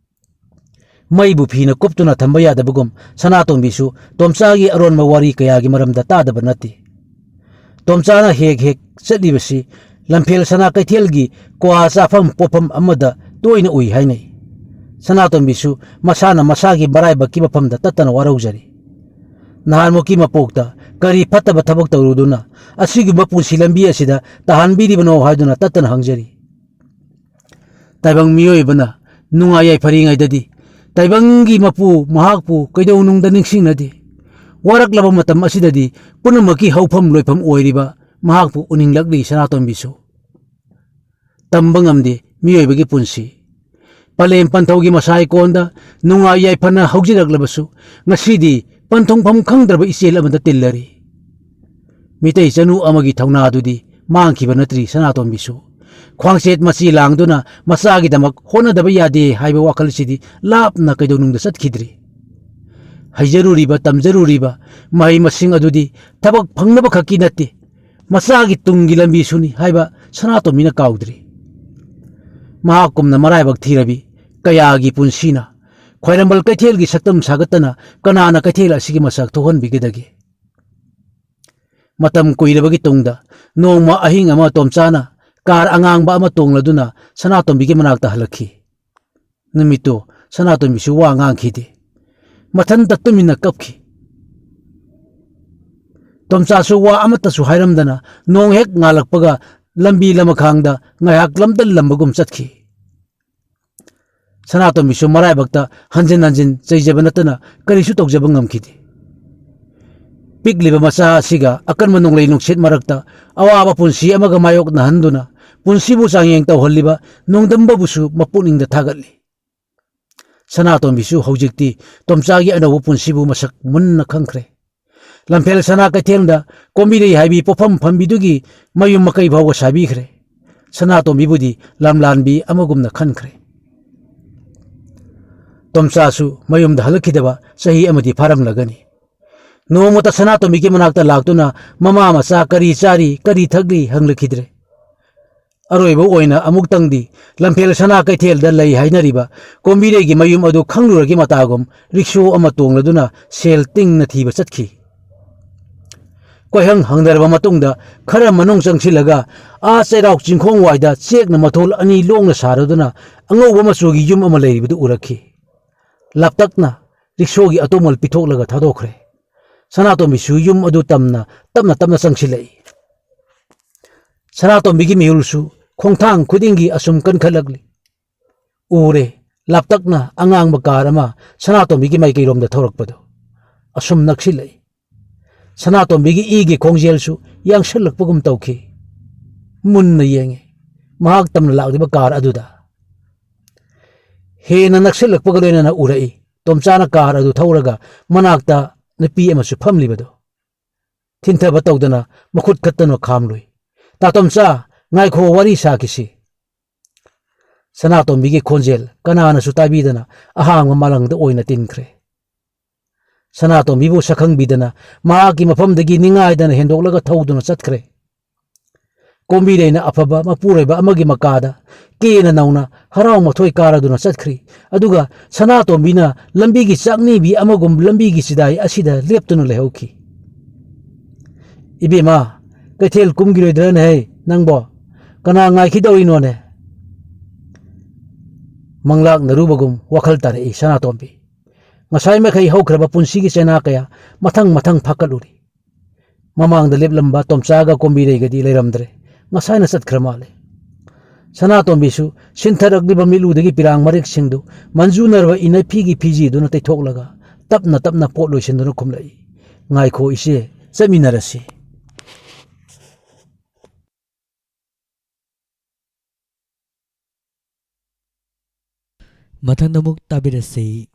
ꯃꯩꯕꯨ ꯐꯤꯅ ꯀꯨꯞꯇꯨꯅ ꯊꯝꯕ ꯌꯥꯗꯕꯒꯨꯝ ꯁꯅꯥꯇꯣꯝꯕꯤꯁꯨ ꯇꯣꯝꯆꯥꯒꯤ ꯑꯔꯣꯟꯕ ꯋꯥꯔꯤ ꯀꯌꯥꯒꯤ ꯃꯔꯝꯗ ꯇꯥꯗꯕ ꯅꯠꯇꯦ꯫ ꯇꯣꯝꯆꯥꯅ ꯍꯦꯛ ꯍꯦꯛ ꯆꯠꯂꯤꯕꯁꯤ ꯂꯝꯐꯦꯜ ꯁꯅꯥ ꯀꯩꯊꯦꯜꯒꯤ ꯀ꯭ꯋꯥ ꯆꯥꯐꯝ ꯄꯣꯠꯐꯝ ꯑꯃꯗ ꯇꯣꯏꯅ ꯎꯏ ꯍꯥꯏꯅꯩ꯫ ꯁꯅꯥꯇꯣꯝꯕꯤꯁꯨ ꯃꯁꯥꯅ ꯃꯁꯥꯒꯤ ꯃꯔꯥꯏꯕꯛꯀꯤ ꯃꯐꯝꯗ ꯇꯠꯇꯅ ꯋꯥꯔꯧꯖꯔꯤ꯫ ꯅꯍꯥꯟꯃꯨꯛꯀꯤ ꯃꯄꯣꯛꯇ ꯀꯔꯤ ꯐꯠꯇꯕ ꯊꯕꯛ ꯇꯧꯔꯨꯗꯨꯅ ꯑꯁꯤꯒꯨꯝꯕ ꯄꯨꯟꯁꯤ ꯂꯝꯕꯤ ꯑꯁꯤꯗ ꯇꯥꯍꯟꯕꯤꯔꯤꯕꯅꯣ ꯍꯥꯏꯗꯨꯅ ꯇꯠꯇꯅ ꯍꯪꯖꯔꯤ꯫ ꯇꯥꯏꯕꯪ ꯃꯤꯑꯣꯏꯕꯅ ꯅꯨꯡꯉꯥꯏ ꯌꯥꯏꯐꯔꯤꯉꯩꯗꯗꯤ ꯇꯥꯏꯕꯪꯒꯤ ꯃꯄꯨ ꯃꯍꯥꯛꯄꯨ ꯀꯩꯗꯧꯅꯨꯡꯗ ꯅꯤꯡꯁꯤꯡꯅꯗꯦ꯫ ꯋꯥꯔꯛꯂꯕ ꯃꯇꯝ ꯑꯁꯤꯗꯗꯤ ꯄꯨꯝꯅꯃꯛꯀꯤ ꯍꯧꯐꯝ ꯂꯣꯏꯐꯝ ꯑꯣꯏꯔꯤꯕ ꯃꯍꯥꯛꯄꯨ ꯎꯅꯤꯡꯂꯛꯂꯤ ꯁꯅꯥꯇꯣꯝꯕꯤꯁꯨ꯫ ꯇꯝꯕ ꯉꯝꯗꯦ ꯃꯤꯑꯣꯏꯕꯒꯤ ꯄꯨꯟꯁꯤ꯫ ꯄꯂꯦꯝ ꯄꯟꯊꯧꯒꯤ ꯃꯁꯥꯏꯀꯣꯟꯗ ꯅꯨꯡꯉꯥꯏ ꯌꯥꯏꯐꯅ ꯍꯧꯖꯔꯛꯂꯕꯁꯨ ꯉꯁꯤꯗꯤ ꯄꯟꯊꯨꯡꯐꯝ ꯈꯪꯗ꯭ꯔꯕ ꯏꯆꯦꯜ ꯑꯃꯗ ꯇꯤꯜꯂꯔꯤ꯫ ꯃꯤꯇꯩ ꯆꯅꯨ ꯑꯃꯒꯤ ꯊꯧꯅꯥꯗꯨꯗꯤ ꯃꯥꯡꯈꯤꯕ ꯅꯠꯇ꯭ꯔꯤ ꯁꯅꯥꯇꯣꯝꯕꯤꯁꯨ꯫ ꯈ꯭ꯋꯥꯡꯆꯦꯠ ꯃꯆꯤ ꯂꯥꯡꯗꯨꯅ ꯃꯆꯥꯒꯤꯗꯃꯛ ꯍꯣꯠꯅꯗꯕ ꯌꯥꯗꯦ ꯍꯥꯏꯕ ꯋꯥꯈꯜꯁꯤꯗꯤ ꯂꯥꯞꯅ ꯀꯩꯗꯧꯅꯨꯡꯗ ꯆꯠꯈꯤꯗ꯭ꯔꯤ꯫ ꯍꯩꯖꯔꯨꯔꯤꯕ, ꯇꯝꯖꯔꯨꯔꯤꯕ ꯃꯍꯩ ꯃꯁꯤꯡ ꯑꯗꯨꯗꯤ ꯊꯕꯛ ꯐꯪꯅꯕ ꯈꯛꯀꯤ ꯅꯠꯇꯦ, ꯃꯆꯥꯒꯤ ꯇꯨꯡꯒꯤ ꯂꯝꯕꯤꯁꯨꯅꯤ ꯍꯥꯏꯕ ꯁꯅꯥꯇꯣꯝꯕꯤꯅ ꯀꯥꯎꯗ꯭ꯔꯤ꯫ ꯃꯍꯥꯛꯀꯨꯝꯅ ꯃꯔꯥꯏꯕꯛ ꯊꯤꯔꯕꯤ ꯀꯌꯥꯒꯤ ꯄꯨꯟꯁꯤꯅ ꯈ꯭ꯋꯥꯏꯔꯝꯕꯟ ꯀꯩꯊꯦꯜꯒꯤ ꯁꯛꯇꯝ ꯁꯥꯒꯠꯇꯅ ꯀꯅꯥꯅ ꯀꯩꯊꯦꯜ ꯑꯁꯤꯒꯤ ꯃꯁꯛ ꯊꯣꯛꯍꯟꯕꯤꯒꯗꯒꯦ? ꯃꯇꯝ ꯀꯨꯏꯔꯕꯒꯤ ꯇꯨꯡꯗ ꯅꯣꯡꯃ ꯑꯍꯤꯡ ꯑꯃ ꯇꯣꯝꯆꯥꯅ ꯀꯥꯔ ꯑꯉꯥꯡꯕ ꯑꯃ ꯇꯣꯡꯂꯗꯨꯅ ꯁꯅꯥꯇꯣꯝꯕꯤꯒꯤ ꯃꯅꯥꯛꯇ ꯍꯜꯂꯛꯈꯤ꯫ ꯅꯨꯃꯤꯠꯇꯨ ꯁꯅꯥꯇꯣꯝꯕꯤꯁꯨ ꯋꯥ ꯉꯥꯡꯈꯤꯗꯦ꯫ ꯃꯊꯟꯇ ꯇꯨꯃꯤꯟꯅ ꯀꯞꯈꯤ꯫ ꯇꯣꯝꯆꯥꯁꯨ ꯋꯥ ꯑꯃꯠꯇꯁꯨ ꯍꯥꯏꯔꯝꯗꯅ ꯅꯣꯡ ꯍꯦꯛ ꯉꯥꯜꯂꯛꯄꯒ ꯂꯝꯕꯤ ꯂꯃꯈꯥꯡꯗ ꯉꯥꯏꯍꯥꯛ ꯂꯝꯗꯜꯂꯝꯕꯒꯨꯝ ꯆꯠꯈꯤ꯫ ꯁꯅꯥꯇꯣꯝꯕꯤꯁꯨ ꯃꯔꯥꯏꯕꯛꯇ ꯍꯟꯖꯤꯟ ꯍꯟꯖꯤꯟ ꯆꯩꯖꯕ ꯅꯠꯇꯅ ꯀꯔꯤꯁꯨ ꯇꯧꯖꯕ ꯉꯝꯈꯤꯗꯦ꯫ ꯄꯤꯛꯂꯤꯕ ꯃꯆꯥ ꯑꯁꯤꯒ ꯑꯀꯟꯕ ꯅꯣꯡꯂꯩ ꯅꯨꯡꯁꯤꯠ ꯃꯔꯛꯇ ꯑꯋꯥꯕ ꯄꯨꯟꯁꯤ ꯑꯃꯒ ꯃꯥꯌꯣꯛꯅꯍꯟꯗꯨꯅ ꯄꯨꯟꯁꯤꯕꯨ ꯆꯥꯡꯌꯦꯡ ꯇꯧꯍꯜꯂꯤꯕ ꯅꯣꯡꯗꯝꯕꯕꯨꯁꯨ ꯃꯄꯨꯛꯅꯤꯡꯗ ꯊꯥꯒꯠꯂꯤ꯫ ꯁꯅꯥꯇꯣꯝꯕꯤꯁꯨ ꯍꯧꯖꯤꯛꯇꯤ ꯇꯣꯝꯆꯥꯒꯤ ꯑꯅꯧꯕ ꯄꯨꯟꯁꯤꯕꯨ ꯃꯁꯛ ꯃꯨꯟꯅ ꯈꯪꯈ꯭ꯔꯦ꯫ ꯂꯝꯐꯦꯜ ꯁꯅꯥ ꯀꯩꯊꯦꯜꯗ ꯀꯣꯝꯕꯤꯔꯩ ꯍꯥꯏꯕꯤ ꯄꯣꯠꯐꯝ ꯐꯝꯕꯤꯗꯨꯒꯤ ꯃꯌꯨꯝ ꯃꯀꯩ ꯐꯥꯎꯕ ꯁꯥꯕꯤꯈ꯭ꯔꯦ꯫ ꯁꯅꯥꯇꯣꯝꯕꯤꯕꯨꯗꯤ ꯂꯝꯂꯥꯟꯕꯤ ꯑꯃꯒꯨꯝꯅ ꯈꯟꯈ꯭ꯔꯦ꯫ ꯇꯣꯝꯆꯥꯁꯨ ꯃꯌꯨꯝꯗ ꯍꯜꯂꯛꯈꯤꯗꯕ ꯆꯍꯤ ꯑꯃꯗꯤ ꯐꯥꯔꯝꯂꯒꯅꯤ꯫ ꯅꯣꯡꯃꯇ ꯁꯅꯥꯇꯣꯝꯕꯤꯒꯤ ꯃꯅꯥꯛꯇ ꯂꯥꯛꯇꯨꯅ ꯃꯃꯥ ꯃꯆꯥ ꯀꯔꯤ ꯆꯥꯔꯤ, ꯀꯔꯤ ꯊꯛꯂꯤ ꯍꯪꯂꯛꯈꯤꯗ꯭ꯔꯦ꯫ ꯑꯔꯣꯏꯕ ꯑꯣꯏꯅ ꯑꯃꯨꯛꯇꯪꯗꯤ ꯂꯝꯐꯦꯜ ꯁꯅꯥ ꯀꯩꯊꯦꯜꯗ ꯂꯩ ꯍꯥꯏꯅꯔꯤꯕ ꯀꯣꯝꯕꯤꯔꯩꯒꯤ ꯃꯌꯨꯝ ꯑꯗꯨ ꯈꯪꯂꯨꯔꯒꯤ ꯃꯇꯥꯒꯨꯝ ꯔꯤꯛꯁꯣ ꯑꯃ ꯇꯣꯡꯂꯗꯨꯅ ꯁꯦꯜ ꯇꯤꯡꯅ ꯊꯤꯕ ꯆꯠꯈꯤ꯫ ꯀꯣꯏꯍꯪ ꯍꯪꯅꯔꯕ ꯃꯇꯨꯡꯗ ꯈꯔ ꯃꯅꯨꯡ ꯆꯪꯁꯤꯜꯂꯒ ꯑꯥ ꯆꯩꯔꯥꯎ ꯆꯤꯡꯈꯣꯡ ꯋꯥꯏꯗ ꯆꯦꯛꯅ ꯃꯊꯣꯜ ꯑꯅꯤ ꯂꯣꯡꯅ ꯁꯥꯔꯗꯨꯅ ꯑꯉꯧꯕ ꯃꯆꯨꯒꯤ ꯌꯨꯝ ꯑꯃ ꯂꯩꯔꯤꯕꯗꯨ ꯎꯔꯛꯈꯤ꯫ ꯂꯥꯞꯇꯛꯅ ꯔꯤꯛꯁꯣꯒꯤ ꯑꯇꯣꯡꯃꯜ ꯄꯤꯊꯣꯛꯂꯒ ꯊꯥꯗꯣꯛꯈ꯭ꯔꯦ꯫ ꯁꯅꯥꯇꯣꯝꯕꯤꯁꯨ ꯌꯨꯝ ꯑꯗꯨ ꯇꯝꯅ ꯇꯞꯅ ꯇꯞꯅ ꯆꯪꯁꯤꯜꯂꯛꯏ꯫ ꯁꯅꯥꯇꯣꯝꯕꯤꯒꯤ ꯃꯤꯍꯨꯜꯁꯨ ꯈꯣꯡꯊꯥꯡ ꯈꯨꯗꯤꯡꯒꯤ ꯑꯁꯨꯝ ꯀꯟꯈꯠꯂꯛꯂꯤ꯫ ꯎꯔꯦ, ꯂꯥꯞꯇꯛꯅ ꯑꯉꯥꯡꯕ ꯀꯥꯔ ꯑꯃ ꯁꯅꯥꯇꯣꯝꯕꯤꯒꯤ ꯃꯥꯏꯀꯩꯔꯣꯝꯗ ꯊꯧꯔꯛꯄꯗꯨ꯫ ꯑꯁꯨꯝ ꯅꯛꯁꯤꯜꯂꯛꯏ꯫ ꯁꯅꯥꯇꯣꯝꯕꯤꯒꯤ ꯏꯒꯤ ꯈꯣꯡꯖꯦꯜꯁꯨ ꯌꯥꯡꯁꯜꯂꯛꯄꯒꯨꯝ ꯇꯧꯈꯤ꯫ ꯃꯨꯟꯅ ꯌꯦꯡꯉꯤ, ꯃꯍꯥꯛ ꯇꯝꯅ ꯂꯥꯛꯂꯤꯕ ꯀꯥꯔ ꯑꯗꯨꯗ꯫ ꯍꯦꯟꯅ ꯅꯛꯁꯤꯜꯂꯛꯄꯒ ꯂꯣꯏꯅꯅ ꯎꯔꯛꯏ, ꯇꯣꯝꯆꯥꯅ ꯀꯥꯔ ꯑꯗꯨ ꯊꯧꯔꯒ ꯃꯅꯥꯛꯇ ꯅꯨꯄꯤ ꯑꯃꯁꯨ ꯐꯝꯂꯤꯕꯗꯨ꯫ ꯊꯤꯟꯊꯕ ꯇꯧꯗꯅ ꯃꯈꯨꯠ ꯈꯠꯇꯅ ꯈꯥꯝꯂꯨꯏ꯫ "ꯇꯥꯇꯣꯝꯆꯥ, ꯉꯥꯏꯈꯣ, ꯋꯥꯔꯤ ꯁꯥꯈꯤꯁꯤ꯫" ꯁꯅꯥꯇꯣꯝꯕꯤꯒꯤ ꯈꯣꯟꯖꯦꯜ ꯀꯅꯥꯅꯁꯨ ꯇꯥꯕꯤꯗꯅ ꯑꯍꯥꯡꯕ ꯃꯥꯂꯪꯗ ꯑꯣꯏꯅ ꯇꯤꯟꯈ꯭ꯔꯦ꯫ ꯁꯅꯥꯇꯣꯝꯕꯤꯕꯨ ꯁꯛꯈꯪꯕꯤꯗꯅ ꯃꯍꯥꯛꯀꯤ ꯃꯐꯝꯗꯒꯤ ꯅꯤꯡꯉꯥꯏꯗꯅ ꯍꯦꯟꯗꯣꯛꯂꯒ ꯊꯧꯗꯨꯅ ꯆꯠꯈ꯭ꯔꯦ꯫ ꯀꯣꯝꯕꯤꯔꯩꯅ ꯑꯐꯕ ꯃꯄꯨꯔꯣꯏꯕ ꯑꯃꯒꯤ ꯃꯀꯥꯗ ꯀꯦꯅ ꯅꯧꯅ ꯍꯔꯥꯎ ꯃꯊꯣꯏ ꯀꯥꯔꯗꯨꯅ ꯆꯠꯈ꯭ꯔꯤ꯫ ꯑꯗꯨꯒ ꯁꯅꯥꯇꯣꯝꯕꯤꯅ ꯂꯝꯕꯤꯒꯤ ꯆꯥꯛꯅꯤꯕꯤ ꯑꯃꯒꯨꯝ ꯂꯝꯕꯤꯒꯤ ꯆꯤꯗꯥꯏ ꯑꯁꯤꯗ ꯂꯦꯞꯇꯨꯅ ꯂꯩꯍꯧꯈꯤ꯫ "ꯏꯕꯦꯝꯃ, ꯀꯩꯊꯦꯜ ꯀꯨꯝꯈꯤꯔꯣꯏꯗ꯭ꯔꯅꯦꯍꯦ ꯅꯪꯕꯣ? ꯀꯅꯥ ꯉꯥꯏꯈꯤꯗꯧꯔꯤꯅꯣꯅꯦ?" ꯃꯪꯂꯥꯛꯅꯔꯨꯕꯒꯨꯝ ꯋꯥꯈꯜ ꯇꯥꯔꯛꯏ ꯁꯅꯥꯇꯣꯝꯕꯤ꯫ ꯉꯁꯥꯏ ꯃꯈꯩ ꯍꯧꯈ꯭ꯔꯕ ꯄꯨꯟꯁꯤꯒꯤ ꯆꯩꯅꯥ ꯀꯌꯥ ꯃꯊꯪ ꯃꯊꯪ ꯐꯥꯀꯠꯂꯨꯔꯤ꯫ ꯃꯃꯥꯡꯗ ꯂꯦꯞꯂꯝꯕ ꯇꯣꯝꯆꯥꯒ ꯀꯣꯝꯕꯤꯔꯩꯒꯗꯤ ꯂꯩꯔꯝꯗ꯭ꯔꯦ꯫ ꯉꯁꯥꯏꯅ ꯆꯠꯈ꯭ꯔ ꯃꯥꯜꯂꯦ꯫ ꯁꯅꯥꯇꯣꯝꯕꯤꯁꯨ ꯁꯤꯟꯊꯔꯛꯂꯤꯕ ꯃꯤꯠꯂꯨꯗꯒꯤ ꯄꯤꯔꯥꯡ ꯃꯔꯤꯛꯁꯤꯡꯗꯨ ꯃꯟꯖꯨꯅꯔꯕ ꯏꯅꯐꯤꯒꯤ ꯐꯤꯖꯤꯗꯨꯅ ꯇꯩꯊꯣꯛꯂꯒ ꯇꯞꯅ ꯇꯞꯅ ꯄꯣꯠ ꯂꯣꯏꯁꯤꯟꯗꯨꯅ ꯈꯨꯝꯂꯛꯏ, "ꯉꯥꯏꯈꯣ ꯏꯆꯦ, ꯆꯠꯃꯤꯟꯅꯔꯁꯤ꯫" ꯃꯊꯪꯗ ꯑꯃꯨꯛ ꯇꯥꯕꯤꯔꯁꯤ꯫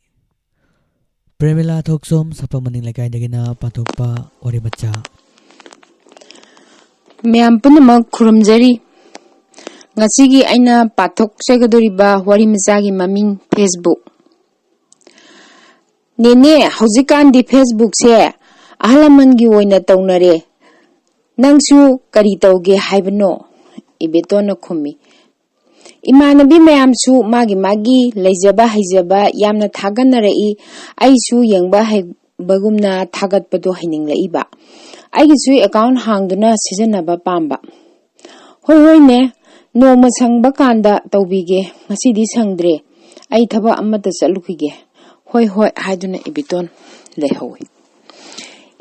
ꯄ꯭ꯔꯦꯃꯤꯂꯥ ꯊꯣꯛꯆꯣꯝ ꯁꯥꯄꯝ ꯃꯅꯤꯡ ꯂꯩꯀꯥꯏꯗꯒꯤꯅ ꯄꯥꯊꯣꯛꯄ ꯋꯥꯔꯤ ꯃꯆꯥ꯫ ꯃꯌꯥꯝ ꯄꯨꯝꯅꯃꯛ ꯈꯨꯔꯨꯝꯖꯔꯤ꯫ ꯉꯁꯤꯒꯤ ꯑꯩꯅ ꯄꯥꯊꯣꯛꯆꯒꯗꯧꯔꯤꯕ ꯋꯥꯔꯤ ꯃꯆꯥꯒꯤ ꯃꯃꯤꯡ ꯐꯦꯁꯕꯨꯛ꯫ "ꯅꯦꯅꯦ, ꯍꯧꯖꯤꯛꯀꯥꯟꯗꯤ ꯐꯦꯁꯕꯨꯛꯁꯦ ꯑꯍꯜ ꯂꯃꯟꯒꯤ ꯑꯣꯏꯅ ꯇꯧꯅꯔꯦ꯫ ꯅꯪꯁꯨ ꯀꯔꯤ ꯇꯧꯒꯦ ꯍꯥꯏꯕꯅꯣ?" ꯏꯕꯦꯇꯣꯟꯅ ꯈꯨꯝꯃꯤ꯫ "ꯏꯃꯥꯟꯅꯕꯤ ꯃꯌꯥꯝꯁꯨ ꯃꯥꯒꯤ ꯃꯥꯒꯤ ꯂꯩꯖꯕ ꯍꯩꯖꯕ ꯌꯥꯝꯅ ꯊꯥꯒꯠꯅꯔꯛꯏ꯫ ꯑꯩꯁꯨ ꯌꯦꯡꯕ ꯍꯩꯕꯒꯨꯝꯅ ꯊꯥꯒꯠꯄꯗꯣ ꯍꯩꯅꯤꯡꯂꯛꯏꯕ꯫ ꯑꯩꯒꯤꯁꯨ ꯑꯦꯀꯥꯎꯟ ꯍꯥꯡꯗꯨꯅ ꯁꯤꯖꯤꯟꯅꯕ ꯄꯥꯝꯕ꯫" "ꯍꯣꯏ, ꯍꯣꯏꯅꯦ, ꯅꯣꯡꯃ ꯁꯪꯕ ꯀꯥꯟꯗ ꯇꯧꯕꯤꯒꯦ꯫ ꯉꯁꯤꯗꯤ ꯁꯪꯗ꯭ꯔꯦ꯫ ꯑꯩ ꯊꯕꯛ ꯑꯃꯠꯇ ꯆꯠꯂꯨꯈꯤꯒꯦ꯫" "ꯍꯣꯏ, ꯍꯣꯏ," ꯍꯥꯏꯗꯨꯅ ꯏꯕꯦꯇꯣꯟ ꯂꯩꯍꯧꯏ꯫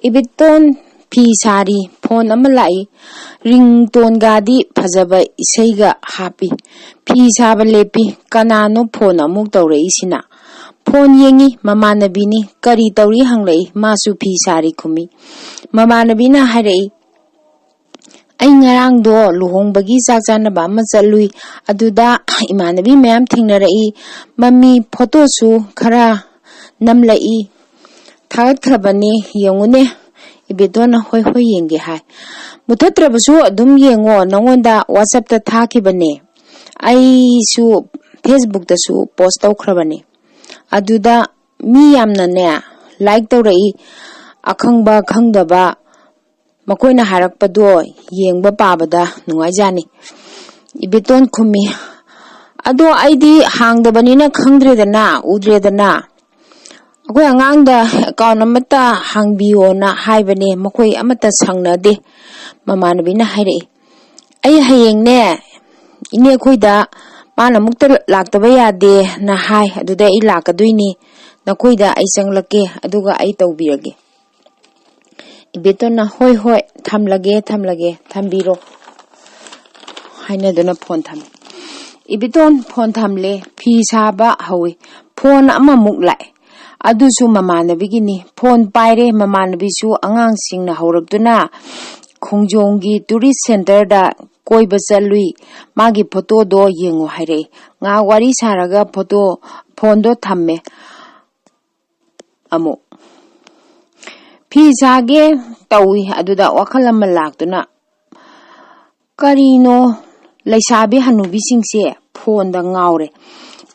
ꯏꯕꯦꯇꯣꯟ ꯐꯤ ꯁꯥꯔꯤ꯫ ꯐꯣꯟ ꯑꯃ ꯂꯥꯛꯏ꯫ ꯔꯤꯡꯇꯣꯟꯒꯗꯤ ꯐꯖꯕ ꯏꯁꯩꯒ ꯍꯥꯞꯄꯤ꯫ ꯐꯤ ꯁꯥꯕ ꯂꯦꯞꯄꯤ꯫ ꯀꯅꯥꯅꯣ ꯐꯣꯟ ꯑꯃꯨꯛ ꯇꯧꯔꯛꯏꯁꯤꯅ? ꯐꯣꯟ ꯌꯦꯡꯉꯤ꯫ ꯃꯃꯥꯟꯅꯕꯤꯅꯤ꯫ ꯀꯔꯤ ꯇꯧꯔꯤ ꯍꯪꯂꯛꯏ꯫ ꯃꯥꯁꯨ ꯐꯤ ꯁꯥꯔꯤ ꯈꯨꯝꯃꯤ꯫ ꯃꯃꯥꯟꯅꯕꯤꯅ ꯍꯥꯏꯔꯛꯏ, "ꯑꯩ ꯉꯔꯥꯡꯗꯣ ꯂꯨꯍꯣꯡꯕꯒꯤ ꯆꯥꯛ ꯆꯥꯅꯕ ꯑꯃ ꯆꯠꯂꯨꯏ꯫ ꯑꯗꯨꯗ ꯏꯃꯥꯟꯅꯕꯤ ꯃꯌꯥꯝ ꯊꯦꯡꯅꯔꯛꯏ꯫ ꯃꯃꯤ ꯐꯣꯇꯣꯁꯨ ꯈꯔ ꯅꯝꯂꯛꯏ꯫ ꯊꯥꯒꯠꯈ꯭ꯔꯕꯅꯦ, ꯌꯦꯡꯉꯨꯅꯦ꯫ ꯏꯕꯦꯇꯣꯟꯅ "ꯍꯣꯏ, ꯍꯣꯏ, ꯌꯦꯡꯒꯦ" ꯍꯥꯏ꯫ "ꯃꯨꯊꯠꯇ꯭ꯔꯕꯁꯨ ꯑꯗꯨꯝ ꯌꯦꯡꯉꯣ, ꯅꯉꯣꯟꯗ WhatsApp-ꯇ ꯊꯥꯈꯤꯕꯅꯦ, ꯑꯩꯁꯨ Facebook-ꯇꯁꯨ post ꯇꯧꯈ꯭ꯔꯕꯅꯦ꯫ ꯑꯗꯨꯗ ꯃꯤ ꯌꯥꯝꯅꯅꯦ like ꯇꯧꯔꯛꯏ, ꯑꯈꯪꯕ ꯈꯪꯗꯕ ꯃꯈꯣꯏꯅ ꯍꯥꯏꯔꯛꯄꯗꯣ ꯌꯦꯡꯕ ꯄꯥꯕꯗ ꯅꯨꯡꯉꯥꯏꯖꯥꯅꯤ"꯫ ꯏꯕꯦꯇꯣꯟ ꯈꯨꯝꯃꯤ, "ꯑꯗꯣ ꯑꯩꯗꯤ ꯍꯥꯡꯗꯕꯅꯤꯅ ꯈꯪꯗ꯭ꯔꯦꯗꯅ, ꯎꯗ꯭ꯔꯦꯗꯅ꯫ ꯑꯩꯈꯣꯏ ꯑꯉꯥꯡꯗ account ꯑꯃꯠꯇ ꯍꯥꯡꯕꯤꯌꯣꯅ ꯍꯥꯏꯕꯅꯦ, ꯃꯈꯣꯏ ꯑꯃꯠꯇ ꯁꯪꯅꯗꯦ"꯫ ꯃꯃꯥꯟꯅꯕꯤꯅ ꯍꯥꯏꯔꯛꯏ, "ꯑꯩ ꯍꯌꯦꯡꯅꯦ ꯏꯅꯦ ꯑꯩꯈꯣꯏꯗ ꯃꯥꯅ ꯑꯃꯨꯛꯇ ꯂꯥꯛꯇꯕ ꯌꯥꯗꯦꯅ ꯍꯥꯏ, ꯑꯗꯨꯗ ꯑꯩ ꯂꯥꯛꯀꯗꯣꯏꯅꯤ, ꯅꯈꯣꯏꯗ ꯑꯩ ꯆꯪꯂꯛꯀꯦ, ꯑꯗꯨꯒ ꯑꯩ ꯇꯧꯕꯤꯔꯒꯦ"꯫ ꯏꯕꯦꯇꯣꯟꯅ, "ꯍꯣꯏ, ꯍꯣꯏ, ꯊꯝꯂꯒꯦ, ꯊꯝꯂꯒꯦ, ꯊꯝꯕꯤꯔꯣ" ꯍꯥꯏꯅꯗꯨꯅ phone ꯊꯝꯃꯤ꯫ ꯏꯕꯦꯇꯣꯟ phone ꯊꯝꯂꯦ, ꯐꯤ ꯁꯥꯕ ꯍꯧꯏ꯫ Phone ꯑꯃꯃꯨꯛ ꯂꯥꯛꯑꯦ, ꯑꯗꯨꯁꯨ ꯃꯃꯥꯟꯅꯕꯤꯒꯤꯅꯤ꯫ Phone ꯄꯥꯏꯔꯦ, ꯃꯃꯥꯟꯅꯕꯤꯁꯨ ꯑꯉꯥꯡꯁꯤꯡꯅ ꯍꯧꯔꯛꯇꯨꯅ ꯈꯣꯡꯖꯣꯝꯒꯤ tourist centre-ꯗ ꯀꯣꯏꯕ ꯆꯠꯂꯨꯏ, ꯃꯥꯒꯤ photo-ꯗꯣ ꯌꯦꯡꯉꯨ ꯍꯥꯏꯔꯛꯏ꯫ ꯉꯥꯏꯍꯥꯛ ꯋꯥꯔꯤ ꯁꯥꯔꯒ photo, phone-ꯗꯣ ꯊꯝꯃꯦ꯫ ꯑꯃꯨꯛ ꯐꯤ ꯁꯥꯒꯦ ꯇꯧꯏ, ꯑꯗꯨꯗ ꯋꯥꯈꯜ ꯑꯃ ꯂꯥꯛꯇꯨꯅ, "ꯀꯔꯤꯅꯣ ꯂꯩꯁꯥꯕꯤ ꯍꯅꯨꯕꯤꯁꯤꯡꯁꯦ phone-ꯗ ꯉꯥꯎꯔꯦ꯫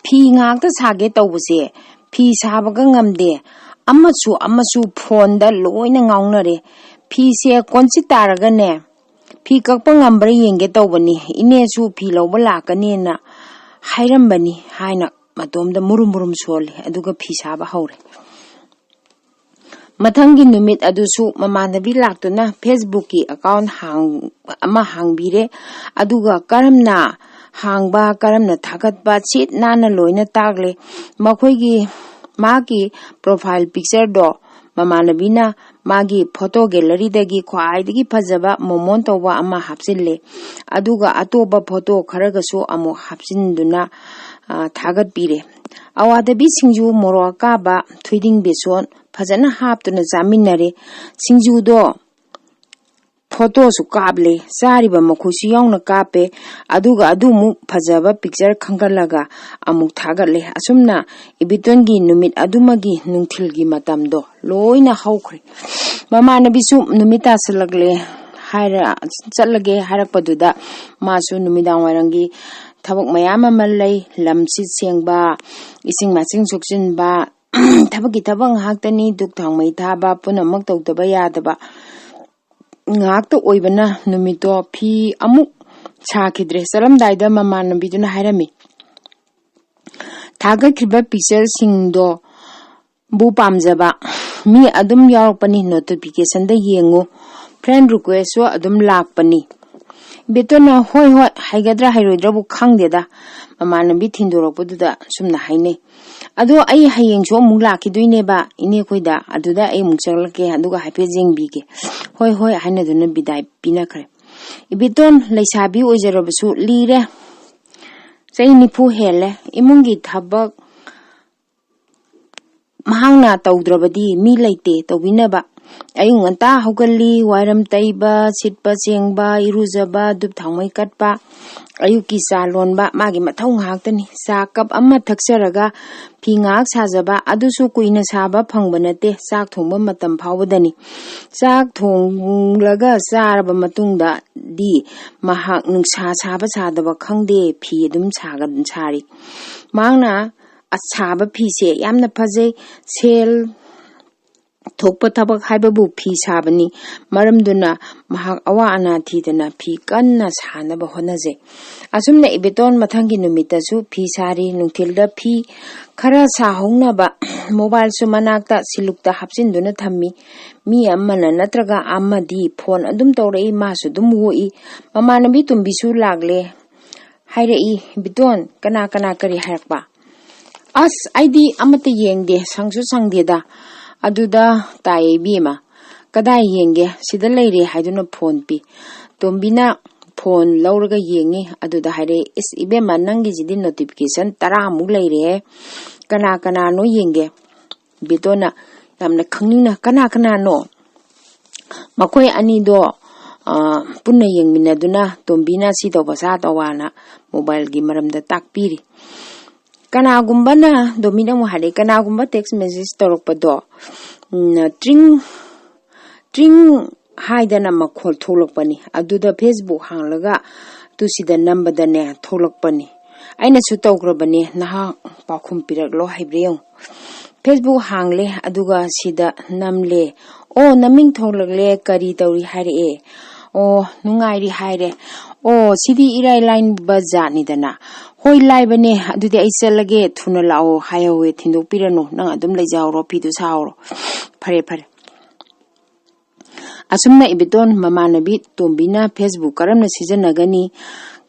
ꯐꯤ ꯉꯥꯛꯇ ꯁꯥꯒꯦ ꯇꯧꯕꯁꯦ ꯐꯤ ꯁꯥꯕꯒ ꯉꯝꯗꯦ, ꯑꯃꯁꯨ ꯑꯃꯁꯨ phone-ꯗ ꯂꯣꯏꯅ ꯉꯥꯎꯅꯔꯦ꯫ ꯐꯤꯁꯦ ꯀꯣꯟꯆꯤꯠ ꯇꯥꯔꯒꯅꯦ ꯐꯤ ꯀꯛꯄ ꯉꯝꯕ꯭ꯔꯥ ꯌꯦꯡꯒꯦ ꯇꯧꯕꯅꯤ, ꯏꯅꯦꯁꯨ ꯐꯤ ꯂꯧꯕ ꯂꯥꯛꯀꯅꯦꯅ ꯍꯥꯏꯔꯝꯕꯅꯤ" ꯍꯥꯏꯅ ꯃꯇꯣꯝꯗ ꯃꯨꯔꯨꯝ ꯃꯨꯔꯨꯝ ꯁꯣꯜꯂꯤ, ꯑꯗꯨꯒ ꯐꯤ ꯁꯥꯕ ꯍꯧꯔꯦ꯫ ꯃꯊꯪꯒꯤ ꯅꯨꯃꯤꯠ ꯑꯗꯨꯁꯨ ꯃꯃꯥꯟꯅꯕꯤ ꯂꯥꯛꯇꯨꯅ Facebook-ꯀꯤ account ꯍꯥꯡ-, ꯑꯃ ꯍꯥꯡꯕꯤꯔꯦ꯫ ꯑꯗꯨꯒ ꯀꯔꯝꯅ ꯍꯥꯡꯕ, ꯀꯔꯝꯅ ꯊꯥꯒꯠꯄ, ꯁꯤꯠ ꯅꯥꯟꯅ ꯂꯣꯏꯅ ꯇꯥꯛꯂꯦ꯫ ꯃꯈꯣꯏꯒꯤ, ꯃꯥꯒꯤ profile picture-ꯗꯣ ꯃꯃꯥꯟꯅꯕꯤꯅ ꯃꯥꯒꯤ photo gallery-ꯗꯒꯤ ꯈ꯭ꯋꯥꯏꯗꯒꯤ ꯐꯖꯕ ꯃꯣꯃꯣꯟ ꯇꯧꯕ ꯑꯃ ꯍꯥꯞꯆꯤꯜꯂꯦ꯫ ꯑꯗꯨꯒ ꯑꯇꯣꯞꯄ photo ꯈꯔꯒꯁꯨ ꯑꯃꯨꯛ ꯍꯥꯞꯆꯤꯟꯗꯨꯅ, ꯑ, ꯊꯥꯒꯠꯄꯤꯔꯦ꯫ ꯑꯋꯥꯊꯕꯤ ꯁꯤꯡꯖꯨ, ꯃꯣꯔꯣꯛ ꯑꯀꯥꯕ, ꯊꯣꯏꯗꯤꯡ ꯕꯦꯁꯣꯟ ꯐꯖꯅ ꯍꯥꯞꯇꯨꯅ ꯆꯥꯃꯤꯟꯅꯔꯦ꯫ ꯁꯤꯡꯖꯨꯗꯣ photo-ꯁꯨ ꯀꯥꯞꯂꯦ, ꯆꯥꯔꯤꯕ ꯃꯈꯣꯏꯁꯨ ꯌꯥꯎꯅ ꯀꯥꯞꯄꯦ꯫ ꯑꯗꯨꯒ ꯑꯗꯨꯃꯨꯛ ꯐꯖꯕ picture ꯈꯟꯒꯠꯂꯒ ꯑꯃꯨꯛ ꯊꯥꯒꯠꯂꯦ꯫ ꯑꯁꯨꯝꯅ ꯏꯕꯦꯇꯣꯟꯒꯤ ꯅꯨꯃꯤꯠ ꯑꯗꯨꯃꯒꯤ ꯅꯨꯡꯊꯤꯜꯒꯤ ꯃꯇꯝꯗꯣ ꯂꯣꯏꯅ ꯍꯧꯈ꯭ꯔꯦ꯫ ꯃꯃꯥꯟꯅꯕꯤꯁꯨ ꯅꯨꯃꯤꯠ ꯇꯥꯁꯤꯜꯂꯛꯂꯦ ꯍꯥꯏꯔ, ꯆꯠꯂꯒꯦ ꯍꯥꯏꯔꯛꯄꯗꯨꯗ ꯃꯥꯁꯨ ꯅꯨꯃꯤꯗꯥꯡ ꯋꯥꯏꯔꯝꯒꯤ ꯊꯕꯛ ꯃꯌꯥꯝ ꯑꯃ ꯂꯩ, ꯂꯝ ꯁꯤꯠ ꯁꯦꯡꯕ, ꯏꯁꯤꯡ ꯃꯥꯏꯁꯤꯡ ꯁꯣꯛꯆꯤꯟꯕ, ꯊꯕꯛꯀꯤ ꯊꯕꯛ ꯉꯥꯛꯇꯅꯤ, ꯙꯨꯛ ꯊꯥꯎꯃꯩ ꯊꯥꯕ, ꯄꯨꯝꯅꯃꯛ ꯇꯧꯗꯕ ꯌꯥꯗꯕ ꯉꯥꯛꯇ ꯑꯣꯏꯕꯅ ꯅꯨꯃꯤꯠꯇꯣ ꯐꯤ ꯑꯃꯨꯛ ꯁꯥꯈꯤꯗ꯭ꯔꯦ꯫ ꯆꯠꯂꯝꯗꯥꯏꯗ ꯃꯃꯥꯟꯅꯕꯤꯗꯨꯅ ꯍꯥꯏꯔꯝꯃꯤ, "ꯊꯥꯒꯠꯈ꯭ꯔꯤꯕ ꯄꯤꯛꯆꯔꯁꯤꯡꯗꯣ ꯕꯨ ꯄꯥꯝꯖꯕ ꯃꯤ ꯑꯗꯨꯝ ꯌꯥꯎꯔꯛꯄꯅꯤ, ꯅꯣꯇꯤꯐꯤꯀꯦꯁꯟꯗ ꯌꯦꯡꯉꯨ, ꯐ꯭ꯔꯦꯟ ꯔꯤꯀ꯭ꯋꯦꯁꯁꯨ ꯑꯗꯨꯝ ꯂꯥꯛꯄꯅꯤ"꯫ ꯕꯦꯇꯣꯟꯅ, "ꯍꯣꯏ ꯍꯣꯏ, ꯍꯩꯒꯗ꯭ꯔꯥ ꯍꯩꯔꯣꯏꯗ꯭ꯔꯥꯕꯨ ꯈꯪꯗꯦꯗ"꯫ ꯃꯃꯥꯟꯅꯕꯤ ꯊꯤꯟꯗꯣꯔꯛꯄꯗꯨꯗ ꯁꯨꯝꯅ ꯍꯥꯏꯅꯩ, "ꯑꯗꯣ ꯑꯩ ꯍꯌꯦꯡꯁꯨ ꯑꯃꯨꯛ ꯂꯥꯛꯈꯤꯗꯣꯏꯅꯦꯕ ꯏꯅꯦꯈꯣꯏꯗ, ꯑꯗꯨꯗ ꯑꯩ ꯑꯃꯨꯛ ꯆꯪꯂꯛꯀꯦ, ꯑꯗꯨꯒ ꯍꯥꯏꯐꯦꯠ ꯌꯦꯡꯕꯤꯒꯦ"꯫ "ꯍꯣꯏ ꯍꯣꯏ" ꯍꯥꯏꯅꯗꯨꯅ ꯕꯤꯗꯥꯏ ꯄꯤꯅꯈ꯭ꯔꯦ꯫ ꯏꯕꯦꯇꯣꯟ ꯂꯩꯁꯥꯕꯤ ꯑꯣꯏꯖꯔꯕꯁꯨ ꯂꯤꯔꯦ, ꯆꯍꯤ ꯅꯤꯐꯨ ꯍꯦꯜꯂꯦ꯫ ꯏꯃꯨꯡꯒꯤ ꯊꯕꯛ ꯃꯍꯥꯛꯅ ꯇꯧꯗ꯭ꯔꯕꯗꯤ ꯃꯤ ꯂꯩꯇꯦ ꯇꯧꯕꯤꯅꯕ꯫ ꯑꯌꯨꯛ ꯉꯟꯇꯥ ꯍꯧꯒꯠꯂꯤ, ꯋꯥꯏꯔꯝ ꯇꯩꯕ, ꯁꯤꯠꯄ ꯆꯦꯡꯕ, ꯏꯔꯨꯖꯕ, ꯙꯨꯞ ꯊꯥꯎꯃꯩ ꯀꯠꯄ, ꯑꯌꯨꯛꯀꯤ ꯆꯥ ꯂꯣꯟꯕ ꯃꯥꯒꯤ ꯃꯊꯧ ꯉꯥꯛꯇꯅꯤ꯫ ꯆꯥ ꯀꯞ ꯑꯃ ꯊꯛꯆꯔꯒ ꯐꯤ ꯉꯥꯏꯍꯥꯛ ꯁꯥꯖꯕ, ꯑꯗꯨꯁꯨ ꯀꯨꯏꯅ ꯁꯥꯕ ꯐꯪꯕ ꯅꯠꯇꯦ, ꯆꯥꯛ ꯊꯣꯡꯕ ꯃꯇꯝ ꯐꯥꯎꯕꯗꯅꯤ꯫ ꯆꯥꯛ ꯊꯣꯡꯂꯒ ꯆꯥꯔꯕ ꯃꯇꯨꯡꯗꯗꯤ ꯃꯍꯥꯛ ꯅꯨꯡꯁꯥ ꯁꯥꯕ ꯁꯥꯗꯕ ꯈꯪꯗꯦ, ꯐꯤ ꯑꯗꯨꯝ ꯁꯥꯒ-, ꯁꯥꯔꯤ꯫ ꯃꯍꯥꯛꯅ ꯑꯁꯥꯕ ꯐꯤꯁꯦ ꯌꯥꯝꯅ ꯐꯖꯩ꯫ ꯁꯦꯜ ꯊꯣꯛꯄ ꯊꯕꯛ ꯍꯥꯏꯕꯕꯨ ꯐꯤ ꯁꯥꯕꯅꯤ꯫ ꯃꯔꯝꯗꯨꯅ ꯃꯍꯥꯛ ꯑꯋꯥ ꯑꯅꯥ ꯊꯤꯗꯅ ꯐꯤ ꯀꯟꯅ ꯁꯥꯅꯕ ꯍꯣꯠꯅꯖꯩ꯫ ꯑꯁꯨꯝꯅ ꯏꯕꯦꯇꯣꯟ ꯃꯊꯪꯒꯤ ꯅꯨꯃꯤꯠꯇꯁꯨ ꯐꯤ ꯁꯥꯔꯤ꯫ ꯅꯨꯡꯊꯤꯜꯗ ꯐꯤ ꯈꯔ ꯁꯥꯍꯧꯅꯕ ꯃꯣꯕꯥꯏꯜꯁꯨ ꯃꯅꯥꯛꯇ ꯁꯤꯂꯨꯛꯇ ꯍꯥꯞꯆꯤꯟꯗꯨꯅ ꯊꯝꯃꯤ꯫ ꯃꯤ ꯑꯃꯅ ꯅꯠꯇ꯭ꯔꯒ ꯑꯃꯗꯤ ꯐꯣꯟ ꯑꯗꯨꯝ ꯇꯧꯔꯛꯏ, ꯃꯥꯁꯨ ꯑꯗꯨꯝ ꯑꯣꯛꯏ꯫ ꯃꯃꯥꯟꯅꯕꯤ ꯇꯨꯝꯕꯤꯁꯨ ꯂꯥꯛꯂꯦ꯫ ꯍꯥꯏꯔꯛꯏ, "ꯕꯤꯇꯣꯟ, ꯀꯅꯥ ꯀꯅꯥ ꯀꯔꯤ ꯍꯥꯏꯔꯛꯄ?" "ꯑꯁ, ꯑꯩꯗꯤ ꯑꯃꯠꯇ ꯌꯦꯡꯗꯦ, ꯁꯪꯁꯨ ꯁꯪꯗꯦꯗ"꯫ ꯑꯗꯨꯗ ꯇꯥꯏꯌꯦ ꯏꯕꯦꯝꯃ, "ꯀꯗꯥꯏ ꯌꯦꯡꯒꯦ? ꯁꯤꯗ ꯂꯩꯔꯦ" ꯍꯥꯏꯗꯨꯅ ꯐꯣꯟ ꯄꯤ꯫ ꯇꯣꯝꯕꯤꯅ ꯐꯣꯟ ꯂꯧꯔꯒ ꯌꯦꯡꯉꯤ꯫ ꯑꯗꯨꯗ ꯍꯥꯏꯔꯛꯑꯦ, "ꯏꯁ ꯏꯕꯦꯝꯃ, ꯅꯪꯒꯤꯁꯤꯗꯤ ꯅꯣꯇꯤꯐꯤꯀꯦꯁꯟ ꯇꯔꯥꯃꯨꯛ ꯂꯩꯔꯦꯍꯦ꯫ ꯀꯅꯥ ꯀꯅꯥꯅꯣ ꯌꯦꯡꯒꯦ?" ꯕꯤꯇꯣꯟꯅ ꯌꯥꯝꯅ ꯈꯪꯅꯤꯡꯅ, "ꯀꯅꯥ ꯀꯅꯥꯅꯣ?" ꯃꯈꯣꯏ ꯑꯅꯤꯗꯣ, ꯑ, ꯄꯨꯟꯅ ꯌꯦꯡꯃꯤꯟꯅꯗꯨꯅ ꯇꯣꯝꯕꯤꯅ ꯁꯤ ꯇꯧꯕ ꯁꯥ ꯇꯧꯕꯅ ꯃꯣꯕꯥꯏꯜꯒꯤ ꯃꯔꯝꯗ ꯇꯥꯛꯄꯤꯔꯤ꯫ ꯀꯅꯥꯒꯨꯝꯕꯅ, ꯇꯣꯝꯕꯤꯅ ꯑꯃꯨꯛ ꯍꯥꯏꯔꯛꯏ, "ꯀꯅꯥꯒꯨꯝꯕ ꯇꯦꯛꯁ ꯃꯦꯁꯦꯖ ꯇꯧꯔꯛꯄꯗꯣ, ꯎꯝ, ꯇ꯭ꯔꯤꯡ ꯇ꯭ꯔꯤꯡ ꯍꯥꯏꯗꯅ ꯃꯈꯣꯜ ꯊꯣꯛꯂꯛꯄꯅꯤ꯫ ꯑꯗꯨꯗ Facebook ꯍꯥꯡꯂꯒ ꯇꯨꯁꯤꯗ ꯅꯝꯕꯗꯅꯦ ꯊꯣꯛꯂꯛꯄꯅꯤ꯫ ꯑꯩꯅꯁꯨ ꯇꯧꯈ꯭ꯔꯕꯅꯦ, ꯅꯍꯥꯛ ꯄꯥꯎꯈꯨꯝ ꯄꯤꯔꯛꯂꯣ ꯍꯥꯏꯕ꯭ꯔꯥ ꯌꯦꯡꯉꯨ꯫ Facebook ꯍꯥꯡꯂꯦ, ꯑꯗꯨꯒ ꯁꯤꯗ ꯅꯝꯂꯦ꯫ ꯑꯣ, ꯅꯃꯤꯡ ꯊꯣꯛꯂꯛꯂꯦ, ꯀꯔꯤ ꯇꯧꯔꯤ ꯍꯥꯏꯔꯛꯑꯦ꯫ ꯑꯣ, ꯅꯨꯡꯉꯥꯏꯔꯤ ꯍꯥꯏꯔꯦ꯫ ꯑꯣ, ꯁꯤꯗꯤ ꯏꯔꯥꯏ ꯂꯥꯏꯕ ꯖꯥꯠꯅꯤꯗꯅ꯫ ꯍꯣꯏ, ꯂꯥꯏꯕꯅꯦ, ꯑꯗꯨꯗꯤ ꯑꯩ ꯆꯠꯂꯒꯦ, ꯊꯨꯅ ꯂꯥꯛꯑꯣ ꯍꯥꯏꯍꯧꯋꯦ, ꯊꯤꯟꯗꯣꯛꯄꯤꯔꯅꯨ, ꯅꯪ ꯑꯗꯨꯝ ꯂꯩꯖꯍꯧꯔꯣ, ꯐꯤꯗꯨ ꯁꯥꯍꯧꯔꯣ꯫ ꯐꯔꯦ, ꯐꯔꯦ꯫ ꯑꯁꯨꯝꯅ ꯏꯕꯦꯇꯣꯟ ꯃꯃꯥꯟꯅꯕꯤ ꯇꯣꯝꯕꯤꯅ Facebook ꯀꯔꯝꯅ ꯁꯤꯖꯤꯟꯅꯒꯅꯤ,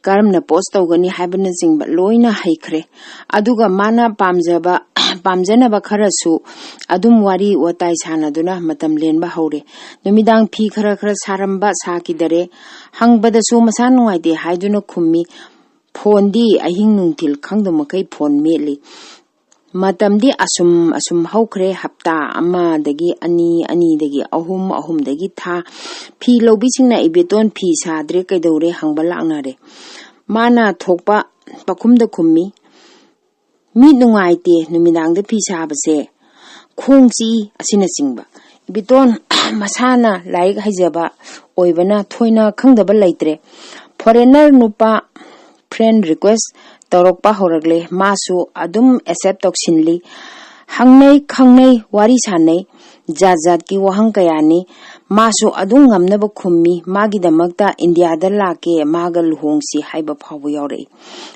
ꯀꯔꯝꯅ post ꯇꯧꯒꯅꯤ ꯍꯥꯏꯕꯅꯆꯤꯡꯕ ꯂꯣꯏꯅ ꯍꯩꯈ꯭ꯔꯦ꯫ ꯑꯗꯨꯒ ꯃꯥꯅ ꯄꯥꯝꯖꯕ, ꯄꯥꯝꯖꯅꯕ ꯈꯔꯁꯨ ꯑꯗꯨꯝ ꯋꯥꯔꯤ ꯋꯥꯇꯥꯏ ꯁꯥꯟꯅꯗꯨꯅ ꯃꯇꯝ ꯂꯦꯟꯕ ꯍꯧꯔꯦ꯫ ꯅꯨꯃꯤꯗꯥꯡ ꯐꯤ ꯈꯔ ꯈꯔ ꯁꯥꯔꯝꯕ ꯁꯥꯈꯤꯗꯔꯦ꯫ ꯍꯪꯕꯗꯁꯨ ꯃꯁꯥ ꯅꯨꯡꯉꯥꯏꯇꯦ ꯍꯥꯏꯗꯨꯅ ꯈꯨꯝꯃꯤ꯫ ꯐꯣꯟꯗꯤ ꯑꯍꯤꯡ ꯅꯨꯡꯊꯤꯜ ꯈꯪꯗ ꯃꯈꯩ ꯐꯣꯟ ꯃꯦꯠꯂꯤ꯫ ꯃꯇꯝꯗꯤ ꯑꯁꯨꯝ ꯑꯁꯨꯝ ꯍꯧꯈ꯭ꯔꯦ꯫ ꯍꯞꯇꯥ ꯑꯃꯗꯒꯤ ꯑꯅꯤ, ꯑꯅꯤꯗꯒꯤ ꯑꯍꯨꯝ, ꯑꯍꯨꯝꯗꯒꯤ ꯊꯥ꯫ ꯐꯤ ꯂꯧꯕꯤꯁꯤꯡꯅ ꯏꯕꯦꯇꯣꯟ ꯐꯤ ꯁꯥꯗ꯭ꯔꯦ, ꯀꯩꯗꯧꯔꯦ ꯍꯪꯕ ꯂꯥꯛꯅꯔꯦ꯫ ꯃꯥꯅ ꯊꯣꯛꯄ ꯄꯈꯨꯝꯗ ꯈꯨꯝꯃꯤ, "ꯃꯤꯠ ꯅꯨꯡꯉꯥꯏꯇꯦ, ꯅꯨꯃꯤꯗꯥꯡꯗ ꯐꯤ ꯁꯥꯕꯁꯦ, ꯈꯣꯡ ꯆꯤꯛꯏ" ꯑꯁꯤꯅꯆꯤꯡꯕ꯫ ꯏꯕꯦꯇꯣꯟ ꯃꯁꯥꯅ ꯂꯥꯏꯔꯤꯛ ꯍꯩꯖꯕ ꯑꯣꯏꯕꯅ ꯊꯣꯏꯅ ꯈꯪꯗꯕ ꯂꯩꯇ꯭ꯔꯦ꯫ Foreigner ꯅꯨꯄꯥ friend request ꯇꯧꯔꯛꯄ ꯍꯧꯔꯛꯂꯦ꯫ ꯃꯥꯁꯨ ꯑꯗꯨꯝ accept ꯇꯧꯁꯤꯜꯂꯤ꯫ ꯍꯪꯅꯩ, ꯈꯪꯅꯩ, ꯋꯥꯔꯤ ꯁꯥꯟꯅꯩ꯫ ꯖꯥꯠ ꯖꯥꯠꯀꯤ ꯋꯥꯍꯪ ꯀꯌꯥꯅꯤ꯫ ꯃꯥꯁꯨ ꯑꯗꯨꯝ ꯉꯝꯅꯕ ꯈꯨꯝꯃꯤ꯫ ꯃꯥꯒꯤꯗꯃꯛꯇ ꯏꯟꯗꯤꯌꯥꯗ ꯂꯥꯛꯀꯦ, ꯃꯥꯒ ꯂꯨꯍꯣꯡꯁꯤ ꯍꯥꯏꯕ ꯐꯥꯎꯕ ꯌꯥꯎꯔꯛꯏ꯫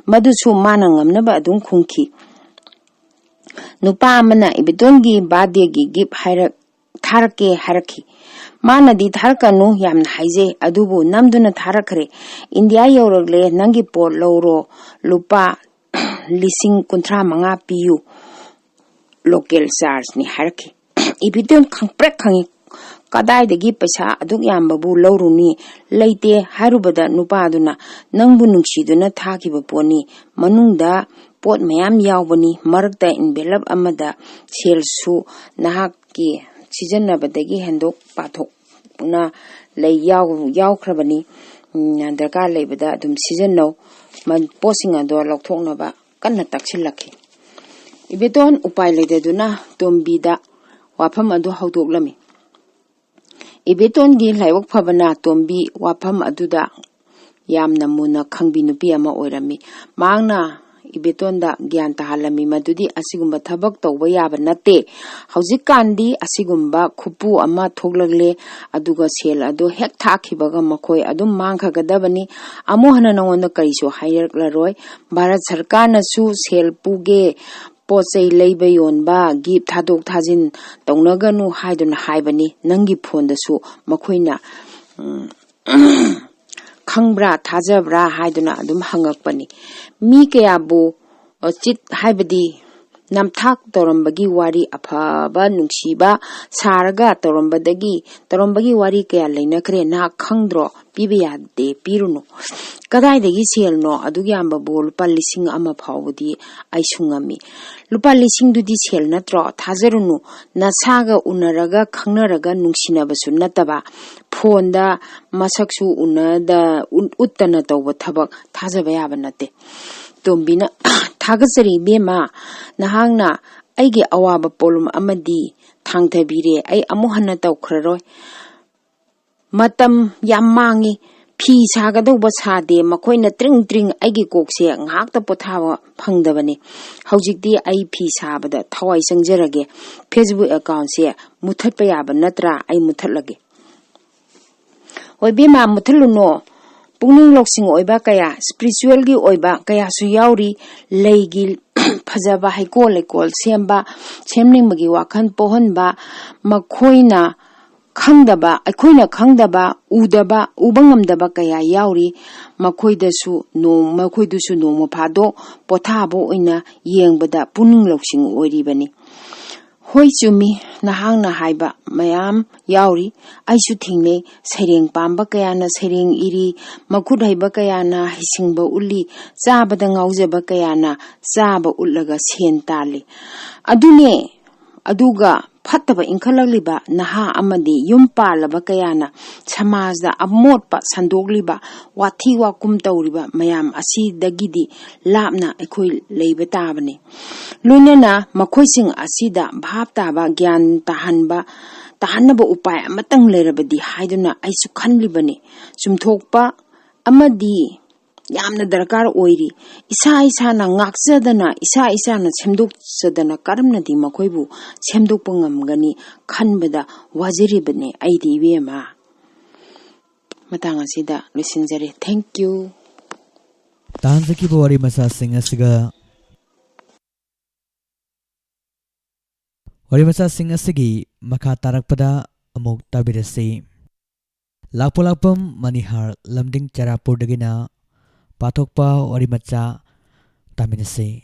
ꯃꯗꯨꯁꯨ ꯃꯥꯅ ꯉꯝꯅꯕ ꯑꯗꯨꯝ ꯈꯨꯝꯈꯤ꯫ ꯅꯨꯄꯥ ꯑꯃꯅ ꯏꯕꯦꯇꯣꯟꯒꯤ birthday ꯒꯤ gift ꯍꯥꯏꯔꯛ-, ꯊꯥꯔꯛꯀꯦ ꯍꯥꯏꯔꯛꯈꯤ꯫ ꯃꯥꯅꯗꯤ "ꯊꯥꯔꯛꯀꯅꯨ, ꯌꯥꯝꯅ ꯍꯥꯏꯖꯩ", ꯑꯗꯨꯕꯨ ꯅꯝꯗꯨꯅ ꯊꯥꯔꯛꯈ꯭ꯔꯦ꯫ "ꯏꯟꯗꯤꯌꯥ ꯌꯧꯔꯛꯂꯦ, ꯅꯪꯒꯤ ꯄꯣꯠ ꯂꯧꯔꯣ, ꯂꯨꯄꯥ ꯂꯤꯁꯤꯡ ꯀꯨꯟꯊ꯭ꯔꯥ ꯃꯉꯥ ꯄꯤꯌꯨ, local charge ꯅꯤ" ꯍꯥꯏꯔꯛꯈꯤ꯫ ꯏꯕꯦꯇꯣꯟ ꯈꯪꯄ꯭ꯔꯦꯛ ꯈꯪꯉꯤ꯫ "ꯀꯗꯥꯏꯗꯒꯤ ꯄꯩꯁꯥ ꯑꯗꯨꯛ ꯌꯥꯝꯕꯕꯨ ꯂꯧꯔꯨꯅꯤ? ꯂꯩꯇꯦ" ꯍꯥꯏꯔꯨꯕꯗ ꯅꯨꯄꯥꯗꯨꯅ, "ꯅꯪꯕꯨ ꯅꯨꯡꯁꯤꯗꯨꯅ ꯊꯥꯈꯤꯕ ꯄꯣꯠꯅꯤ, ꯃꯅꯨꯡꯗ ꯄꯣꯠ ꯃꯌꯥꯝ ꯌꯥꯎꯕꯅꯤ, ꯃꯔꯛꯇ envelope ꯑꯃꯗ ꯁꯦꯜꯁꯨ ꯅꯍꯥꯛꯀꯤ ꯁꯤꯖꯤꯟꯅꯕꯗꯒꯤ ꯍꯦꯟꯗꯣꯛ ꯄꯥꯊꯣꯛꯅ ꯂꯩ ꯌꯥꯎ-, ꯌꯥꯎꯈ꯭ꯔꯕꯅꯤ꯫ ꯎꯝ, ꯗꯔꯀꯥꯔ ꯂꯩꯕꯗ ꯑꯗꯨꯝ ꯁꯤꯖꯤꯟꯅꯧ", ꯃ-, ꯄꯣꯠꯁꯤꯡ ꯑꯗꯣ ꯂꯧꯊꯣꯛꯅꯕ ꯀꯟꯅ ꯇꯛꯁꯤꯜꯂꯛꯈꯤ꯫ ꯏꯕꯦꯇꯣꯟ ꯎꯄꯥꯏ ꯂꯩꯇꯗꯨꯅ ꯇꯣꯝꯕꯤꯗ ꯋꯥꯐꯝ ꯑꯗꯨ ꯍꯧꯗꯣꯛꯂꯝꯃꯤ꯫ ꯏꯕꯦꯇꯣꯟꯒꯤ ꯂꯥꯏꯕꯛ ꯐꯕꯅ ꯇꯣꯝꯕꯤ ꯋꯥꯐꯝ ꯑꯗꯨꯗ ꯌꯥꯝꯅ ꯃꯨꯟꯅ ꯈꯪꯕꯤ ꯅꯨꯄꯤ ꯑꯃ ꯑꯣꯏꯔꯝꯃꯤ꯫ ꯃꯍꯥꯛꯅ ꯏꯕꯦꯇꯣꯟꯗ ꯒ꯭ꯌꯥꯟ ꯇꯥꯍꯜꯂꯝꯃꯤ ꯃꯗꯨꯗꯤ ꯑꯁꯤꯒꯨꯝꯕ ꯊꯕꯛ ꯇꯧꯕ ꯌꯥꯕ ꯅꯠꯇꯦ꯫ ꯍꯧꯖꯤꯛꯀꯥꯟꯗꯤ ꯑꯁꯤꯒꯨꯝꯕ ꯈꯨꯄꯨ ꯑꯃ ꯊꯣꯛꯂꯛꯂꯦ, ꯑꯗꯨꯒ ꯁꯦꯜ ꯑꯗꯨ ꯍꯦꯛ ꯊꯥꯈꯤꯕꯒ ꯃꯈꯣꯏ ꯑꯗꯨꯝ ꯃꯥꯡꯈ꯭ꯔꯒꯗꯕꯅꯤ꯫ ꯑꯃꯨꯛ ꯍꯟꯅ ꯅꯉꯣꯟꯗ ꯀꯔꯤꯁꯨ ꯍꯥꯏꯔꯛꯂꯔꯣꯏ꯫ ꯚꯥꯔꯠ ꯁꯔꯀꯥꯔꯅꯁꯨ ꯁꯦꯜ ꯄꯨꯒꯦ, ꯄꯣꯠ ꯆꯩ ꯂꯩꯕ ꯌꯣꯟꯕ, ꯒꯤꯐ ꯊꯥꯗꯣꯛ ꯊꯥꯖꯤꯟ ꯇꯧꯅꯒꯅꯨ ꯍꯥꯏꯗꯨꯅ ꯍꯥꯏꯕꯅꯤ꯫ ꯅꯪꯒꯤ ꯐꯣꯟꯗꯁꯨ ꯃꯈꯣꯏꯅ, ꯎꯝ, ꯈꯪꯕ꯭ꯔꯥ, ꯊꯥꯖꯕ꯭ꯔꯥ ꯍꯥꯏꯗꯨꯅ ꯑꯗꯨꯝ ꯍꯪꯉꯛꯄꯅꯤ꯫ ꯃꯤ ꯀꯌꯥꯕꯨ, ꯑ, ꯆꯤꯠ ꯍꯥꯏꯕꯗꯤ ꯅꯝꯊꯥꯛ ꯇꯧꯔꯝꯕꯒꯤ ꯋꯥꯔꯤ, ꯑꯐꯕ ꯅꯨꯡꯁꯤꯕ ꯁꯥꯔꯒ ꯇꯧꯔꯝꯕꯗꯒꯤ, ꯇꯧꯔꯝꯕꯒꯤ ꯋꯥꯔꯤ ꯀꯌꯥ ꯂꯩꯅꯈ꯭ꯔꯦ, ꯅꯍꯥꯛ ꯈꯪꯗ꯭ꯔꯣ? ꯄꯤꯕ ꯌꯥꯗꯦ, ꯄꯤꯔꯨꯅꯨ꯫ ꯀꯗꯥꯏꯗꯒꯤ ꯁꯦꯜꯅꯣ? ꯑꯗꯨꯛ ꯌꯥꯝꯕꯕꯨ ꯂꯨꯄꯥ ꯂꯤꯁꯤꯡ ꯑꯃ ꯐꯥꯎꯕꯗꯤ ꯑꯩꯁꯨ ꯉꯝꯃꯤ꯫ ꯂꯨꯄꯥ ꯂꯤꯁꯤꯡꯗꯨꯗꯤ ꯁꯦꯜ ꯅꯠꯇ꯭ꯔꯣ? ꯊꯥꯖꯔꯨꯅꯨ꯫ ꯅꯁꯥꯒ ꯎꯅꯔꯒ ꯈꯪꯅꯔꯒ ꯅꯨꯡꯁꯤꯅꯕꯁꯨ ꯅꯠꯇꯕ, ꯐꯣꯟꯗ ꯃꯁꯛꯁꯨ ꯎꯅꯗ-, ꯎꯠ-, ꯎꯠꯇꯅ ꯇꯧꯕ ꯊꯕꯛ ꯊꯥꯖꯕ ꯌꯥꯕ ꯅꯠꯇꯦ꯫ ꯇꯣꯝꯕꯤꯅ, "ꯊꯥꯒꯠꯆꯔꯤ ꯏꯕꯦꯝꯃ, ꯅꯍꯥꯛꯅ ꯑꯩꯒꯤ ꯑꯋꯥꯕ ꯄꯣꯠꯂꯨꯝ ꯑꯃꯗꯤ ꯊꯥꯡꯊꯕꯤꯔꯦ꯫ ꯑꯩ ꯑꯃꯨꯛ ꯍꯟꯅ ꯇꯧꯈ꯭ꯔꯔꯣꯏ꯫ ꯃꯇꯝ ꯌꯥꯝ ꯃꯥꯡꯉꯤ꯫ ꯐꯤ ꯁꯥꯒꯗꯧꯕ ꯁꯥꯗꯦ꯫ ꯃꯈꯣꯏꯅ ꯇ꯭ꯔꯤꯡ ꯇ꯭ꯔꯤꯡ ꯑꯩꯒꯤ ꯀꯣꯛꯁꯦ ꯉꯥꯏꯍꯥꯛꯇ ꯄꯣꯊꯥꯕ ꯐꯪꯗꯕꯅꯤ꯫ ꯍꯧꯖꯤꯛꯇꯤ ꯑꯩ ꯐꯤ ꯁꯥꯕꯗ ꯊꯋꯥꯏ ꯆꯪꯖꯔꯒꯦ꯫ Facebook accountꯁꯦ ꯃꯨꯊꯠꯄ ꯌꯥꯕ ꯅꯠꯇ꯭ꯔꯥ? ꯑꯩ ꯃꯨꯊꯠꯂꯒꯦ꯫" "ꯍꯣꯏ ꯏꯕꯦꯝꯃ, ꯃꯨꯊꯠꯂꯨꯅꯣ꯫ ꯄꯨꯛꯅꯤꯡ ꯂꯧꯁꯤꯡ ꯑꯣꯏꯕ ꯀꯌꯥ, spiritualꯒꯤ ꯑꯣꯏꯕ ꯀꯌꯥꯁꯨ ꯌꯥꯎꯔꯤ꯫ ꯂꯩꯒꯤ ꯐꯖꯕ ꯍꯩꯀꯣꯜ ꯂꯩꯀꯣꯜ ꯁꯦꯝꯕ, ꯁꯦꯝꯅꯤꯡꯕꯒꯤ ꯋꯥꯈꯜ ꯄꯣꯛꯍꯟꯕ, ꯃꯈꯣꯏꯅ ꯈꯪꯗꯕ, ꯑꯩꯈꯣꯏꯅ ꯈꯪꯗꯕ, ꯎꯗꯕ, ꯎꯕ ꯉꯝꯗꯕ ꯀꯌꯥ ꯌꯥꯎꯔꯤ꯫ ꯃꯈꯣꯏꯗꯁꯨ ꯅꯣꯡ-, ꯃꯈꯣꯏꯗꯨꯁꯨ ꯅꯣꯡꯃ ꯐꯥꯗꯣꯛ ꯄꯣꯊꯥꯕ ꯑꯣꯏꯅ ꯌꯦꯡꯕꯗ ꯄꯨꯛꯅꯤꯡ ꯂꯧꯁꯤꯡ ꯑꯣꯏꯔꯤꯕꯅꯤ꯫" "ꯍꯣꯏ, ꯆꯨꯝꯃꯤ, ꯅꯍꯥꯛꯅ ꯍꯥꯏꯕ ꯃꯌꯥꯝ ꯌꯥꯎꯔꯤ꯫ ꯑꯩꯁꯨ ꯊꯦꯡꯅꯩ꯫ ꯁꯩꯔꯦꯡ ꯄꯥꯝꯕ ꯀꯌꯥꯅ ꯁꯩꯔꯦꯡ ꯏꯔꯤ, ꯃꯈꯨꯠ ꯍꯩꯕ ꯀꯌꯥꯅ ꯍꯩꯁꯤꯡꯕ ꯎꯠꯂꯤ, ꯆꯥꯕꯗ ꯉꯥꯎꯖꯕ ꯀꯌꯥꯅ ꯆꯥꯕ ꯎꯠꯂꯒ ꯁꯦꯟ ꯇꯥꯜꯂꯤ꯫ ꯑꯗꯨꯅꯦ, ꯑꯗꯨꯒ ꯐꯠꯇꯕ ꯏꯟꯈꯠꯂꯛꯂꯤꯕ ꯅꯍꯥ ꯑꯃꯗꯤ ꯌꯨꯝ ꯄꯥꯜꯂꯕ ꯀꯌꯥꯅ ꯁꯃꯥꯖꯗ ꯑꯃꯣꯠꯄ ꯁꯟꯗꯣꯛꯂꯤꯕ, ꯋꯥꯊꯤ ꯋꯥꯀꯨꯝ ꯇꯧꯔꯤꯕ ꯃꯌꯥꯝ ꯑꯁꯤꯗꯒꯤꯗꯤ ꯂꯥꯞꯅ ꯑꯩꯈꯣꯏ ꯂꯩꯕ ꯇꯥꯕꯅꯤ꯫ ꯂꯣꯏꯅꯅ ꯃꯈꯣꯏꯁꯤꯡ ꯑꯁꯤꯗ ꯚꯥꯞ ꯇꯥꯕ ꯒ꯭ꯌꯥꯟ ꯇꯥꯍꯟꯕ, ꯇꯥꯍꯟꯅꯕ ꯎꯄꯥꯏ ꯑꯃꯇꯪ ꯂꯩꯔꯕꯗꯤ ꯍꯥꯏꯗꯨꯅ ꯑꯩꯁꯨ ꯈꯜꯂꯤꯕꯅꯤ꯫ ꯆꯨꯝꯊꯣꯛꯄ ꯑꯃꯗꯤ ꯌꯥꯝꯅ ꯗꯔꯀꯥꯔ ꯑꯣꯏꯔꯤ꯫ ꯏꯁꯥ ꯏꯁꯥꯅ ꯉꯥꯛꯆꯗꯅ, ꯏꯁꯥ ꯏꯁꯥꯅ ꯁꯦꯝꯗꯣꯛꯆꯗꯅ ꯀꯔꯝꯅꯗꯤ ꯃꯈꯣꯏꯕꯨ ꯁꯦꯝꯗꯣꯛꯄ ꯉꯝꯒꯅꯤ ꯈꯟꯕꯗ ꯋꯥꯖꯔꯤꯕꯅꯤ ꯑꯩꯗꯤ, ꯏꯕꯦꯝꯃ꯫ ꯃꯇꯥꯡ ꯑꯁꯤꯗ ꯂꯣꯏꯁꯤꯟꯖꯔꯦ꯫ Thank you꯫ ꯇꯥꯍꯟꯖꯈꯤꯕ ꯋꯥꯔꯤ ꯃꯆꯥꯁꯤꯡ ꯑꯁꯤꯒ ꯋꯥꯔꯤ ꯃꯆꯥꯁꯤꯡ ꯑꯁꯤꯒꯤ ꯃꯈꯥ ꯇꯥꯔꯛꯄꯗ ꯑꯃꯨꯛ ꯇꯥꯕꯤꯔꯁꯤ꯫ ꯂꯥꯛꯄ ꯂꯥꯛꯄꯝ ꯃꯅꯤꯍꯥꯔ ꯂꯝꯗꯤꯡ ꯆꯔꯥꯄꯨꯔꯗꯒꯤꯅ ꯄꯥꯊꯣꯛꯄ ꯋꯥꯔꯤ ꯃꯆꯥ ꯇꯥꯃꯤꯟꯅꯁꯤ꯫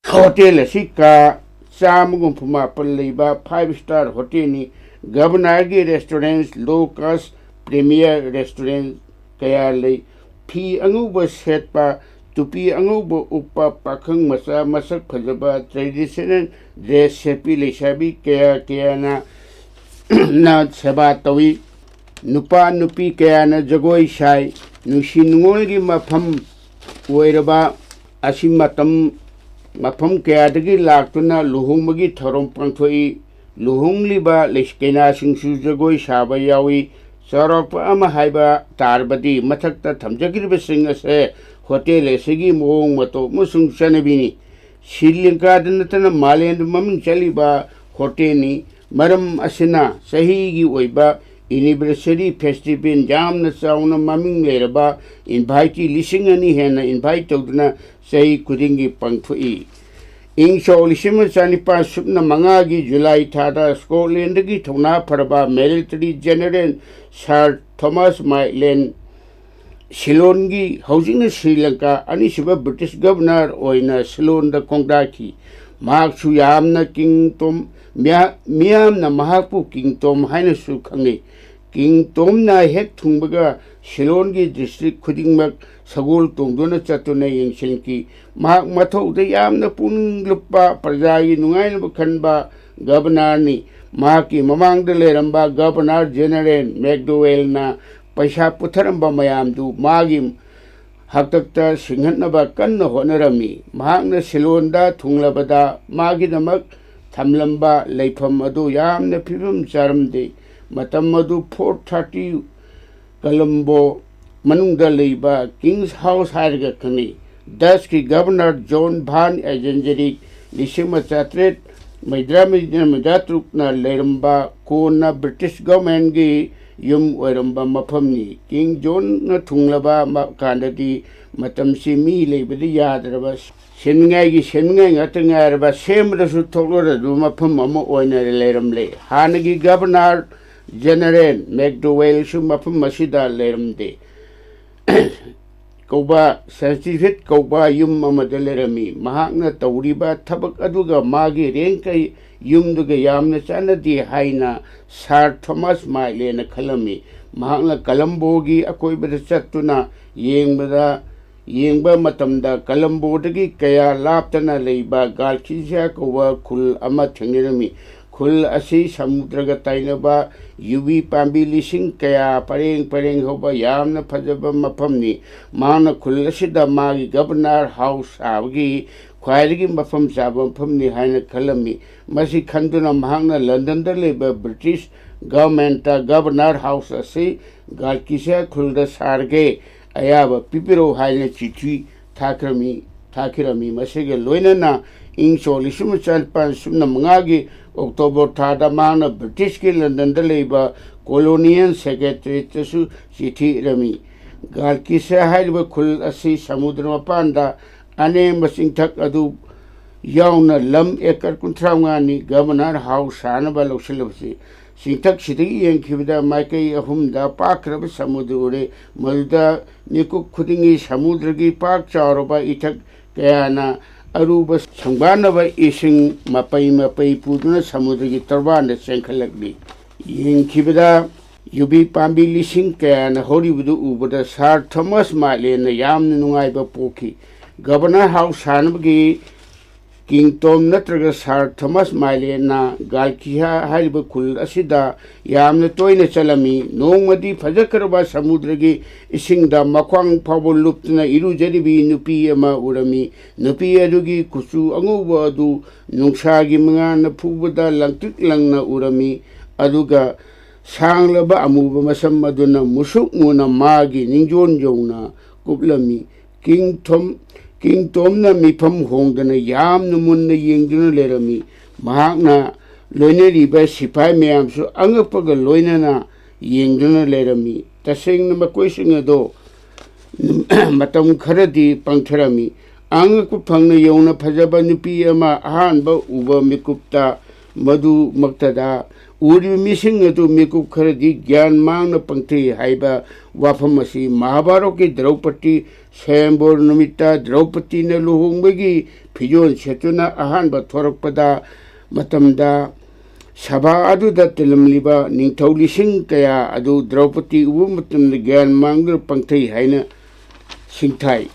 ꯍꯣꯇꯦꯜ ꯑꯁꯤ ꯀꯥ ꯆꯥꯝꯃꯒ ꯍꯨꯝꯐꯨ ꯃꯥꯄꯟ ꯂꯩꯕ five star hotel ꯅꯤ꯫ ꯒꯕꯔꯅꯔꯒꯤ restaurant, low cost premier restaurant ꯀꯌꯥ ꯂꯩ꯫ ꯐꯤ ꯑꯉꯧꯕ ꯁꯦꯠꯄ, ꯇꯨꯄꯤ ꯑꯉꯧꯕ ꯎꯞꯄ ꯄꯥꯈꯪ ꯃꯆꯥ ꯃꯁꯛ ꯐꯖꯕ traditional dress ꯁꯦꯠꯄꯤ ꯂꯩꯁꯥꯕꯤ ꯀꯌꯥ ꯀꯌꯥꯅ ꯅ ꯁꯦꯕꯥ ꯇꯧꯏ꯫ ꯅꯨꯄꯥ ꯅꯨꯄꯤ ꯀꯌꯥꯅ ꯖꯒꯣꯏ ꯁꯥꯏ꯫ ꯅꯨꯡꯁꯤ ꯅꯨꯡꯉꯣꯜꯒꯤ ꯃꯐꯝ ꯑꯣꯏꯔꯕ ꯑꯁꯤ ꯃꯇꯝ ꯃꯐꯝ ꯀꯌꯥꯗꯒꯤ ꯂꯥꯛꯇꯨꯅ ꯂꯨꯍꯣꯡꯕꯒꯤ ꯊꯧꯔꯝ ꯄꯥꯡꯊꯣꯛꯏ꯫ ꯂꯨꯍꯣꯡꯂꯤꯕ ꯂꯩ-, ꯀꯩꯅꯥꯁꯤꯡꯁꯨ ꯖꯒꯣꯏ ꯁꯥꯕ ꯌꯥꯎꯏ꯫ ꯆꯥꯎꯔꯥꯛꯄ ꯑꯃ ꯍꯥꯏꯕ ꯇꯥꯔꯕꯗꯤ ꯃꯊꯛꯇ ꯊꯝꯖꯈ꯭ꯔꯤꯕꯁꯤꯡ ꯑꯁꯦ ꯍꯣꯇꯦꯜ ꯑꯁꯤꯒꯤ ꯃꯑꯣꯡ ꯃꯇꯧ ꯑꯃꯁꯨꯡ ꯆꯠꯅꯕꯤꯅꯤ꯫ ꯁ꯭ꯔꯤ ꯂꯪꯀꯥꯗ ꯅꯠꯇꯅ ꯃꯥꯂꯦꯝꯗ ꯃꯃꯤꯡ ꯆꯠꯂꯤꯕ ꯍꯣꯇꯦꯜꯅꯤ꯫ ꯃꯔꯝ ꯑꯁꯤꯅ ꯆꯍꯤꯒꯤ ꯑꯣꯏꯕ anniversary festival ꯌꯥꯝꯅ ꯆꯥꯎꯅ ꯃꯃꯤꯡ ꯂꯩꯔꯕ invitee ꯂꯤꯁꯤꯡ ꯑꯅꯤ ꯍꯦꯟꯅ invite ꯇꯧꯗꯨꯅ ꯆꯍꯤ ꯈꯨꯗꯤꯡꯒꯤ ꯄꯥꯡꯊꯣꯛꯏ꯫ ꯏꯪ ꯁꯣꯛ ꯂꯤꯁꯤꯡ ꯑꯃ ꯆꯅꯤꯄꯥꯟ ꯁꯨꯞꯅ ꯃꯉꯥꯒꯤ ꯖꯨꯂꯥꯏ ꯊꯥꯗ ꯁ꯭ꯀꯣꯠꯂꯦꯟꯗꯒꯤ ꯊꯧꯅꯥ ꯐꯔꯕ military general Sir Thomas Maitland ꯁꯤꯂꯣꯟꯒꯤ, ꯍꯧꯖꯤꯛꯅ ꯁ꯭ꯔꯤ ꯂꯪꯀꯥ, ꯑꯅꯤꯁꯨꯕ British governor ꯑꯣꯏꯅ ꯁꯤꯂꯣꯟꯗ ꯈꯣꯡꯗꯥꯈꯤ꯫ ꯃꯍꯥꯛꯁꯨ ꯌꯥꯝꯅ ꯀꯤꯡ ꯇꯣꯝ, ꯃꯤꯌꯥ-, ꯃꯤꯌꯥꯝꯅ ꯃꯍꯥꯛꯄꯨ ꯀꯤꯡ ꯇꯣꯝ ꯍꯥꯏꯅꯁꯨ ꯈꯪꯅꯩ꯫ ꯀꯤꯡ ꯇꯣꯝꯅ ꯍꯦꯛ ꯊꯨꯡꯕꯒ ꯁꯤꯂꯣꯟꯒꯤ district ꯈꯨꯗꯤꯡꯃꯛ ꯁꯒꯣꯜ ꯇꯣꯡꯗꯨꯅ ꯆꯠꯇꯨꯅ ꯌꯦꯡꯁꯤꯟꯈꯤ꯫ ꯃꯍꯥꯛ ꯃꯊꯧꯗ ꯌꯥꯝꯅ ꯄꯨꯛꯅꯤꯡ ꯂꯨꯞꯄ, ꯄ꯭ꯔꯖꯥꯒꯤ ꯅꯨꯡꯉꯥꯏꯅꯕ ꯈꯟꯕ, ꯒꯕꯔꯅꯔꯅꯤ꯫ ꯃꯍꯥꯛꯀꯤ ꯃꯃꯥꯡꯗ ꯂꯩꯔꯝꯕ ꯒꯕꯔꯅꯔ ꯖꯦꯅꯔꯦꯜ ꯃꯦꯛꯗꯣꯋꯦꯜꯅ ꯄꯩꯁꯥ ꯄꯨꯊꯔꯝꯕ ꯃꯌꯥꯝꯗꯨ ꯃꯥꯒꯤ ꯍꯥꯛꯇꯛꯇ ꯁꯤꯡꯍꯠꯅꯕ ꯀꯟꯅ ꯍꯣꯠꯅꯔꯝꯃꯤ꯫ ꯃꯍꯥꯛꯅ ꯁꯤꯂꯣꯟꯗ ꯊꯨꯡꯂꯕꯗ ꯃꯥꯒꯤꯗꯃꯛ ꯊꯝꯂꯝꯕ ꯂꯩꯐꯝ ꯑꯗꯨ ꯌꯥꯝꯅ ꯐꯤꯕꯝ ꯆꯥꯔꯝꯗꯦ꯫ ꯃꯇꯝ ꯑꯗꯨ ꯐꯣꯔ ꯊꯥꯔꯇꯤ ꯀꯂꯝꯕꯣ ꯃꯅꯨꯡꯗ ꯂꯩꯕ ꯀꯤꯡꯁ ꯍꯥꯎꯁ ꯍꯥꯏꯔꯒ ꯈꯪꯅꯩ꯫ ꯗꯁꯀꯤ ꯒꯕꯔꯅꯔ ꯖꯣꯟ ꯚꯥꯟ ꯑꯦꯖꯦꯟꯖꯦꯔꯤꯛ ꯂꯤꯁꯤꯡ ꯑꯃ ꯆꯥꯇ꯭ꯔꯦꯠ ꯃꯩꯗ꯭ꯔꯥ ꯃꯩꯗ꯭ꯔꯥ ꯇꯔꯨꯛꯅ ꯂꯩꯔꯝꯕ, ꯀꯣꯟꯅ ꯕ꯭ꯔꯤꯇꯤꯁ ꯒꯚꯔꯟꯃꯦꯟꯒꯤ ꯌꯨꯝ ꯑꯣꯏꯔꯝꯕ ꯃꯐꯝꯅꯤ꯫ ꯀꯤꯡ ꯖꯣꯟꯅ ꯊꯨꯡꯂꯕ ꯃ-, ꯀꯥꯟꯗꯗꯤ ꯃꯇꯝꯁꯤ ꯃꯤ ꯂꯩꯕꯗ ꯌꯥꯗ꯭ꯔꯕ, ꯁꯦꯝꯅꯤꯡꯉꯥꯏꯒꯤ ꯁꯦꯝꯅꯤꯡꯉꯥꯏ ꯉꯥꯛꯇ ꯉꯥꯏꯔꯕ, ꯁꯦꯝꯕꯗꯁꯨ ꯊꯣꯛꯂꯔꯗꯕ ꯃꯐꯝ ꯑꯃ ꯑꯣꯏꯅ ꯂꯩꯔꯝꯂꯦ꯫ ꯍꯥꯟꯅꯒꯤ ꯒꯕꯔꯅꯔ ꯖꯦꯅꯔꯦꯜ ꯃꯦꯛꯗꯣꯋꯦꯜꯁꯨ ꯃꯐꯝ ꯑꯁꯤꯗ ꯂꯩꯔꯝꯗꯦ꯫ ꯀꯧꯕ, ꯁꯦꯟꯁꯇꯤꯐꯤꯠ ꯀꯧꯕ ꯌꯨꯝ ꯑꯃꯗ ꯂꯩꯔꯝꯃꯤ꯫ ꯃꯍꯥꯛꯅ ꯇꯧꯔꯤꯕ ꯊꯕꯛ ꯑꯗꯨꯒ ꯃꯥꯒꯤ ꯔꯦꯡꯀ ꯌꯨꯝꯗꯨꯒ ꯌꯥꯝꯅ ꯆꯥꯟꯅꯗꯦ ꯍꯥꯏꯅ ꯁꯥꯔ ꯊꯣꯃꯥꯁ ꯃꯥꯏꯂꯦꯅ ꯈꯜꯂꯝꯃꯤ꯫ ꯃꯍꯥꯛꯅ ꯀꯂꯝꯕꯣꯒꯤ ꯑꯀꯣꯏꯕꯗ ꯆꯠꯇꯨꯅ ꯌꯦꯡꯕꯗ, ꯌꯦꯡꯕ ꯃꯇꯝꯗ ꯀꯂꯝꯕꯣꯗꯒꯤ ꯀꯌꯥ ꯂꯥꯞꯇꯅ ꯂꯩꯕ ꯒꯥꯜꯀꯤꯁꯤꯌꯥ ꯀꯧꯕ ꯈꯨꯜ ꯑꯃ ꯊꯦꯡꯅꯔꯝꯃꯤ꯫ ꯈꯨꯜ ꯑꯁꯤ ꯁꯃꯨꯗ꯭ꯔꯒ ꯇꯥꯏꯅꯕ ꯌꯨꯕꯤ ꯄꯥꯝꯕꯤ ꯂꯤꯁꯤꯡ ꯀꯌꯥ ꯄꯔꯦꯡ ꯄꯔꯦꯡ ꯍꯧꯕ ꯌꯥꯝꯅ ꯐꯖꯕ ꯃꯐꯝꯅꯤ꯫ ꯃꯍꯥꯛꯅ ꯈꯨꯜ ꯑꯁꯤꯗ ꯃꯥꯒꯤ ꯒꯕꯔꯅꯔ ꯍꯥꯎꯁ ꯁꯥꯕꯒꯤ ꯈ꯭ꯋꯥꯏꯗꯒꯤ ꯃꯐꯝ ꯆꯥꯕ ꯃꯐꯝꯅꯤ ꯍꯥꯏꯅ ꯈꯜꯂꯝꯃꯤ꯫ ꯃꯁꯤ ꯈꯟꯗꯨꯅ ꯃꯍꯥꯛꯅ ꯂꯟꯗꯟꯗ ꯂꯩꯕ ꯕ꯭ꯔꯤꯇꯤꯁ ꯒꯚꯔꯟꯃꯦꯟꯠꯇ ꯒꯕꯔꯅꯔ ꯍꯥꯎꯁ ꯑꯁꯤ ꯒꯥꯜꯀꯤꯁꯤꯌꯥ ꯈꯨꯜꯗ ꯁꯥꯔꯒꯦ, ꯑꯌꯥꯕ ꯄꯤꯕꯤꯔꯛꯎ ꯍꯥꯏꯅ ꯆꯤꯊꯤ ꯊꯥꯈ꯭ꯔꯝꯃꯤ, ꯊꯥꯈꯤꯔꯝꯃꯤ꯫ ꯃꯁꯤꯒ ꯂꯣꯏꯅꯅ ꯏꯪ ꯁꯣꯛ ꯂꯤꯁꯤꯡ ꯑꯃ ꯆꯥꯅꯤꯄꯥꯟ ꯁꯨꯞꯅ ꯃꯉꯥꯒꯤ ꯑꯣꯛꯇꯣꯕꯔ ꯊꯥꯗ ꯃꯍꯥꯛꯅ ꯕ꯭ꯔꯤꯇꯤꯁꯀꯤ ꯂꯟꯗꯟꯗ ꯂꯩꯕ ꯀꯣꯂꯣꯅꯤꯌꯦꯜ ꯁꯦꯀ꯭ꯔꯦꯇꯔꯤꯗꯁꯨ ꯆꯤꯊꯤ ꯏꯔꯝꯃꯤ꯫ ꯒꯥꯜꯀꯤꯁꯤꯌꯥ ꯍꯥꯏꯔꯤꯕ ꯈꯨꯜ ꯑꯁꯤ ꯁꯃꯨꯗ꯭ꯔ ꯃꯄꯥꯟꯗ ꯑꯅꯦꯝꯕ ꯆꯤꯡꯊꯛ ꯑꯗꯨ ꯌꯥꯎꯅ ꯂꯝ ꯑꯦꯀꯔ ꯀꯨꯟꯊ꯭ꯔꯥ ꯃꯉꯥꯅꯤ꯫ ꯒꯕꯔꯅꯔ ꯍꯥꯎꯁ ꯁꯥꯅꯕ ꯂꯧꯁꯤꯜꯂꯕꯁꯤ ꯆꯤꯡꯊꯛꯁꯤꯗꯒꯤ ꯌꯦꯡꯈꯤꯕꯗ ꯃꯥꯏꯀꯩ ꯑꯍꯨꯝꯗ ꯄꯥꯛꯈ꯭ꯔꯕ ꯁꯃꯨꯗ꯭ꯔ ꯎꯔꯦ꯫ ꯃꯗꯨꯗ ꯃꯤꯀꯨꯞ ꯈꯨꯗꯤꯡꯒꯤ ꯁꯃꯨꯗ꯭ꯔꯒꯤ ꯄꯥꯛ ꯆꯥꯎꯔꯕ ꯏꯊꯠ ꯀꯌꯥꯅ ꯑꯔꯨꯕ ꯁꯪꯕꯥꯅꯕ ꯏꯁꯤꯡ ꯃꯄꯩ ꯃꯄꯩ ꯄꯨꯗꯨꯅ ꯁꯃꯨꯗ꯭ꯔꯒꯤ ꯇꯣꯔꯕꯥꯟꯗ ꯆꯦꯟꯈꯠꯂꯛꯂꯤ꯫ ꯌꯦꯡꯈꯤꯕꯗ ꯌꯨꯕꯤ ꯄꯥꯝꯕꯤ ꯂꯤꯁꯤꯡ ꯀꯌꯥꯅ ꯍꯧꯔꯤꯕꯗꯨ ꯎꯕꯗ ꯁꯥꯔ ꯊꯣꯃꯥꯁ ꯃꯥꯏꯂꯦꯟꯅ ꯌꯥꯝꯅ ꯅꯨꯡꯉꯥꯏꯕ ꯄꯣꯛꯈꯤ꯫ ꯒꯕꯔꯅꯔ ꯍꯥꯎꯁ ꯁꯥꯅꯕꯒꯤ ꯀꯤꯡ ꯇꯣꯝ ꯅꯠꯇ꯭ꯔꯒ ꯁꯥꯔ ꯊꯣꯃꯥꯁ ꯃꯥꯏꯂꯦꯟꯅ ꯒꯥꯜꯀꯤꯍꯥ ꯍꯥꯏꯔꯤꯕ ꯈꯨꯜ ꯑꯁꯤꯗ ꯌꯥꯝꯅ ꯇꯣꯏꯅ ꯆꯠꯂꯝꯃꯤ꯫ ꯅꯣꯡꯃꯗꯤ ꯐꯖꯈ꯭ꯔꯕ ꯁꯃꯨꯗ꯭ꯔꯒꯤ ꯏꯁꯤꯡꯗ ꯃꯈ꯭ꯋꯥꯡ ꯐꯥꯎꯕ ꯂꯨꯞꯇꯨꯅ ꯏꯔꯨꯖꯔꯤꯕꯤ ꯅꯨꯄꯤ ꯑꯃ ꯎꯔꯝꯃꯤ꯫ ꯅꯨꯄꯤ ꯑꯗꯨꯒꯤ ꯀꯨꯆꯨ ꯑꯉꯧꯕ ꯑꯗꯨ ꯅꯨꯡꯁꯥꯒꯤ ꯃꯉꯥꯜꯅ ꯐꯨꯕꯗ ꯂꯪꯇ꯭ꯔꯤꯛ ꯂꯪꯅ ꯎꯔꯝꯃꯤ꯫ ꯑꯗꯨꯒ ꯁꯥꯡꯂꯕ ꯑꯃꯨꯕ ꯃꯁꯝ ꯑꯗꯨꯅ ꯃꯨꯁꯨꯛ ꯃꯨꯅ ꯃꯥꯒꯤ ꯅꯤꯡꯖꯣꯟ ꯌꯧꯅ ꯀꯨꯞꯂꯝꯃꯤ꯫ ꯀꯤꯡ ꯊꯣꯝ-, ꯀꯤꯡ ꯇꯣꯝꯅ ꯃꯤꯐꯝ ꯍꯣꯡꯗꯅ ꯌꯥꯝꯅ ꯃꯨꯟꯅ ꯌꯦꯡꯗꯨꯅ ꯂꯩꯔꯝꯃꯤ꯫ ꯃꯍꯥꯛꯅ ꯂꯣꯏꯅꯔꯤꯕ ꯁꯤꯐꯥꯏ ꯃꯌꯥꯝꯁꯨ ꯑꯉꯛꯄꯒ ꯂꯣꯏꯅꯅ ꯌꯦꯡꯗꯨꯅ ꯂꯩꯔꯝꯃꯤ꯫ ꯇꯁꯦꯡꯅ ꯃꯈꯣꯏꯁꯤꯡ ꯑꯗꯣ ꯃꯇꯝ ꯈꯔꯗꯤ ꯄꯪꯊꯔꯝꯃꯤ꯫ ꯑꯉꯛꯄ ꯐꯪꯅ ꯌꯧꯅ ꯐꯖꯕ ꯅꯨꯄꯤ ꯑꯃ ꯑꯍꯥꯟꯕ ꯎꯕ ꯃꯤꯀꯨꯞꯇ, ꯃꯗꯨꯃꯛꯇꯗ ꯎꯔꯤꯕ ꯃꯤꯁꯤꯡ ꯑꯗꯨ ꯃꯤꯀꯨꯞ ꯈꯔꯗꯤ ꯒ꯭ꯌꯥꯟ ꯃꯥꯡꯅ ꯄꯪꯊꯩ ꯍꯥꯏꯕ ꯋꯥꯐꯝ ꯑꯁꯤ ꯃꯍꯥꯚꯥꯔꯠꯀꯤ ꯗ꯭ꯔꯧꯄꯗꯤ ꯁ꯭ꯋꯌꯝꯕꯣꯔ ꯅꯨꯃꯤꯠꯇ ꯗ꯭ꯔꯧꯄꯗꯤꯅ ꯂꯨꯍꯣꯡꯕꯒꯤ ꯐꯤꯖꯣꯜ ꯁꯦꯠꯇꯨꯅ ꯑꯍꯥꯟꯕ ꯊꯣꯔꯛꯄꯗ ꯃꯇꯝꯗ ꯁꯚꯥ ꯑꯗꯨꯗ ꯇꯤꯜꯂꯝꯂꯤꯕ ꯅꯤꯡꯊꯧ ꯂꯤꯁꯤꯡ ꯀꯌꯥ ꯑꯗꯨ ꯗ꯭ꯔꯧꯄꯗꯤ ꯎꯕ ꯃꯇꯝꯗ ꯒ꯭ꯌꯥꯟ ꯃꯥꯡꯗꯨꯅ ꯄꯪꯊꯩ ꯍꯥꯏꯅ ꯁꯤꯡꯊꯥꯏ꯫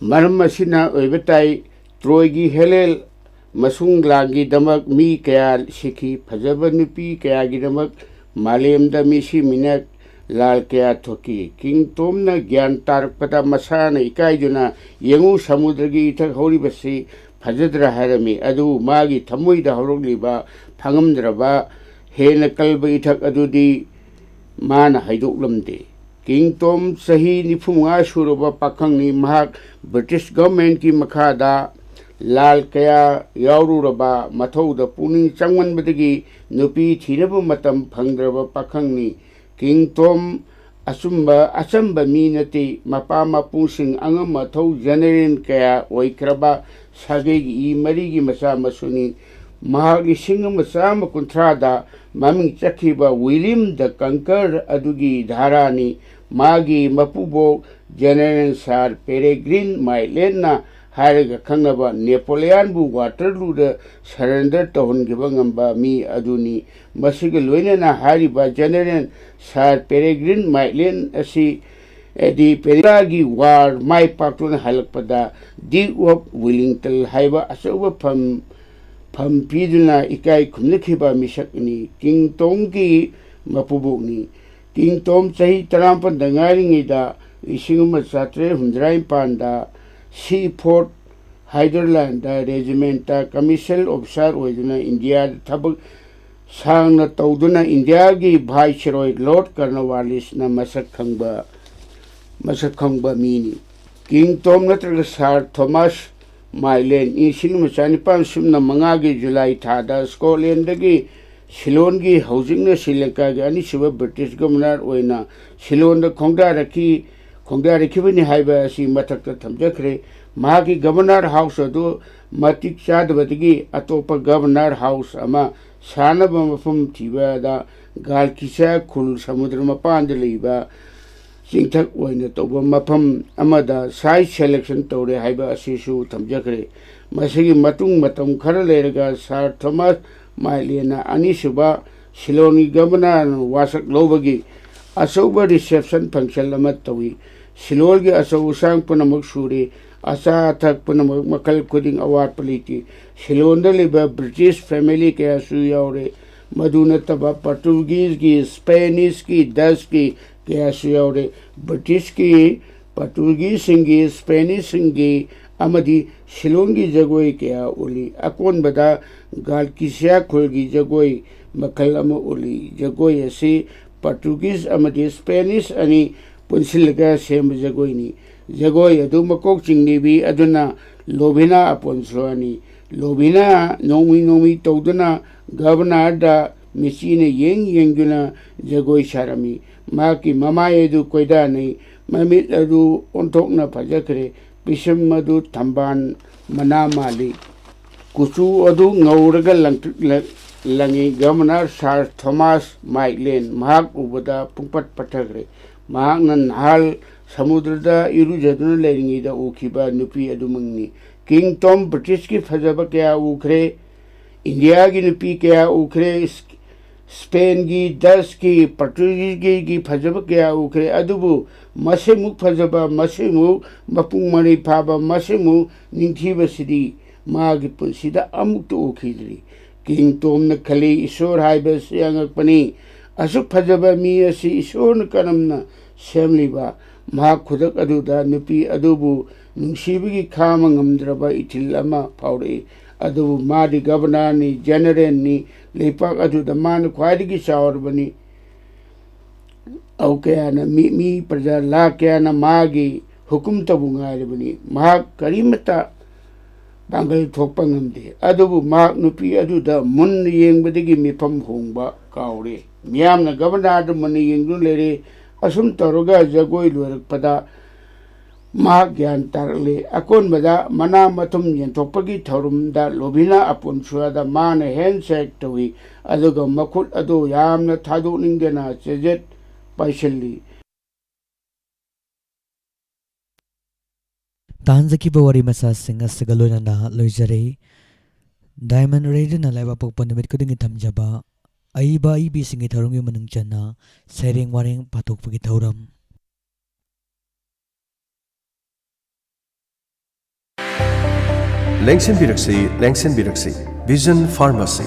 ꯃꯔꯝ ꯑꯁꯤꯅ ꯑꯣꯏꯕ ꯇꯥꯏ, ꯇ꯭ꯔꯣꯏꯒꯤ ꯍꯦꯂꯦꯜ ꯃꯁꯨꯡ ꯂꯥꯡꯒꯤꯗꯃꯛ ꯃꯤ ꯀꯌꯥ ꯁꯤꯈꯤ, ꯐꯖꯕ ꯅꯨꯄꯤ ꯀꯌꯥꯒꯤꯗꯃꯛ ꯃꯥꯂꯦꯝꯗ ꯃꯤꯁꯤ ꯃꯤꯅ ꯂꯥꯜ ꯀꯌꯥ ꯊꯣꯛꯈꯤ꯫ ꯀꯤꯡ ꯇꯣꯝꯅ ꯒ꯭ꯌꯥꯟ ꯇꯥꯔꯛꯄꯗ ꯃꯁꯥꯅ ꯏꯀꯥꯏꯗꯨꯅ, "ꯌꯦꯡꯉꯨ, ꯁꯃꯨꯗ꯭ꯔꯒꯤ ꯏꯊꯛ ꯍꯧꯔꯤꯕꯁꯤ ꯐꯖꯗ꯭ꯔꯥ?" ꯍꯥꯏꯔꯝꯃꯤ꯫ ꯑꯗꯨꯕꯨ ꯃꯥꯒꯤ ꯊꯃꯣꯏꯗ ꯍꯧꯔꯛꯂꯤꯕ ꯐꯪꯉꯝꯗ꯭ꯔꯕ ꯍꯦꯟꯅ ꯀꯜꯕ ꯏꯊꯛ ꯑꯗꯨꯗꯤ ꯃꯥꯅ ꯍꯥꯏꯗꯣꯛꯂꯝꯗꯦ꯫ ꯀꯤꯡ ꯇꯣꯝ ꯆꯍꯤ ꯅꯤꯐꯨ ꯃꯉꯥ ꯁꯨꯔꯕ ꯄꯥꯈꯪꯅꯤ꯫ ꯃꯍꯥꯛ ꯕ꯭ꯔꯤꯇꯤꯁ ꯒꯚꯔꯟꯃꯦꯟꯠꯀꯤ ꯃꯈꯥꯗ ꯂꯥꯜ ꯀꯌꯥ ꯌꯥꯎꯔꯨꯔꯕ ꯃꯊꯧꯗ ꯄꯨꯛꯅꯤꯡ ꯆꯪꯃꯟꯕꯗꯒꯤ ꯅꯨꯄꯤ ꯊꯤꯅꯕ ꯃꯇꯝ ꯐꯪꯗ꯭ꯔꯕ ꯄꯥꯈꯪꯅꯤ꯫ ꯀꯤꯡ ꯇꯣꯝ ꯑꯆꯨꯝꯕ, ꯑꯆꯝꯕ ꯃꯤ ꯅꯠꯇꯦ꯫ ꯃꯄꯥ ꯃꯄꯨꯁꯤꯡ ꯑꯉꯝ ꯑꯊꯧ ꯖꯦꯅꯔꯦꯜ ꯀꯌꯥ ꯑꯣꯏꯈ꯭ꯔꯕ ꯁꯥꯒꯩꯒꯤ ꯏ ꯃꯔꯤꯒꯤ ꯃꯆꯥ ꯃꯁꯨꯅꯤ꯫ ꯃꯍꯥꯛ ꯂꯤꯁꯤꯡ ꯑꯃ ꯆꯥꯝꯃ ꯀꯨꯟꯊ꯭ꯔꯥꯗ ꯃꯃꯤꯡ ꯆꯠꯈꯤꯕ ꯋꯤꯂꯤꯌꯝ ꯗ ꯀꯪꯀꯔ ꯑꯗꯨꯒꯤ ꯙꯥꯔꯥꯅꯤ꯫ ꯃꯥꯒꯤ ꯃꯄꯨꯕꯣꯛ ꯖꯦꯅꯔꯦꯜ ꯁꯥꯔ ꯄꯦꯔꯦꯒ꯭ꯔꯤꯟ ꯃꯥꯏꯠꯂꯦꯟꯅ ꯍꯥꯏꯔꯒ ꯈꯪꯅꯕ ꯅꯦꯄꯣꯂꯤꯌꯥꯟꯕꯨ ꯋꯥꯇꯔꯂꯨꯗ ꯁꯔꯦꯟꯗꯔ ꯇꯧꯍꯟꯈꯤꯕ ꯉꯝꯕ ꯃꯤ ꯑꯗꯨꯅꯤ꯫ ꯃꯁꯤꯒ ꯂꯣꯏꯅꯅ ꯍꯥꯏꯔꯤꯕ ꯖꯦꯅꯔꯦꯜ ꯁꯥꯔ ꯄꯦꯔꯦꯒ꯭ꯔꯤꯟ ꯃꯥꯏꯠꯂꯦꯟ ꯑꯁꯤ ꯑꯦꯗꯤ ꯄꯦꯔꯤꯂꯥꯒꯤ ꯋꯥꯔ ꯃꯥꯏ ꯄꯥꯛꯇꯨꯅ ꯍꯜꯂꯛꯄꯗ ꯗ꯭ꯌꯨꯛ ꯑꯣꯐ ꯋꯤꯂꯤꯡꯇꯟ ꯍꯥꯏꯕ ꯑꯆꯧꯕ ꯐꯝ ꯐꯝ ꯄꯤꯗꯨꯅ ꯏꯀꯥꯏ ꯈꯨꯝꯅꯈꯤꯕ ꯃꯤꯁꯛꯅꯤ꯫ ꯀꯤꯡ ꯇꯣꯝꯒꯤ ꯃꯄꯨꯕꯣꯛꯅꯤ꯫ ꯀꯤꯡ ꯇꯣꯝ ꯆꯍꯤ ꯇꯔꯥꯃꯥꯄꯟꯗ ꯉꯥꯏꯔꯤꯉꯩꯗ ꯂꯤꯁꯤꯡ ꯑꯃ ꯆꯥꯇ꯭ꯔꯦꯠ ꯍꯨꯝꯗ꯭ꯔꯥ ꯅꯤꯄꯥꯟꯗ ꯁꯤ ꯐꯣꯔꯠ ꯍꯥꯏꯗꯔꯂꯥꯟꯗ ꯔꯦꯖꯤꯃꯦꯟꯇ ꯀꯃꯤꯁꯟ ꯑꯣꯐꯤꯁꯥꯔ ꯑꯣꯏꯗꯨꯅ ꯏꯟꯗꯤꯌꯥꯗ ꯊꯕꯛ ꯁꯥꯡꯅ ꯇꯧꯗꯨꯅ ꯏꯟꯗꯤꯌꯥꯒꯤ ꯚꯥꯏꯁꯔꯣꯏ ꯂꯣꯔꯗ ꯀꯔꯅꯋꯥꯂꯤꯁꯅ ꯃꯁꯛ ꯈꯪꯕ ꯃꯁꯛ ꯈꯪꯕ ꯃꯤꯅꯤ꯫ ꯀꯤꯡ ꯇꯣꯝ ꯅꯠꯇ꯭ꯔꯒ ꯁꯥꯔ ꯊꯣꯃꯥꯁ ꯃꯥꯏꯂꯦꯟ ꯏꯪ ꯂꯤꯁꯤꯡ ꯑꯃ ꯆꯥꯅꯤꯄꯥꯟ ꯁꯨꯞꯅ ꯃꯉꯥꯒꯤ ꯖꯨꯂꯥꯏ ꯊꯥꯗ ꯁ꯭ꯀꯣꯠꯂꯦꯟꯗꯒꯤ ꯁꯤꯂꯣꯟꯒꯤ, ꯍꯧꯖꯤꯛꯅ ꯁ꯭ꯔꯤ ꯂꯪꯀꯥꯒꯤ, ꯑꯅꯤꯁꯨꯕ ꯕ꯭ꯔꯤꯇꯤꯁ ꯒꯕꯔꯅꯔ ꯑꯣꯏꯅ ꯁꯤꯂꯣꯟꯗ ꯈꯣꯡꯗꯥꯔꯛꯈꯤ ꯈꯣꯡꯗꯥꯔꯛꯈꯤꯕꯅꯤ ꯍꯥꯏꯕ ꯑꯁꯤ ꯃꯊꯛꯇ ꯊꯝꯖꯈ꯭ꯔꯦ꯫ ꯃꯍꯥꯛꯀꯤ ꯒꯕꯔꯅꯔ ꯍꯥꯎꯁ ꯑꯗꯨ ꯃꯇꯤꯛ ꯆꯥꯗꯕꯗꯒꯤ ꯑꯇꯣꯞꯄ ꯒꯕꯔꯅꯔ ꯍꯥꯎꯁ ꯑꯃ ꯁꯥꯅꯕ ꯃꯐꯝ ꯊꯤꯕꯗ ꯒꯥꯜꯀꯤꯁꯥ ꯈꯨꯜ ꯁꯃꯨꯗ꯭ꯔ ꯃꯄꯥꯟꯗ ꯂꯩꯕ ꯆꯤꯡꯊꯛ ꯑꯣꯏꯅ ꯇꯧꯕ ꯃꯐꯝ ꯑꯃꯗ ꯁꯥꯏꯠ ꯁꯦꯂꯦꯛꯁꯟ ꯇꯧꯔꯦ ꯍꯥꯏꯕ ꯑꯁꯤꯁꯨ ꯊꯝꯖꯈ꯭ꯔꯦ꯫ ꯃꯁꯤꯒꯤ ꯃꯇꯨꯡ ꯃꯇꯝ ꯈꯔ ꯂꯩꯔꯒ ꯁꯥꯔ ꯊꯣꯃꯥꯁ ꯃꯥꯏꯂꯦꯟꯅ ꯑꯅꯤꯁꯨꯕ ꯁꯤꯂꯣꯟꯒꯤ ꯒꯕꯔꯅꯔꯅ ꯋꯥꯁꯛ ꯂꯧꯕꯒꯤ ꯑꯆꯧꯕ ꯔꯤꯁꯦꯞꯁꯟ ꯐꯪꯁꯟ ꯑꯃ ꯇꯧꯏ꯫ ꯁꯤꯂꯣꯟꯒꯤ ꯑꯆꯧ ꯑꯁꯥꯡ ꯄꯨꯝꯅꯃꯛ ꯁꯨꯔꯦ꯫ ꯑꯆꯥ ꯑꯊꯛ ꯄꯨꯝꯅꯃꯛ ꯃꯈꯜ ꯈꯨꯗꯤꯡ ꯑꯋꯥꯠꯄ ꯂꯩꯇꯦ꯫ ꯁꯤꯂꯣꯟꯗ ꯂꯩꯕ ꯕ꯭ꯔꯤꯇꯤꯁ ꯐꯦꯃꯤꯂꯤ ꯀꯌꯥꯁꯨ ꯌꯥꯎꯔꯦ꯫ ꯃꯗꯨ ꯅꯠꯇꯕ ꯄꯣꯔꯇꯨꯒꯤꯖꯀꯤ, ꯁ꯭ꯄꯦꯅꯤꯁꯀꯤ, ꯗꯆꯀꯤ ꯀꯌꯥꯁꯨ ꯌꯥꯎꯔꯦ꯫ ꯕ꯭ꯔꯤꯇꯤꯁꯀꯤ, ꯄꯣꯔꯇꯨꯒꯤꯖꯁꯤꯡꯒꯤ, ꯁ꯭ꯄꯦꯅꯤꯁꯁꯤꯡꯒꯤ ꯑꯃꯗꯤ ꯁꯤꯂꯣꯟꯒꯤ ꯖꯒꯣꯏ ꯀꯌꯥ ꯎꯠꯂꯤ꯫ ꯑꯀꯣꯟꯕꯗ ꯒꯥꯜꯀꯤꯁꯤꯌꯥ ꯈꯨꯜꯒꯤ ꯖꯒꯣꯏ ꯃꯈꯜ ꯑꯃ ꯎꯠꯂꯤ꯫ ꯖꯒꯣꯏ ꯑꯁꯤ ꯄꯣꯔꯇꯨꯒꯤꯖ ꯑꯃꯗꯤ ꯁ꯭ꯄꯦꯅꯤꯁ ꯑꯅꯤ ꯄꯨꯟꯁꯤꯜꯂꯒ ꯁꯦꯝꯕ ꯖꯒꯣꯏꯅꯤ꯫ ꯖꯒꯣꯏ ꯑꯗꯨ ꯃꯀꯣꯛ ꯆꯤꯡꯂꯤꯕꯤ ꯑꯗꯨꯅ ꯂꯣꯚꯤꯅꯥ ꯑꯄꯣꯟꯁꯣꯅꯤ꯫ ꯂꯣꯚꯤꯅꯥ ꯅꯣꯡꯃꯩ ꯅꯣꯡꯃꯩ ꯇꯧꯗꯨꯅ ꯒꯕꯔꯅꯔꯗ ꯃꯤꯆꯤꯅ ꯌꯦꯡ ꯌꯦꯡꯗꯨꯅ ꯖꯒꯣꯏ ꯁꯥꯔꯝꯃꯤ꯫ ꯃꯍꯥꯛꯀꯤ ꯃꯃꯥꯏ ꯑꯗꯨ ꯀꯣꯏꯗꯥꯅꯩ, ꯃꯃꯤꯠ ꯑꯗꯨ ꯑꯣꯟꯊꯣꯛꯅ ꯐꯖꯈ꯭ꯔꯦ, ꯄꯤꯁꯨꯝ ꯑꯗꯨ ꯊꯝꯕꯥꯜ ꯃꯅꯥ ꯃꯥꯜꯂꯤ꯫ ꯀꯨꯆꯨ ꯑꯗꯨ ꯉꯧꯔꯒ ꯂꯪꯇ꯭ꯔꯤꯛ ꯂ-, ꯂꯪꯏ꯫ ꯒꯕꯔꯅꯔ ꯁꯥꯔ ꯊꯣꯃꯥꯁ ꯃꯥꯏꯛꯂꯦꯟ ꯃꯍꯥꯛ ꯎꯕꯗ ꯄꯨꯡꯄꯠ ꯄꯠꯊꯈ꯭ꯔꯦ꯫ ꯃꯍꯥꯛꯅ ꯅꯍꯥꯜ ꯁꯃꯨꯗ꯭ꯔꯗ ꯏꯔꯨꯖꯗꯨꯅ ꯂꯩꯔꯤꯉꯩꯗ ꯎꯈꯤꯕ ꯅꯨꯄꯤ ꯑꯗꯨꯃꯛꯅꯤ꯫ ꯀꯤꯡ ꯇꯣꯝ ꯕ꯭ꯔꯤꯇꯤꯁꯀꯤ ꯐꯖꯕ ꯀꯌꯥ ꯎꯈ꯭ꯔꯦ, ꯏꯟꯗꯤꯌꯥꯒꯤ ꯅꯨꯄꯤ ꯀꯌꯥ ꯎꯈ꯭ꯔꯦ, ꯁ꯭ꯀꯤ-, ꯁ꯭ꯄꯦꯟꯒꯤ, ꯗꯆꯀꯤ, ꯄꯣꯔꯇꯨꯒꯤꯖꯒꯤ ꯐꯖꯕ ꯀꯌꯥ ꯎꯈ꯭ꯔꯦ, ꯑꯗꯨꯕꯨ ꯃꯁꯤꯃꯨꯛ ꯐꯖꯕ, ꯃꯁꯤꯃꯨꯛ ꯃꯄꯨꯡ ꯃꯔꯩ ꯐꯥꯕ, ꯃꯁꯤꯃꯨꯛ ꯅꯤꯡꯊꯤꯕꯁꯤꯗꯤ ꯃꯥꯒꯤ ꯄꯨꯟꯁꯤꯗ ꯑꯃꯨꯛꯇ ꯎꯈꯤꯗ꯭ꯔꯤ꯫ ꯀꯤꯡ ꯇꯣꯝꯅ ꯈꯜꯂꯤ, "ꯏꯁꯣꯔ ꯍꯥꯏꯕꯁꯤ ꯑꯉꯛꯄꯅꯤ꯫ ꯑꯁꯨꯛ ꯐꯖꯕ ꯃꯤ ꯑꯁꯤ ꯏꯁꯣꯔꯅ ꯀꯔꯝꯅ ꯁꯦꯝꯂꯤꯕ?" ꯃꯍꯥꯛ ꯈꯨꯗꯛ ꯑꯗꯨꯗ ꯅꯨꯄꯤ ꯑꯗꯨꯕꯨ ꯅꯨꯡꯁꯤꯕꯒꯤ ꯈꯥꯝꯕ ꯉꯝꯗ꯭ꯔꯕ ꯏꯊꯤꯜ ꯑꯃ ꯐꯥꯎꯔꯛꯏ꯫ ꯑꯗꯨꯕꯨ ꯃꯥꯗꯤ ꯒꯕꯔꯅꯔꯅꯤ, ꯖꯦꯅꯔꯦꯜꯅꯤ, ꯂꯩꯄꯥꯛ ꯑꯗꯨꯗ ꯃꯥꯅ ꯈ꯭ꯋꯥꯏꯗꯒꯤ ꯆꯥꯎꯔꯕꯅꯤ꯫ ꯑꯧ ꯀꯌꯥꯅ ꯃꯤ, ꯃꯤ ꯄ꯭ꯔꯖꯥ ꯂꯥꯈ ꯀꯌꯥꯅ ꯃꯥꯒꯤ ꯍꯨꯀꯨꯝꯇꯕꯨ ꯉꯥꯏꯔꯕꯅꯤ꯫ ꯃꯍꯥꯛ ꯀꯔꯤꯃꯠꯇ ꯄꯥꯡꯒꯜ ꯊꯣꯛꯄ ꯉꯝꯗꯦ꯫ ꯑꯗꯨꯕꯨ ꯃꯍꯥꯛ ꯅꯨꯄꯤ ꯑꯗꯨꯗ ꯃꯨꯟꯅ ꯌꯦꯡꯕꯗꯒꯤ ꯃꯤꯐꯝ ꯍꯣꯡꯕ ꯀꯥꯎꯔꯦ꯫ ꯃꯤꯌꯥꯝꯅ ꯒꯕꯔꯅꯔꯗ ꯃꯨꯟꯅ ꯌꯦꯡꯗꯨꯅ ꯂꯩꯔꯦ꯫ ꯑꯁꯨꯝ ꯇꯧꯔꯒ ꯖꯒꯣꯏ ꯂꯣꯏꯔꯛꯄꯗ ꯃꯍꯥꯛ ꯒ꯭ꯌꯥꯟ ꯇꯥꯔꯛꯂꯦ꯫ ꯑꯀꯣꯟꯕꯗ ꯃꯅꯥ ꯃꯊꯨꯝ ꯌꯦꯟꯊꯣꯛꯄꯒꯤ ꯊꯧꯔꯝꯗ ꯂꯣꯚꯤꯅꯥ ꯑꯄꯨꯟꯁꯨꯋꯥꯗ ꯃꯥꯅ ꯍꯦꯟꯁꯦꯛ ꯇꯧꯏ, ꯑꯗꯨꯒ ꯃꯈꯨꯠ ꯑꯗꯨ ꯌꯥꯝꯅ ꯊꯥꯗꯣꯛꯅꯤꯡꯗꯅ ꯆꯦꯖꯦꯠ ꯄꯥꯏꯁꯤꯜꯂꯤ꯫ ꯇꯥꯍꯟꯖꯈꯤꯕ ꯋꯥꯔꯤ ꯃꯆꯥꯁꯤꯡ ꯑꯁꯤꯒ ꯂꯣꯏꯅꯅ ꯂꯣꯏꯖꯔꯦ꯫ ꯗꯥꯏꯃꯟ ꯔꯦꯗꯤꯑꯣꯅ ꯂꯩꯕꯥꯛꯄꯣꯛꯄ ꯅꯨꯃꯤꯠ ꯈꯨꯗꯤꯡꯒꯤ ꯊꯝꯖꯕ ꯑꯏꯕ ꯑꯏꯕꯤꯁꯤꯡꯒꯤ ꯊꯧꯔꯝꯒꯤ ꯃꯅꯨꯡ ꯆꯟꯅ ꯁꯩꯔꯦꯡ ꯋꯥꯔꯦꯡ ꯄꯥꯊꯣꯛꯄꯒꯤ ꯊꯧꯔꯝ꯫ ꯂꯦꯡꯁꯤꯟꯕꯤꯔꯛꯁꯤ, ꯂꯦꯡꯁꯤꯟꯕꯤꯔꯛꯁꯤ꯫ ꯚꯤꯖꯟ ꯐꯥꯔꯃꯥꯁꯤ,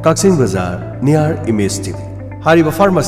ꯀꯛꯆꯤꯡ ꯕꯖꯥꯔ, ꯅꯤꯌꯥꯔ ꯏꯃꯦꯖ ꯇꯤ ꯚꯤ꯫ ꯍꯥꯏꯔꯤꯕ ꯐꯥꯔꯃꯥꯁꯤ